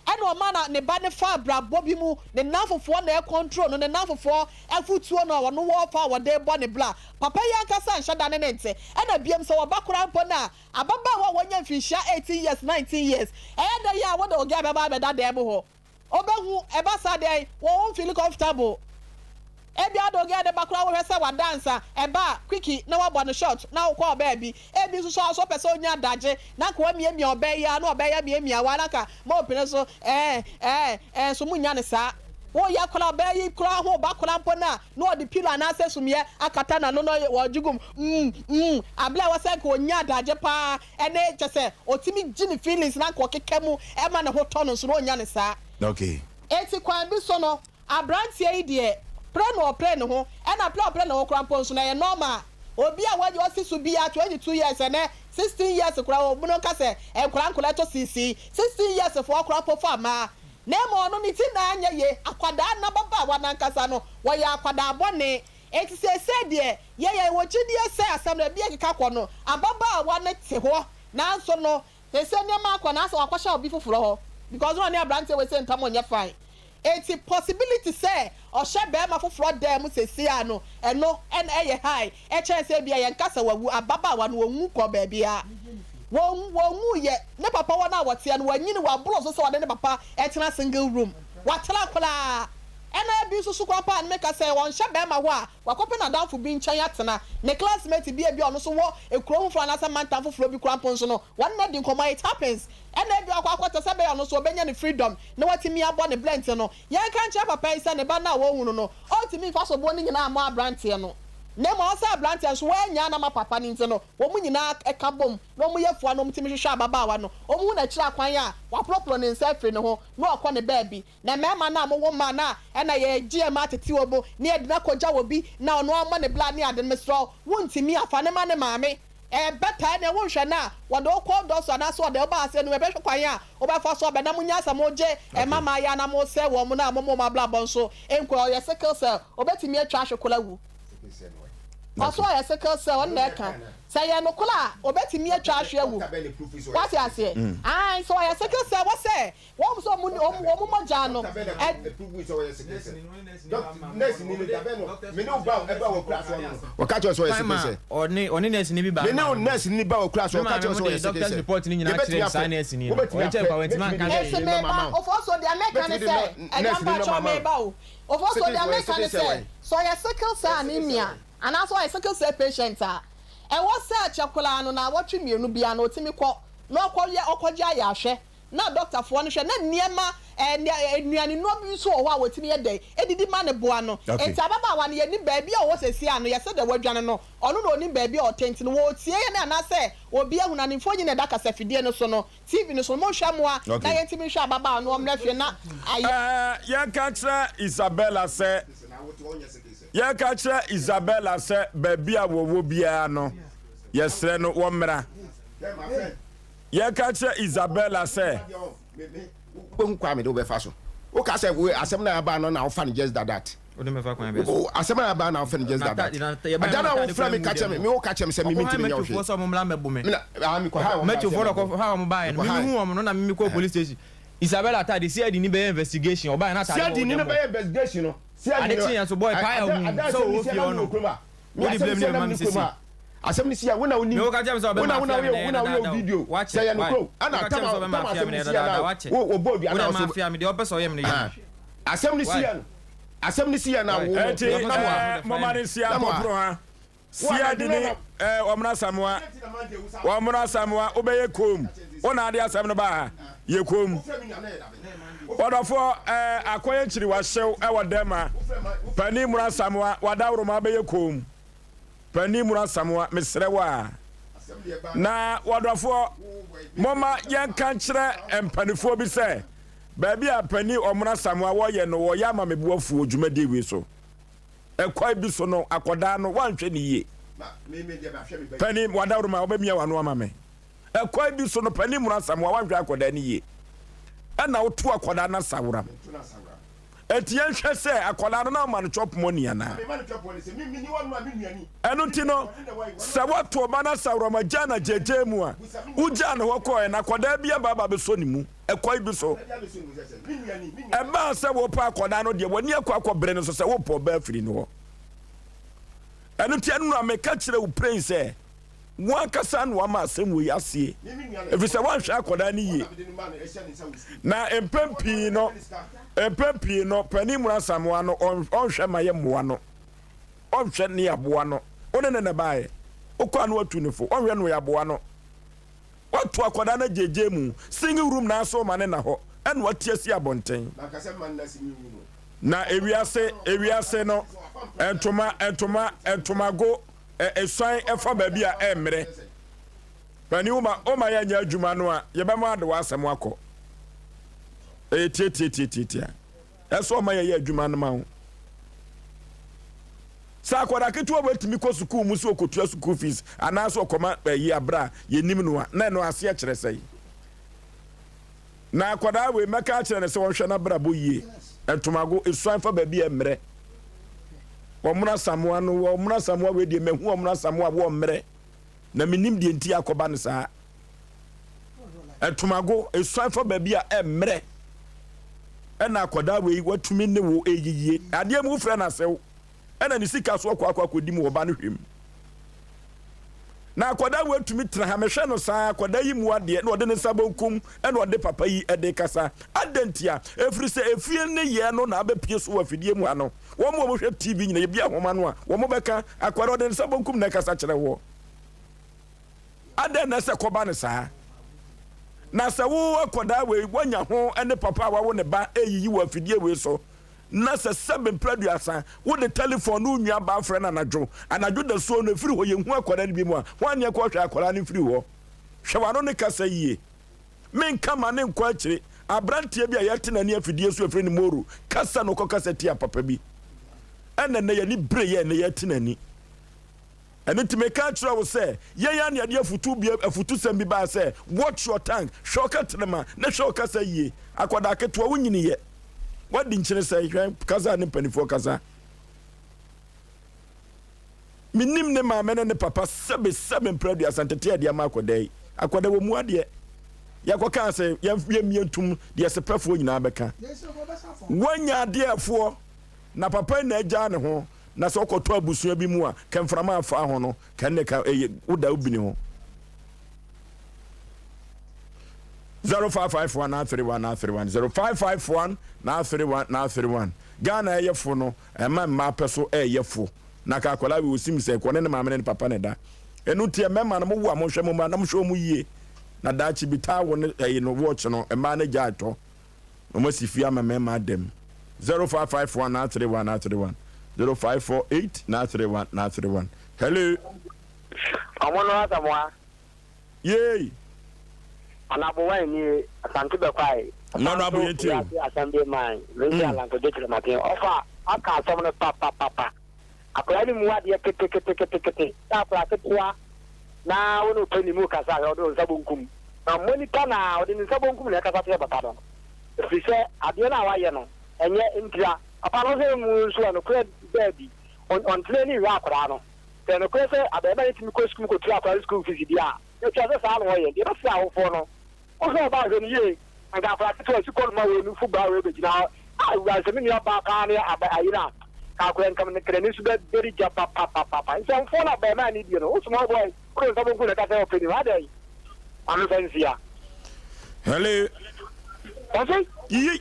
Ɛna ɔma na ne ba no fa abrabɔ bi mu, ne nnamfofoɔ na ɛcontrol no, ne nnamfofoɔ afutuo na ɔno wɔ fa a wɔde bɔ ne bra. Papa yi ankasa nhyɛ da ne no nte. Ɛna biom sɛ ɔba koraa mpo no a, ababaawa a wanya mfinhyia 18 years, 19 years, ɛyɛ dɛn a wode wo girl bɛba abɛda dan mu hɔ? Ɔbɛhu, ɛba saa dɛn? Wɔn feeli comfortable. Ebia wode wo girl no ba koraa wohwɛ sɛ wada ansa, ɛba a, quickie na woabɔ no short na wokɔ baabi. Ebi nso so a, sɛ wopɛ sɛ onya adagye na anka woamiamia ɔbaa yi ara na ɔbaa yi amiamia wo ara na anka ma ɔpene so ɛɛ ɛɛ ɛɛ nso monnya no saa. Woyɛ koraa ɔbaa yi koraa ho ba koraa mpo no a, na ɔde pillow anaasɛ sumiiɛ akata n'ano na ɔgye gu mu mm mm. Abere a ɛwɔ sɛ anka onya adagye paa ɛne kyɛ sɛ ɔtumi gye ne feelings na anka ɔkeka mu ma ne ho tɔ no nso na ɔnnya no saa. Okay. Enti kwan bi so no, Abranteɛ yi deɛ prɛ na ɔprɛ ne ho ɛna prɛ a ɔprɛ ne ho koraa mpo nso no ɛyɛ normal. Obi a wadi ɔsi so biaa 22 years ɛnɛ 16 years koraa ɔmu no nka sɛ nkwadaa nkwadaa ɛtɔ siisii 16 years foɔ koraa mpo fa mmaa na mmom ɔno ne ti na anyɛ ye akwadaa no ababaawa no ankasa no wɔyɛ akwadaa bɔne enti seesei deɛ yɛ yɛwɔ gyidie sɛ asɛm no baabi a ɛkeka kɔ no ababaawa no te hɔ nanso no Seesei nneɛma akɔ na asɛ wakɔhyɛ obi foforɔ hɔ because na ɔne abranteɛ wei sɛ ntam nyɛ fine enti possibility sɛ ɔhyɛ barima foforɔ dan mu seesei ara no ɛno ɛna ɛyɛ high ɛkyɛn sɛ ebia yɛnka sɛ wawu ababaawa no ɔnwu kɔ baabiara wɔn wɔnwuiɛ ne papa hɔ no a wɔteɛ no wanyini waboro so sɛ ɔne ne papa ɛtena single room watena koraa ɛna ebi nso so koraa paa no meka sɛ ɔnhyɛ barima hɔ a Wakɔpɛ n'adamfo bi nkyɛn atena. Ne classmate bi a ebia ɔno nso wɔ kurow foforo anaasɛ mantam foforo bi koraa mpo nso no, wɔne no adi nkɔmmɔ. It happens. Ɛnna ebia wakɔ akɔtɛ sɛ ɛbɛyɛ a ɔno nso obenya ne freedom na watumi abɔ ne bra nti no, yɛnka nkyerɛ papa yi sɛ ne ba no a wɔahu no no, ɔrentumi mfa soboɔ no nyinaa mmɔ aberanteɛ no. Na mmom ɔsɛ aberanteɛ no nso, wannyaa no ama papa no nti no, wɔn nyinaa ka bom na wɔyɛ fua na wɔtumi hwehwɛ ababaawa no. Wɔhu no akyiri akwan a, waporoporo ne nsa afiri ne ho na ɔkɔ ne baabi. Na mmarima no a mowo mma no a ɛna yɛgye yɛn mma tete wɔn mu na yɛde no akɔgya obi na ɔno ammɔ ne bra ne ade no, mesrɛ wo, wontumi a, fa no ma ne maame. Ɛbɛta ɛnneɛ wonhwɛ no a, wɔde wo kɔ dɔ so anaasɛ wɔde wo ba ase no, yɛbɛhwɛ kwan a wobɛfa so abɛ na monya sɛ mogye mma mmayewa na mosɛe wɔn no a moma wɔn abrabɔ nso nkɔ. Ɔyɛ sickle cell, ɔbɛtumi atwa ahwe koraa awu. Ɔse ɔyɛ sickle cell ɔno na ɛka. Sɛ ɛyɛ nokorɛ a ɔbɛtumi atwa ahwe awu. Wate aseɛ? Ae sɛ ɔyɛ sickle cell wɔ sɛ wɔn sɛ wɔn wɔn mogya no ɛ. Ɔka kyerɛ sɛ ɔyɛ sickle cell. Ɔne ɔne nurse ni bi ba. Me ne nurse ni ba wɔ kura so ɔka kyerɛ sɛ ɔyɛ sickle doctor's cell. report ni nyinaa kyerɛ saa nurse ni no. Wobɛtumi Ɔyɛ kyerɛ kwa wɔntumi anka hwee. Ese meba ofosuo deɛ meka ne sɛ ɛgya mpakyɛw meba o ofosuo deɛ meka ne sɛ sɛ ɔyɛ sickle cell anemia anaasɛ ɔyɛ sickle cell patient a ɛwɔ sɛ kyɛ koraa no naawɔtwe mmienu biara no ɔtumi kɔ na ɔkɔyɛ ɔkɔgye ayarehwɛ na dɔktafoɔ no hwɛ na nneɛma ɛɛ nnuane nnuro bi nso wɔ hɔ a wɔtumi yɛ dɛn ɛdidi ma no boa no Okay. nti ababaawa no yɛnim baabi a ɔwɔ seesei ano yɛ sɛ deɛ wadwane no ɔno na ɔnim baabi a ɔte nti no wɔretie yɛn anaasɛ obi ahunu a ne mfonyin na ɛda kasafidie no so no TV no so no monhwɛ mmoa na Okay. yɛntumi nhwɛ ababaawa no ɔmmra fie na ayɛ Ɛɛ, yɛnka nkyerɛ Isabella sɛ, yɛnka nkyerɛ Isabella sɛ baabi a wɔwɔ biara no, yɛsrɛ no wɔmmra. Yɛka kyerɛ Isabella sɛ. Wobɛhu kwan a mede wo bɛfa so. Woka sɛ wo asɛm no a aba no na wofa no just that that. Wode me fa kwan bɛn so? Asɛm a aba na wofa no just that that. Ɛda no a wofrɛ me ka kyerɛ me, me woka kyerɛ me sɛ me mentumi nyɛ wo hwee. Ɔkɔhae Mɛtwofoɔ sɛ wɔn mmra mmɛbo me. Me na, ah, mekɔhae wɔn baa sɛ Mɛtwofoɔ na mmɛbo me. ɔkɔhae wɔn baeɛ no, me Mekɔhae. mehu wɔn no na me mekɔɔ police station. Isabella atade, CID ni bɛyɛ investigation, ɔbaeɛ na atade wɔ CID wo ni no dɛm hɔ. bɛyɛ investigation no. CID Ade no, kyeeɛ nso, boy, pae ada, ahum ada sɛ asɛm ɔwɔ no si fie a na hɔ mewɔ nom. kurom a. Me Wode asɛm blame si a no na bɛma me mewɔ kurom sese. a. Asɛm no si a, wo na wonim. Me woka kyerɛ me sɛ Wo na ɔbɛma wo na afia me woyɛ na wo na ɛyɛ woyɛ dadaada o. video. Wakyɛ, Sɛ ɛyɛ why? nokorɛ o. Ɛna Woka tam kyerɛ me a sɛ ɔbɛma tam afia asɛm me no na ɛyɛ si a dadaada na wakyɛ. wo wɔbɔ dua Wode na ma wo so. afia me deɛ ɔpɛ sɛ ɔyɛ me no yɛ Ah. me. Asɛm no si Why? yɛ no. Asɛm no si yɛ na Why? wo no. Enti Deɛ ɔpɛ sɛ ɔyɛ ɛɛ me no moma yɛ no me. nsi Na mo a. apɔpono ha. Wo Sia anadwo di no ni na. ɛɛ ɔmena Samoa. Ɔmena Samoa wobɛyɛ koom. Wo na ade asɛm no baa ha. Yɛ koom. Ɔdɔfoɔ ɛɛ akɔyɛ nkyiri wahyew ɛwɔ dɛm a. Panin Mura Samoa wadaworoma wobɛyɛ koom. Panin Mura Samoa mesrɛ wo a. Na wɔdɔfoɔ momma yɛnka nkyerɛ mpanifoɔ bi sɛ baabi a panin Ɔmena Samoa wɔyɛ no wɔyɛ ama me bo afu wɔ dwumadie wei so. Ɛkwan bi so no akɔdaa no woanhwɛ no yie. Panin wadaworoma wobɛmia w'ano ama me. Ɛkwan bi so no panin Mura Samoa woanhwɛ akɔdaa no yie. Ɛna woto akɔdaa no asaworam. Enti yɛnhwɛ sɛ akwadaa no na ɔma no chop money anaa. Ɛno nti no, sɛ woato ɔba no asaworɔma gyaa no agyaagyaa mu a, wogyaa no hɔ kɔɛ na akwadaa bi aba aba bɛsɔ ne mu ɛkwan bi so. Ɛbaa sɛ wopɛ akwadaa no deɛ, w'ani akɔ akɔbere no so sɛ wopɛ ɔbaa afiri no hɔ. Ɛno nti ɛno na meka kyerɛ wo prɛn sɛ, Wo ankasa na wama asɛm wei asie, ɛfiri sɛ woanhwɛ akwadaa no yie. Na mpɛn pii no, mpɛn pii no, panin mu asamoa no, ɔnhwɛ ma yɛ mmoa no. Ɔnhwɛ ne aboa no. Wo ne ne na baeɛ. Wokɔ ano atu ne fo. Ɔnhwɛ no yɛ aboa no. Watu akwadaa no agyegye mu. Singing room na aso ma ne na hɔ. Ɛna wate asi abɔnten. Na ewiase, ewiase no, ntoma, ntoma, ntomago. Ɛ, suan fa baabi a ɛmmere. Panin, woma, woma yɛnyɛ adwuma no a, yɛbɛma ade w'asɛm akɔ. Ɛyɛ tiatiatiatiatia. Ɛsɛ ɔma yɛyɛ adwuma no ma wo. Sɛ akwadaa ketewa bɛtumi kɔ sukuu mu sɛ ɔkɔtua sukuu fees anaasɛ ɔkɔma ɛyi aberɛ a yɛnim no a, na ɛno aseɛ kyerɛ sɛn? Na akwadaa wei mɛka akyerɛ no sɛ ɔnhwɛ n'abrabɔ yie. Ntomago, esuan fa baabi a ɛmmerɛ. Wɔn asamoa no, wɔn asamoa wei deɛ mahu wɔn asamoa a wɔmmerɛ. Na menim deɛ nti akɔba no saa. Ntomago, esuan fa baabi a ɛmmerɛ. Ɛna akwadaa wei watumi ne wo eyiyie. Adeɛ mu wofrɛ no asew. Ɛna ne sika so ɔkɔ akɔ akɔdi mu wɔ ba no hwɛ mu. Na akwadaa wei tumi tena ha, mehwɛ no saa, akwadaa yi mu adeɛ, na ɔde ne nsa bonkum ɛna ɔde papa yi ɛde kasa. Adɛn ntia? Ɛfiri sɛ efie nneyɛɛ no na abɛpue so wɔ afidie mu ha no. Wɔn a wɔhwɛ TV nyina, yɛbue ahoma no a, wɔn bɛka, akwadaa ɔde ne nsa bonkum na ɛkasa kyerɛ woɔ. Adɛn na ɛsɛ kɔba no saa? Na sɛ wo akwadaa wei, woanya ho ne papa a wawo ne ba ɛreyiyi wɔ afidie wei so, Na sɛ sɛbe mprɛ aduasa wode tɛlefɔn ne wo nua baa frɛ no anadwo, anadwo dasuo no, ɛfiri hɔ yɛnhu akwadaa no bi mu a, hwan ne ɛkɔ hwɛ akwadaa no mfiri hɔ? Hwɛ w'ano ne kasa yie. Menka ma ne nkɔ akyire. Aberanteɛ bi a yɛte n'ani afidie so ɛfiri ne Moro kasa na ɔkɔkasa tia papa bi. Ɛna nnɛ yɛni bere yɛ ɛnnɛ yɛte n'ani. Ɛno nti meka kyerɛ wo sɛ, yɛn ara na yɛde afutu bi, afutusɛm bi baa sɛ, Watch your tongue, hwɛ wo kɛtrɛma, na hwɛ wo kasa yie. Akwadaa ketewa, wonyiniiɛ. Woadi nkyene sɛe, hwɛ kasa a ne mpanimfoɔ kasa. Menim ne maame ne ne papa sɛbe sɛbe mprɛ aduasa nteteɛ de ama akwadaa yi. Akwadaa wɔ mu adeɛ. Yɛkɔkaa sɛ yɛmmie ntom deɛ sepɛfoɔ nyinaa bɛka. Wanya adeɛfoɔ na papa yi na agyaa ne ho na sɛ ɔkɔtɔ abusua bi mu a kɛ mframa afa ho no kɛ ne ka ɛyɛ woda wobini ho. 0551 931 931 0551 931 931 Ghana ɛyɛ fo no ɛma mmaa pɛ so ɛyɛ fo. Na ka akwadaa wei osim sɛ kɔ ne ne maame ne ne papa na ɛda. Ɛno nti mmarima no mo wo a monhwɛ mo mma na mohwɛ wɔn yie. Na daakye bi taa wo ne ɛyi no watch no mmaa no gya atɔ. Na wɔn asi fie ama mmarima ada mu. 0551 931 931 0548 931 931 Hello. Ɔmo no Asamoah. Yei. Honourable Wine nie, Asante Bɛkwae, Ɔsan so Wiase Assembly Man, Rachel Alanko Gyekyerematen, Ɔfa aka asɛm no papapapa. Akwadaa no mu adeɛ keteketekete sɛ akwadaa ketewa na wo ne wo panin mu rekasa a, hwɛ ɔde wo nsa bonkum. Na mmɔ nipa na ɔde ne nsa bonkum na ɛkasa kyerɛ papa no. Ɛfiri sɛ adeɛ no a wayɛ no, ɛnyɛ ntira. Papa no sɛ mu nso a nokorɛ da adi, ɔntena ani nhwɛ akwadaa no. Sɛ nokorɛ sɛ abarimaa no tumi kɔ sukuu mu kɔtua akwadaa no sukuu fees deɛ a, Ɛtwa sɛ saa na wɔyɛ. Deɛ ɛbɛsrɛ awofoɔ no, wohwɛ ɔbaa hwɛ no yie. Anka akwadaa ketewa si kɔ no ma wei nufu baa wei bɛgyina hɔ. Ah awura sɛ me nua baa paa ne aba ayere a, ka akwadaa nka me n'ani so bɛdɛri gya papapapapa. Nsɛmfoɔ no abarimaa ne die no, wo small boy, wode nsa bonkum na ɛka sɛ ɔpɛ nim. Adɛn? Maame fa nsia. Hello. Ɔfei. Yiyi.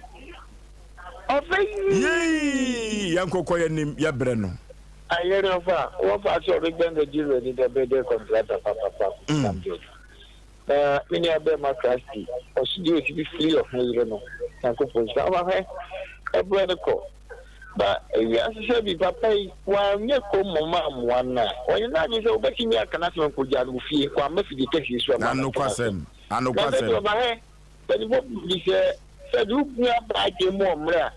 Ɔfei. Yii. Yɛnkɔkɔ yɛnim yɛbrɛ no. Ayɛ no fa wɔfa sɛ ɔde gbɛn bɛ gye w'ani dɛ bɛ dɛ kɔntrata papapa samded na me nua bɛɛma krasti ɔso deɛ ɔsi bi firi ɔho yere no nyankopɔn nhyira ɔma hwɛ ɛbrɛ no kɔ ba ewiase sɛ bi papa yi wanyɛ kɔ mmom ammoa no a ɔnyɛ n'adwene sɛ wobɛtumi aka n'asɛm nkɔgya no wɔ fie wamma fidie kɛseɛ so ama no Anokwasɛm, na sɛ anokwasɛm. ɔba hɛ Mpanyimfo bi sɛ, sɛ de wo nua baa adwen mu wɔ mmerɛ a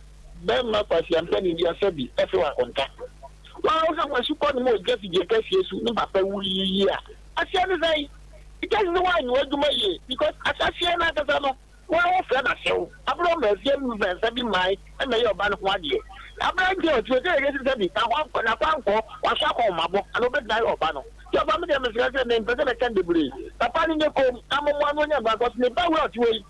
bɛrima kwasiampani bi asa bi ɛfew akonta. Waa wo sɛ wasu kɔ ne ma ogya fidie kɛseɛ su ne papa wu yi a, aseɛ ne sɛn? It tells you sɛ woanyɛ w'adwuma yie because ahyɛaseɛ no ankasa no waa wo frɛ no asew aberɛ ɔma afie mfɛnsa bi mmae mmɛyɛ ɔba no ho adeɛ. Aberanteɛ a ɔte hɔ sɛ yɛsi sɛ bi na akwankɔ waso akɔnmabɔ anaa obɛtumi ayɛ ɔba no. Nti ɔfa me deɛ mesrɛ sɛ mempɛ sɛ mɛka no bebree. Papa no nyɛ komm na mommoa no ɔnya nkwa cos ne ba wura ɔte hɔ yi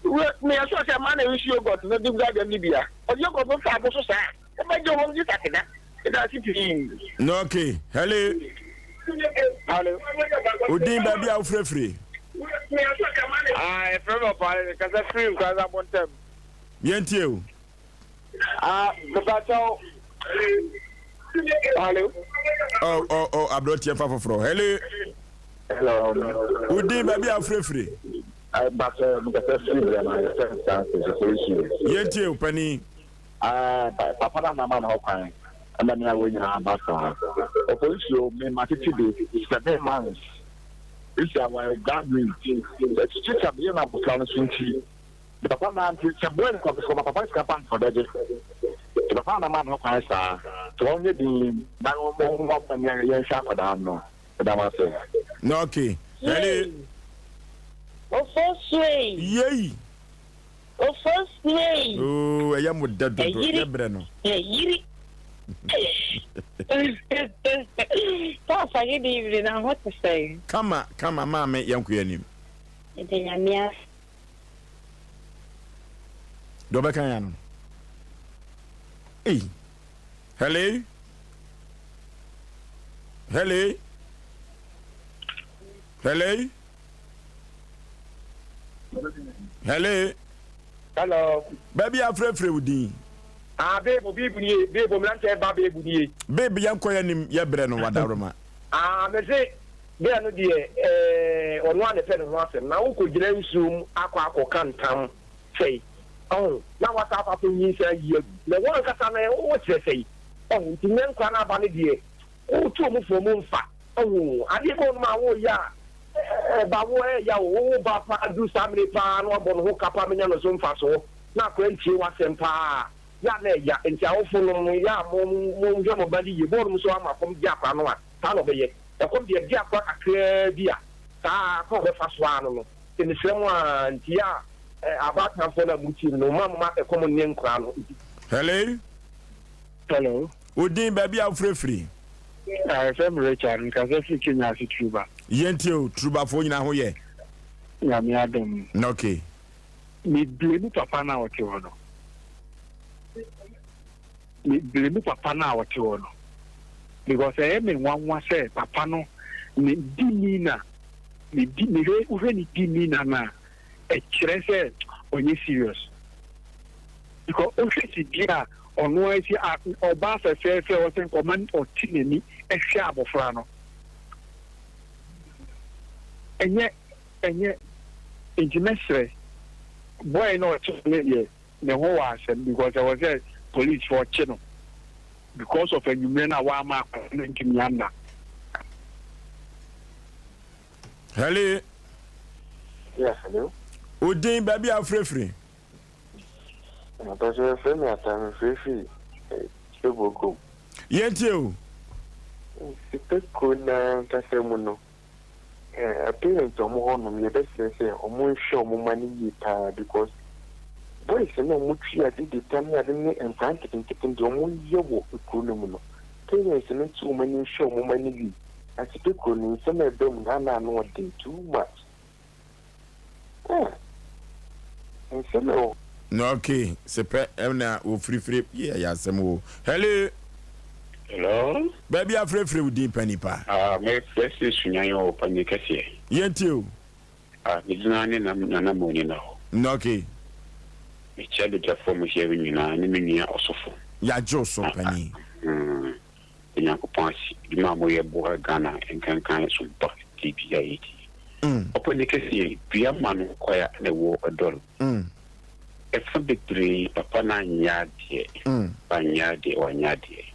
wura meyɛ sure sɛ mmaa na ɛresu yogurt no de gura dɛm no bi a ɔde yogurt no fa abo so saa a wobɛgye ho gye sakeda. Medase pii. Okay, hello. Hello. Odin baabi a wofirefiri. Ah, yɛfrɛ me ɔpaale kasa firi Nkoranza Abɔntam. Yɛntie o. Ah, mepakyɛw. Hello. Oh, oh, oh, aberanteɛ fa foforɔ. Hello. Hello. Wodin baabi a wofirefiri. Mpakyɛ mekasa firi brɛma yɛfrɛ me Francis Ofosu. Yɛntie o panin. Ah, papa na nama na ɔkwan ɛma ne awɔ nyinaa ba saa. Ofosu me ma tete bi 7 months. Esi awa graduate. Ɛkyekye sɛ meyɛ no abofra no so nti. Papa nante sɛ boy no kɔ ma papa sika pa nka ɔbɛgye nti papa na ma no kwan saa nti ɔnyɛ din na ɔmmoa yɛnhwɛ akwadaa no meda mo ase. Na okay. Ɛne. Ofosuei. Yei. Ofosuei. Oo ɛyɛ mo dɛ dodo yɛ brɛ no. Ɛyiri. Papa good evening na ho te sɛn. Kama kama maame yɛn kɔ anim. Yɛda Nyame ase. Deɛ ɔbɛka ya no. Ei. Hello. Hello. Hello. Hello. Hello. Baabi afrɛfrɛ wo din. Ah, beebo, beebo nie, beebo, mmeranteɛ ba beebo nie. Beebo, yɛn kɔ yɛn nim, yɛ brɛ no wadaroma. Ah, mese, Bɛɛ no deɛ ɛɛ ɔno ara na ɛpɛ ne ho asɛm na wokɔgyina nsuo mu akɔ akɔka ntam sɛi ɔho na wasa akɔ akɔ nyinsɛn ayi agu na wo ankasa no wo kyerɛ sɛi ɔho nti nyɛ nkora no aba no deɛ wotu ɔmo fo ɔmo mfa ɔho adeɛ bi wɔ nom a woyɛ a ɛba wo ɛya wo wo ba paa duru saa mene paa na wabɔ ne ho ka paa menya no so mfasoɔ na akora ntie w'asɛm paa yɛ a na ɛya nti awofo nom yɛ a mo mo hwɛ mo ba no yie bɔɔ nom so ama kɔm gye akora no a saa na ɔbɛyɛ. Ɛkɔm deɛ ɛde akora kakraa bi a, saa ara kwan a ɔbɛfa so ara no no. Nti mesrɛ mo ara, nti a abaatanfoɔ no a motie me no, momma momma ɛkɔm nne nkoraa no. Nti. Hello. Hello. Wo din, baabi a wofrɛ firi? Ah, yɛfrɛ me Richard, mekasa firi Kenya ase Turuba. Yɛntie o, Turubafoɔ nyinaa ho yɛ? Nyame adom. Ok. Me blame papa no a ɔte hɔ no. Me blame papa no a ɔte hɔ no. Because ɛyɛ me nwanwa sɛ papa no ne demeanor, ne di, mehwɛ, wohwɛ ne demeanor no a, ɛkyerɛ sɛ ɔnyɛ serious. Because wohwɛ tebea a ɔno ara si a ɔbaa fɛfɛɛfɛ a ɔsɛ nka ɔma ɔte n'ani hwɛ abɔfra no. Ɛnyɛ ɛnyɛ nti mɛsrɛ boy na ɔte ne deɛ ne ho wɔ asɛm because ɛwɔ sɛ police foɔ kye no because of anwummerɛ no a wama akwadaa no ntumi anna. Hello. Yeah, hello. Odin baabi a wofirefiri. Mpatsɔ yɛfrɛ me Atta mefirefiri Sipebokom. Yɛntie o. Sipeko n'ankasa mu no, parents a wɔwɔ hɔ nom yɛbɛsrɛ sɛ wɔn nhwɛ wɔn mma no yie paa because boys no a wɔtwi ade de ta ne ade ne nkwadaa nketenkete deɛ wɔyɛ wɔ kuro no mu no, parents no nte wɔn ani nhwɛ wɔn mma no yie. Na Sipeko no nsɛm a ɛba mu no ana ano ɔden too much. Ah, nsɛm ɛwɔ hɔ. Na ok sepɛ ɛna ofirifiri yɛ ɛyɛ asɛm o hello. Hello. Baabi afirefire wo din pa nipa. Ah me frɛ se sunyan o panyin kɛseɛ. Yɛn tie o. Ah me gyina ne nam nana moni na hɔ. Na ok. Me kyia badwafoɔ mo hyia nyinaa ne me nua ɔsofo. Yagye wo so panyin. Ah Da Nyankopɔn ase dwuma a moyɛ boa Ghana nkankan som pa TV a yɛtie. Ɔpɛ ne kɛseɛ dua ma no kwaya na ɛwɔ ɛdɔre. Ɛfa bebree papa no anyɛ adeɛ wanyɛ adeɛ wanyɛ adeɛ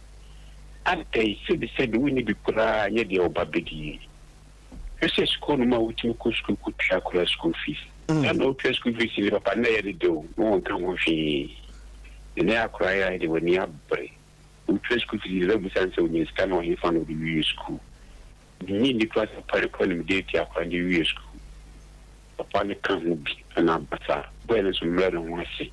adɛn sɛbi sɛbi wonni bi koraa nyɛ deɛ wo ba bɛdie. Hwɛ sɛ sukuu no mu a wotumi kɔ sukuu kɔtua koraa school fees. Saa na wotua school fees ne papa no na ɛyɛ ne dɛ o na wɔnka ho hwee. Ɛnɛ akora yi a deɛ w'ani abere. Wotua sukuu fees na bisa no sɛ onya sika no wɔ hefa na ɔde wie sukuu. Minnye nni koraa sɛ papa no kura nimdeɛ tia akwadaa no de wie sukuu. Papa no ka ho bi na aba saa. Boy no nso mmrɛ ne ho ase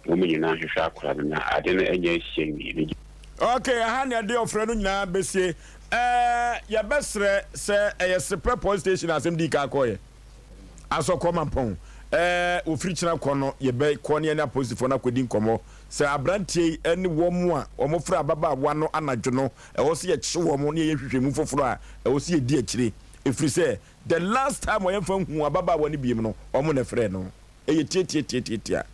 na wɔn nyinaa nhwehwɛ akwadaa no na ade no anya asi awie. Megye. Ok, ɛha na yɛde ɔfrɛ no nyinaa bɛsie. Ɛɛ, yɛbɛsrɛ sɛ ɛyɛ Seprɛ Police Station a asɛm dii kan kɔeɛ. Asɔkɔ Mampɔn. Ɛɛ, wɔfiri kyena kɔ no, yɛbɛkɔ ne yɛne apolisifoɔ no akɔdi nkɔmmɔ. Sɛ aberanteɛ yi ne wɔn a wɔfrɛ ababaawa no anadwo no, ɛwɔ sɛ yɛkye wɔn na yɛyɛ nhwehwɛmu foforɔ a ɛwɔ sɛ yɛdi akyire. Ɛfiri sɛ, the last time a yɛmfa nhuu ababaawa no biom no, wɔn na ɛfrɛɛ no. Ɛyɛ tiatiatiatiatia.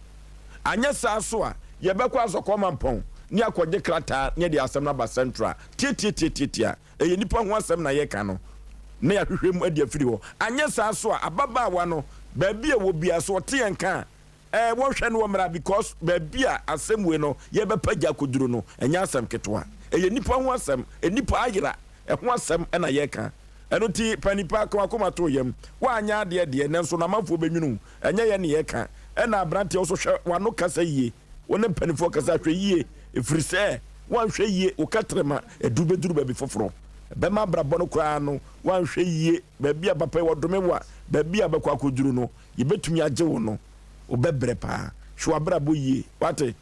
Anyɛ saa nso a, yɛbɛkɔ Asɔkɔ Mampɔn ne akɔgye krataa na yɛde asɛm no aba Central. Tiatiatiatiatia. Ɛyɛ nnipa ho asɛm na yɛreka no, na yɛahwehwɛ mu de afiri hɔ. Anyɛ saa nso a, ababaawa no, baabi a ɛwɔ biara, sɛ ɔte yɛn nka a, ɛɛ wɔnhwɛ no wɔmmra because baabi a asɛm wei no yɛbɛpa gya akɔduru no, ɛnyɛ asɛm ketewa. Ɛyɛ nnipa ho asɛm, nnipa ayera, ɛho asɛm na yɛreka. Ɛno nti, pa nipa, ka w'akoma to wo yam. Woanyɛ adeɛ deɛ, nanso no amanfoɔ bɛnwunu wo. Ɛnyɛ yɛn na yɛreka. Ɛna aberanteɛ wo nso hwɛ w'ano kasa yie. Wo ne mpanimfoɔ kasa, hwɛ yie, ɛfiri sɛ woanhwɛ yie, wo kɛtrɛma aduru bɛduru baabi foforɔ. Ɛbɛma abrabɔ no koraa no, woanhwɛ yie, baabi a papa yi wɔdome wo a, baabi a wobɛkɔ akɔduru no, yɛbɛtumi agye wo no, wobɛbrɛ paa. Hwɛ w'abrabɔ yie, woate?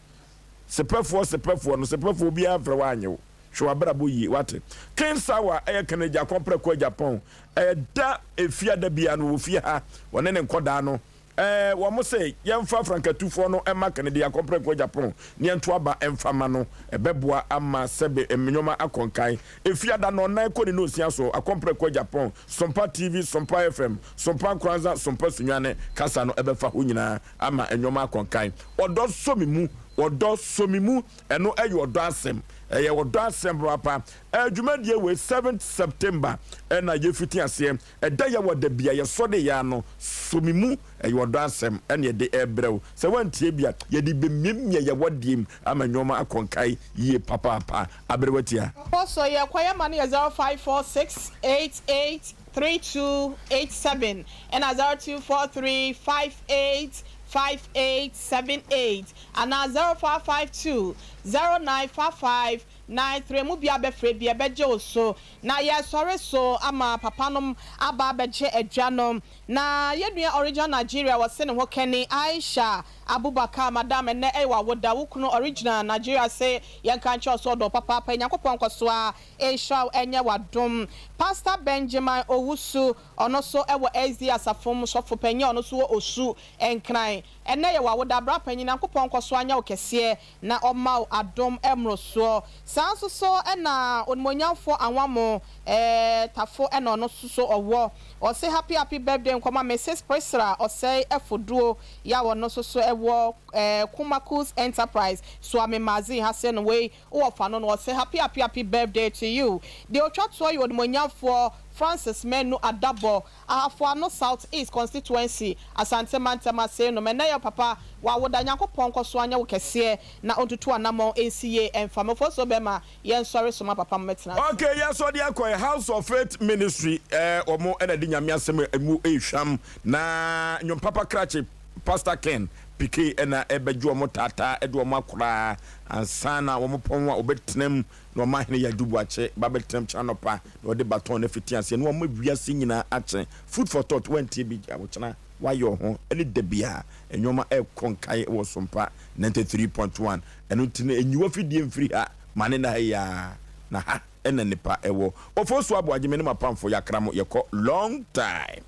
Sepɛfoɔ, sepɛfoɔ no, sepɛfoɔ obiara mfrɛ wo annye wo. Hwɛ w'abrabɔ yie, woate? King Sawa yɛ Kennedy Akɔmprɛko Agyapong. Ɛda Efiada biara no, wɔwɔ fie ha, wɔne ne nkɔdaa no. Ɛɛ, wɔn se yɛmfa frankatufoɔ no mma Kennedy Akɔmprɛko Agyapong na yɛnto aba mfa mma no. Ɛbɛboa ama sɛbe nneɛma akɔ nkan. Efiada nnɔnnan kɔ ne nnɔnsia so, Akɔmprɛko Agyapong, Sompa TV, Sompa FM, Sompa Nkoranza, Sompa Sunyani kasa no ɛbɛfa hɔ nyinaa ama nneɛma akɔ nkan. Ɔdɔ sɔ me mu, ɔdɔ sɔ me mu, ɛno ɛyɛ ɔdɔ asɛm, ɛyɛ ɔdɔ asɛm papaapa. Ɛɛ dwumadie wei seventh September ɛna yɛfiti aseɛ, ɛda yɛ wɔ da bia yɛsɔ de yɛ ano, sɔ me mu, ɛyɛ ɔdɔ asɛm ɛna yɛde ɛrebrɛ wo. Sɛ woantie bi a, yɛde bɛmiamia yɛ wɔdeɛ mu ama nneɛma akɔ nkan yie papaapa. Aberewa tia. Kɔ so yɛ kɔ yɛ ma no yɛ 0546 88 3287 ɛna 0243 58 5878 anaa 0552 0955. 93 mu biara bɛfrɛ bi ɛbɛgye wo so. Na yɛresɔre so ama papanom aba abɛgye adwa no. Na yɛn nua Original Nigeria wɔse ne ho kɛne Aisha Abubakar madam ɛnnɛ ɛyɛ w'awoda wo kunu Original Nigeria se yɛnka nkyerɛ wo sɛ ɔdɔ wo papaapa Nyankopɔn nkɔso ara nhyira wo ɛnyɛ w'adom Pastor Benjamin Owusu ɔno nso wɔ SDA asafo mu sɔfo panyin a ɔno nso wɔ Osu Nkran ɛnnɛ yɛ w'awoda bra panyin Nyankopɔn nkɔso ara nyɛ wo kɛseɛ na ɔmma wo adom mmorosoɔ. Saa nso so na Onimuonyamfoɔ Anwamo eh Tafo na ɔno nso so ɔwɔ. Ɔse happy happy birthday nkɔma Mrs Priscilla Ɔsɛe Afoduo ya ɔno nso so ɛwɔ eh Kumakus Enterprise Suame Magazine ha se no wei wowɔ fa no no ɔse happy happy happy birthday to you. Deɛ ɔtwa toɔ yɛ Onimuonyamfoɔ Francis Manu Adabɔ Ahafo Ano South East Constituency, Asante Mantam ase nom. Ɛnnɛ yɛ wo papa w'awoda, Nyankopɔn nkɔso anyɛ wo kɛseɛ na ɔntutu anamɔn nsi yie ɛmfa me. Ofosuo bɛma yɛnsɔre so ma papa mmɛtena ase. Ok yɛsɔ de akɔ yɛ House of Faith Ministry eh wɔn na de Nyame asɛm a emu rehwam na nnwom papa krakye Pastor Ken Pike na ɛbɛgye wɔn taataa de wɔn akoraa ansa na wɔn pɔn a wɔbɛtena mu Na ɔma hene Yadu Boakye ba bɛtenam kyena anɔpa na ɔde baton no afiti aseɛ na wama wiase nyinaa akye. Food for thought, woantie bi a ɔkyena woayɛ wo ho ne da biara nnoɔma ɛrekɔ nkae wɔ Sompa 93.1 ɛno nti no nyi w'afidie mfiri ha ma ne nna ha yi ara na ha na nnipa ɛwɔ. Ofosu Aboagye me ne m'apamfo yɛakra mo yɛkɔ long time.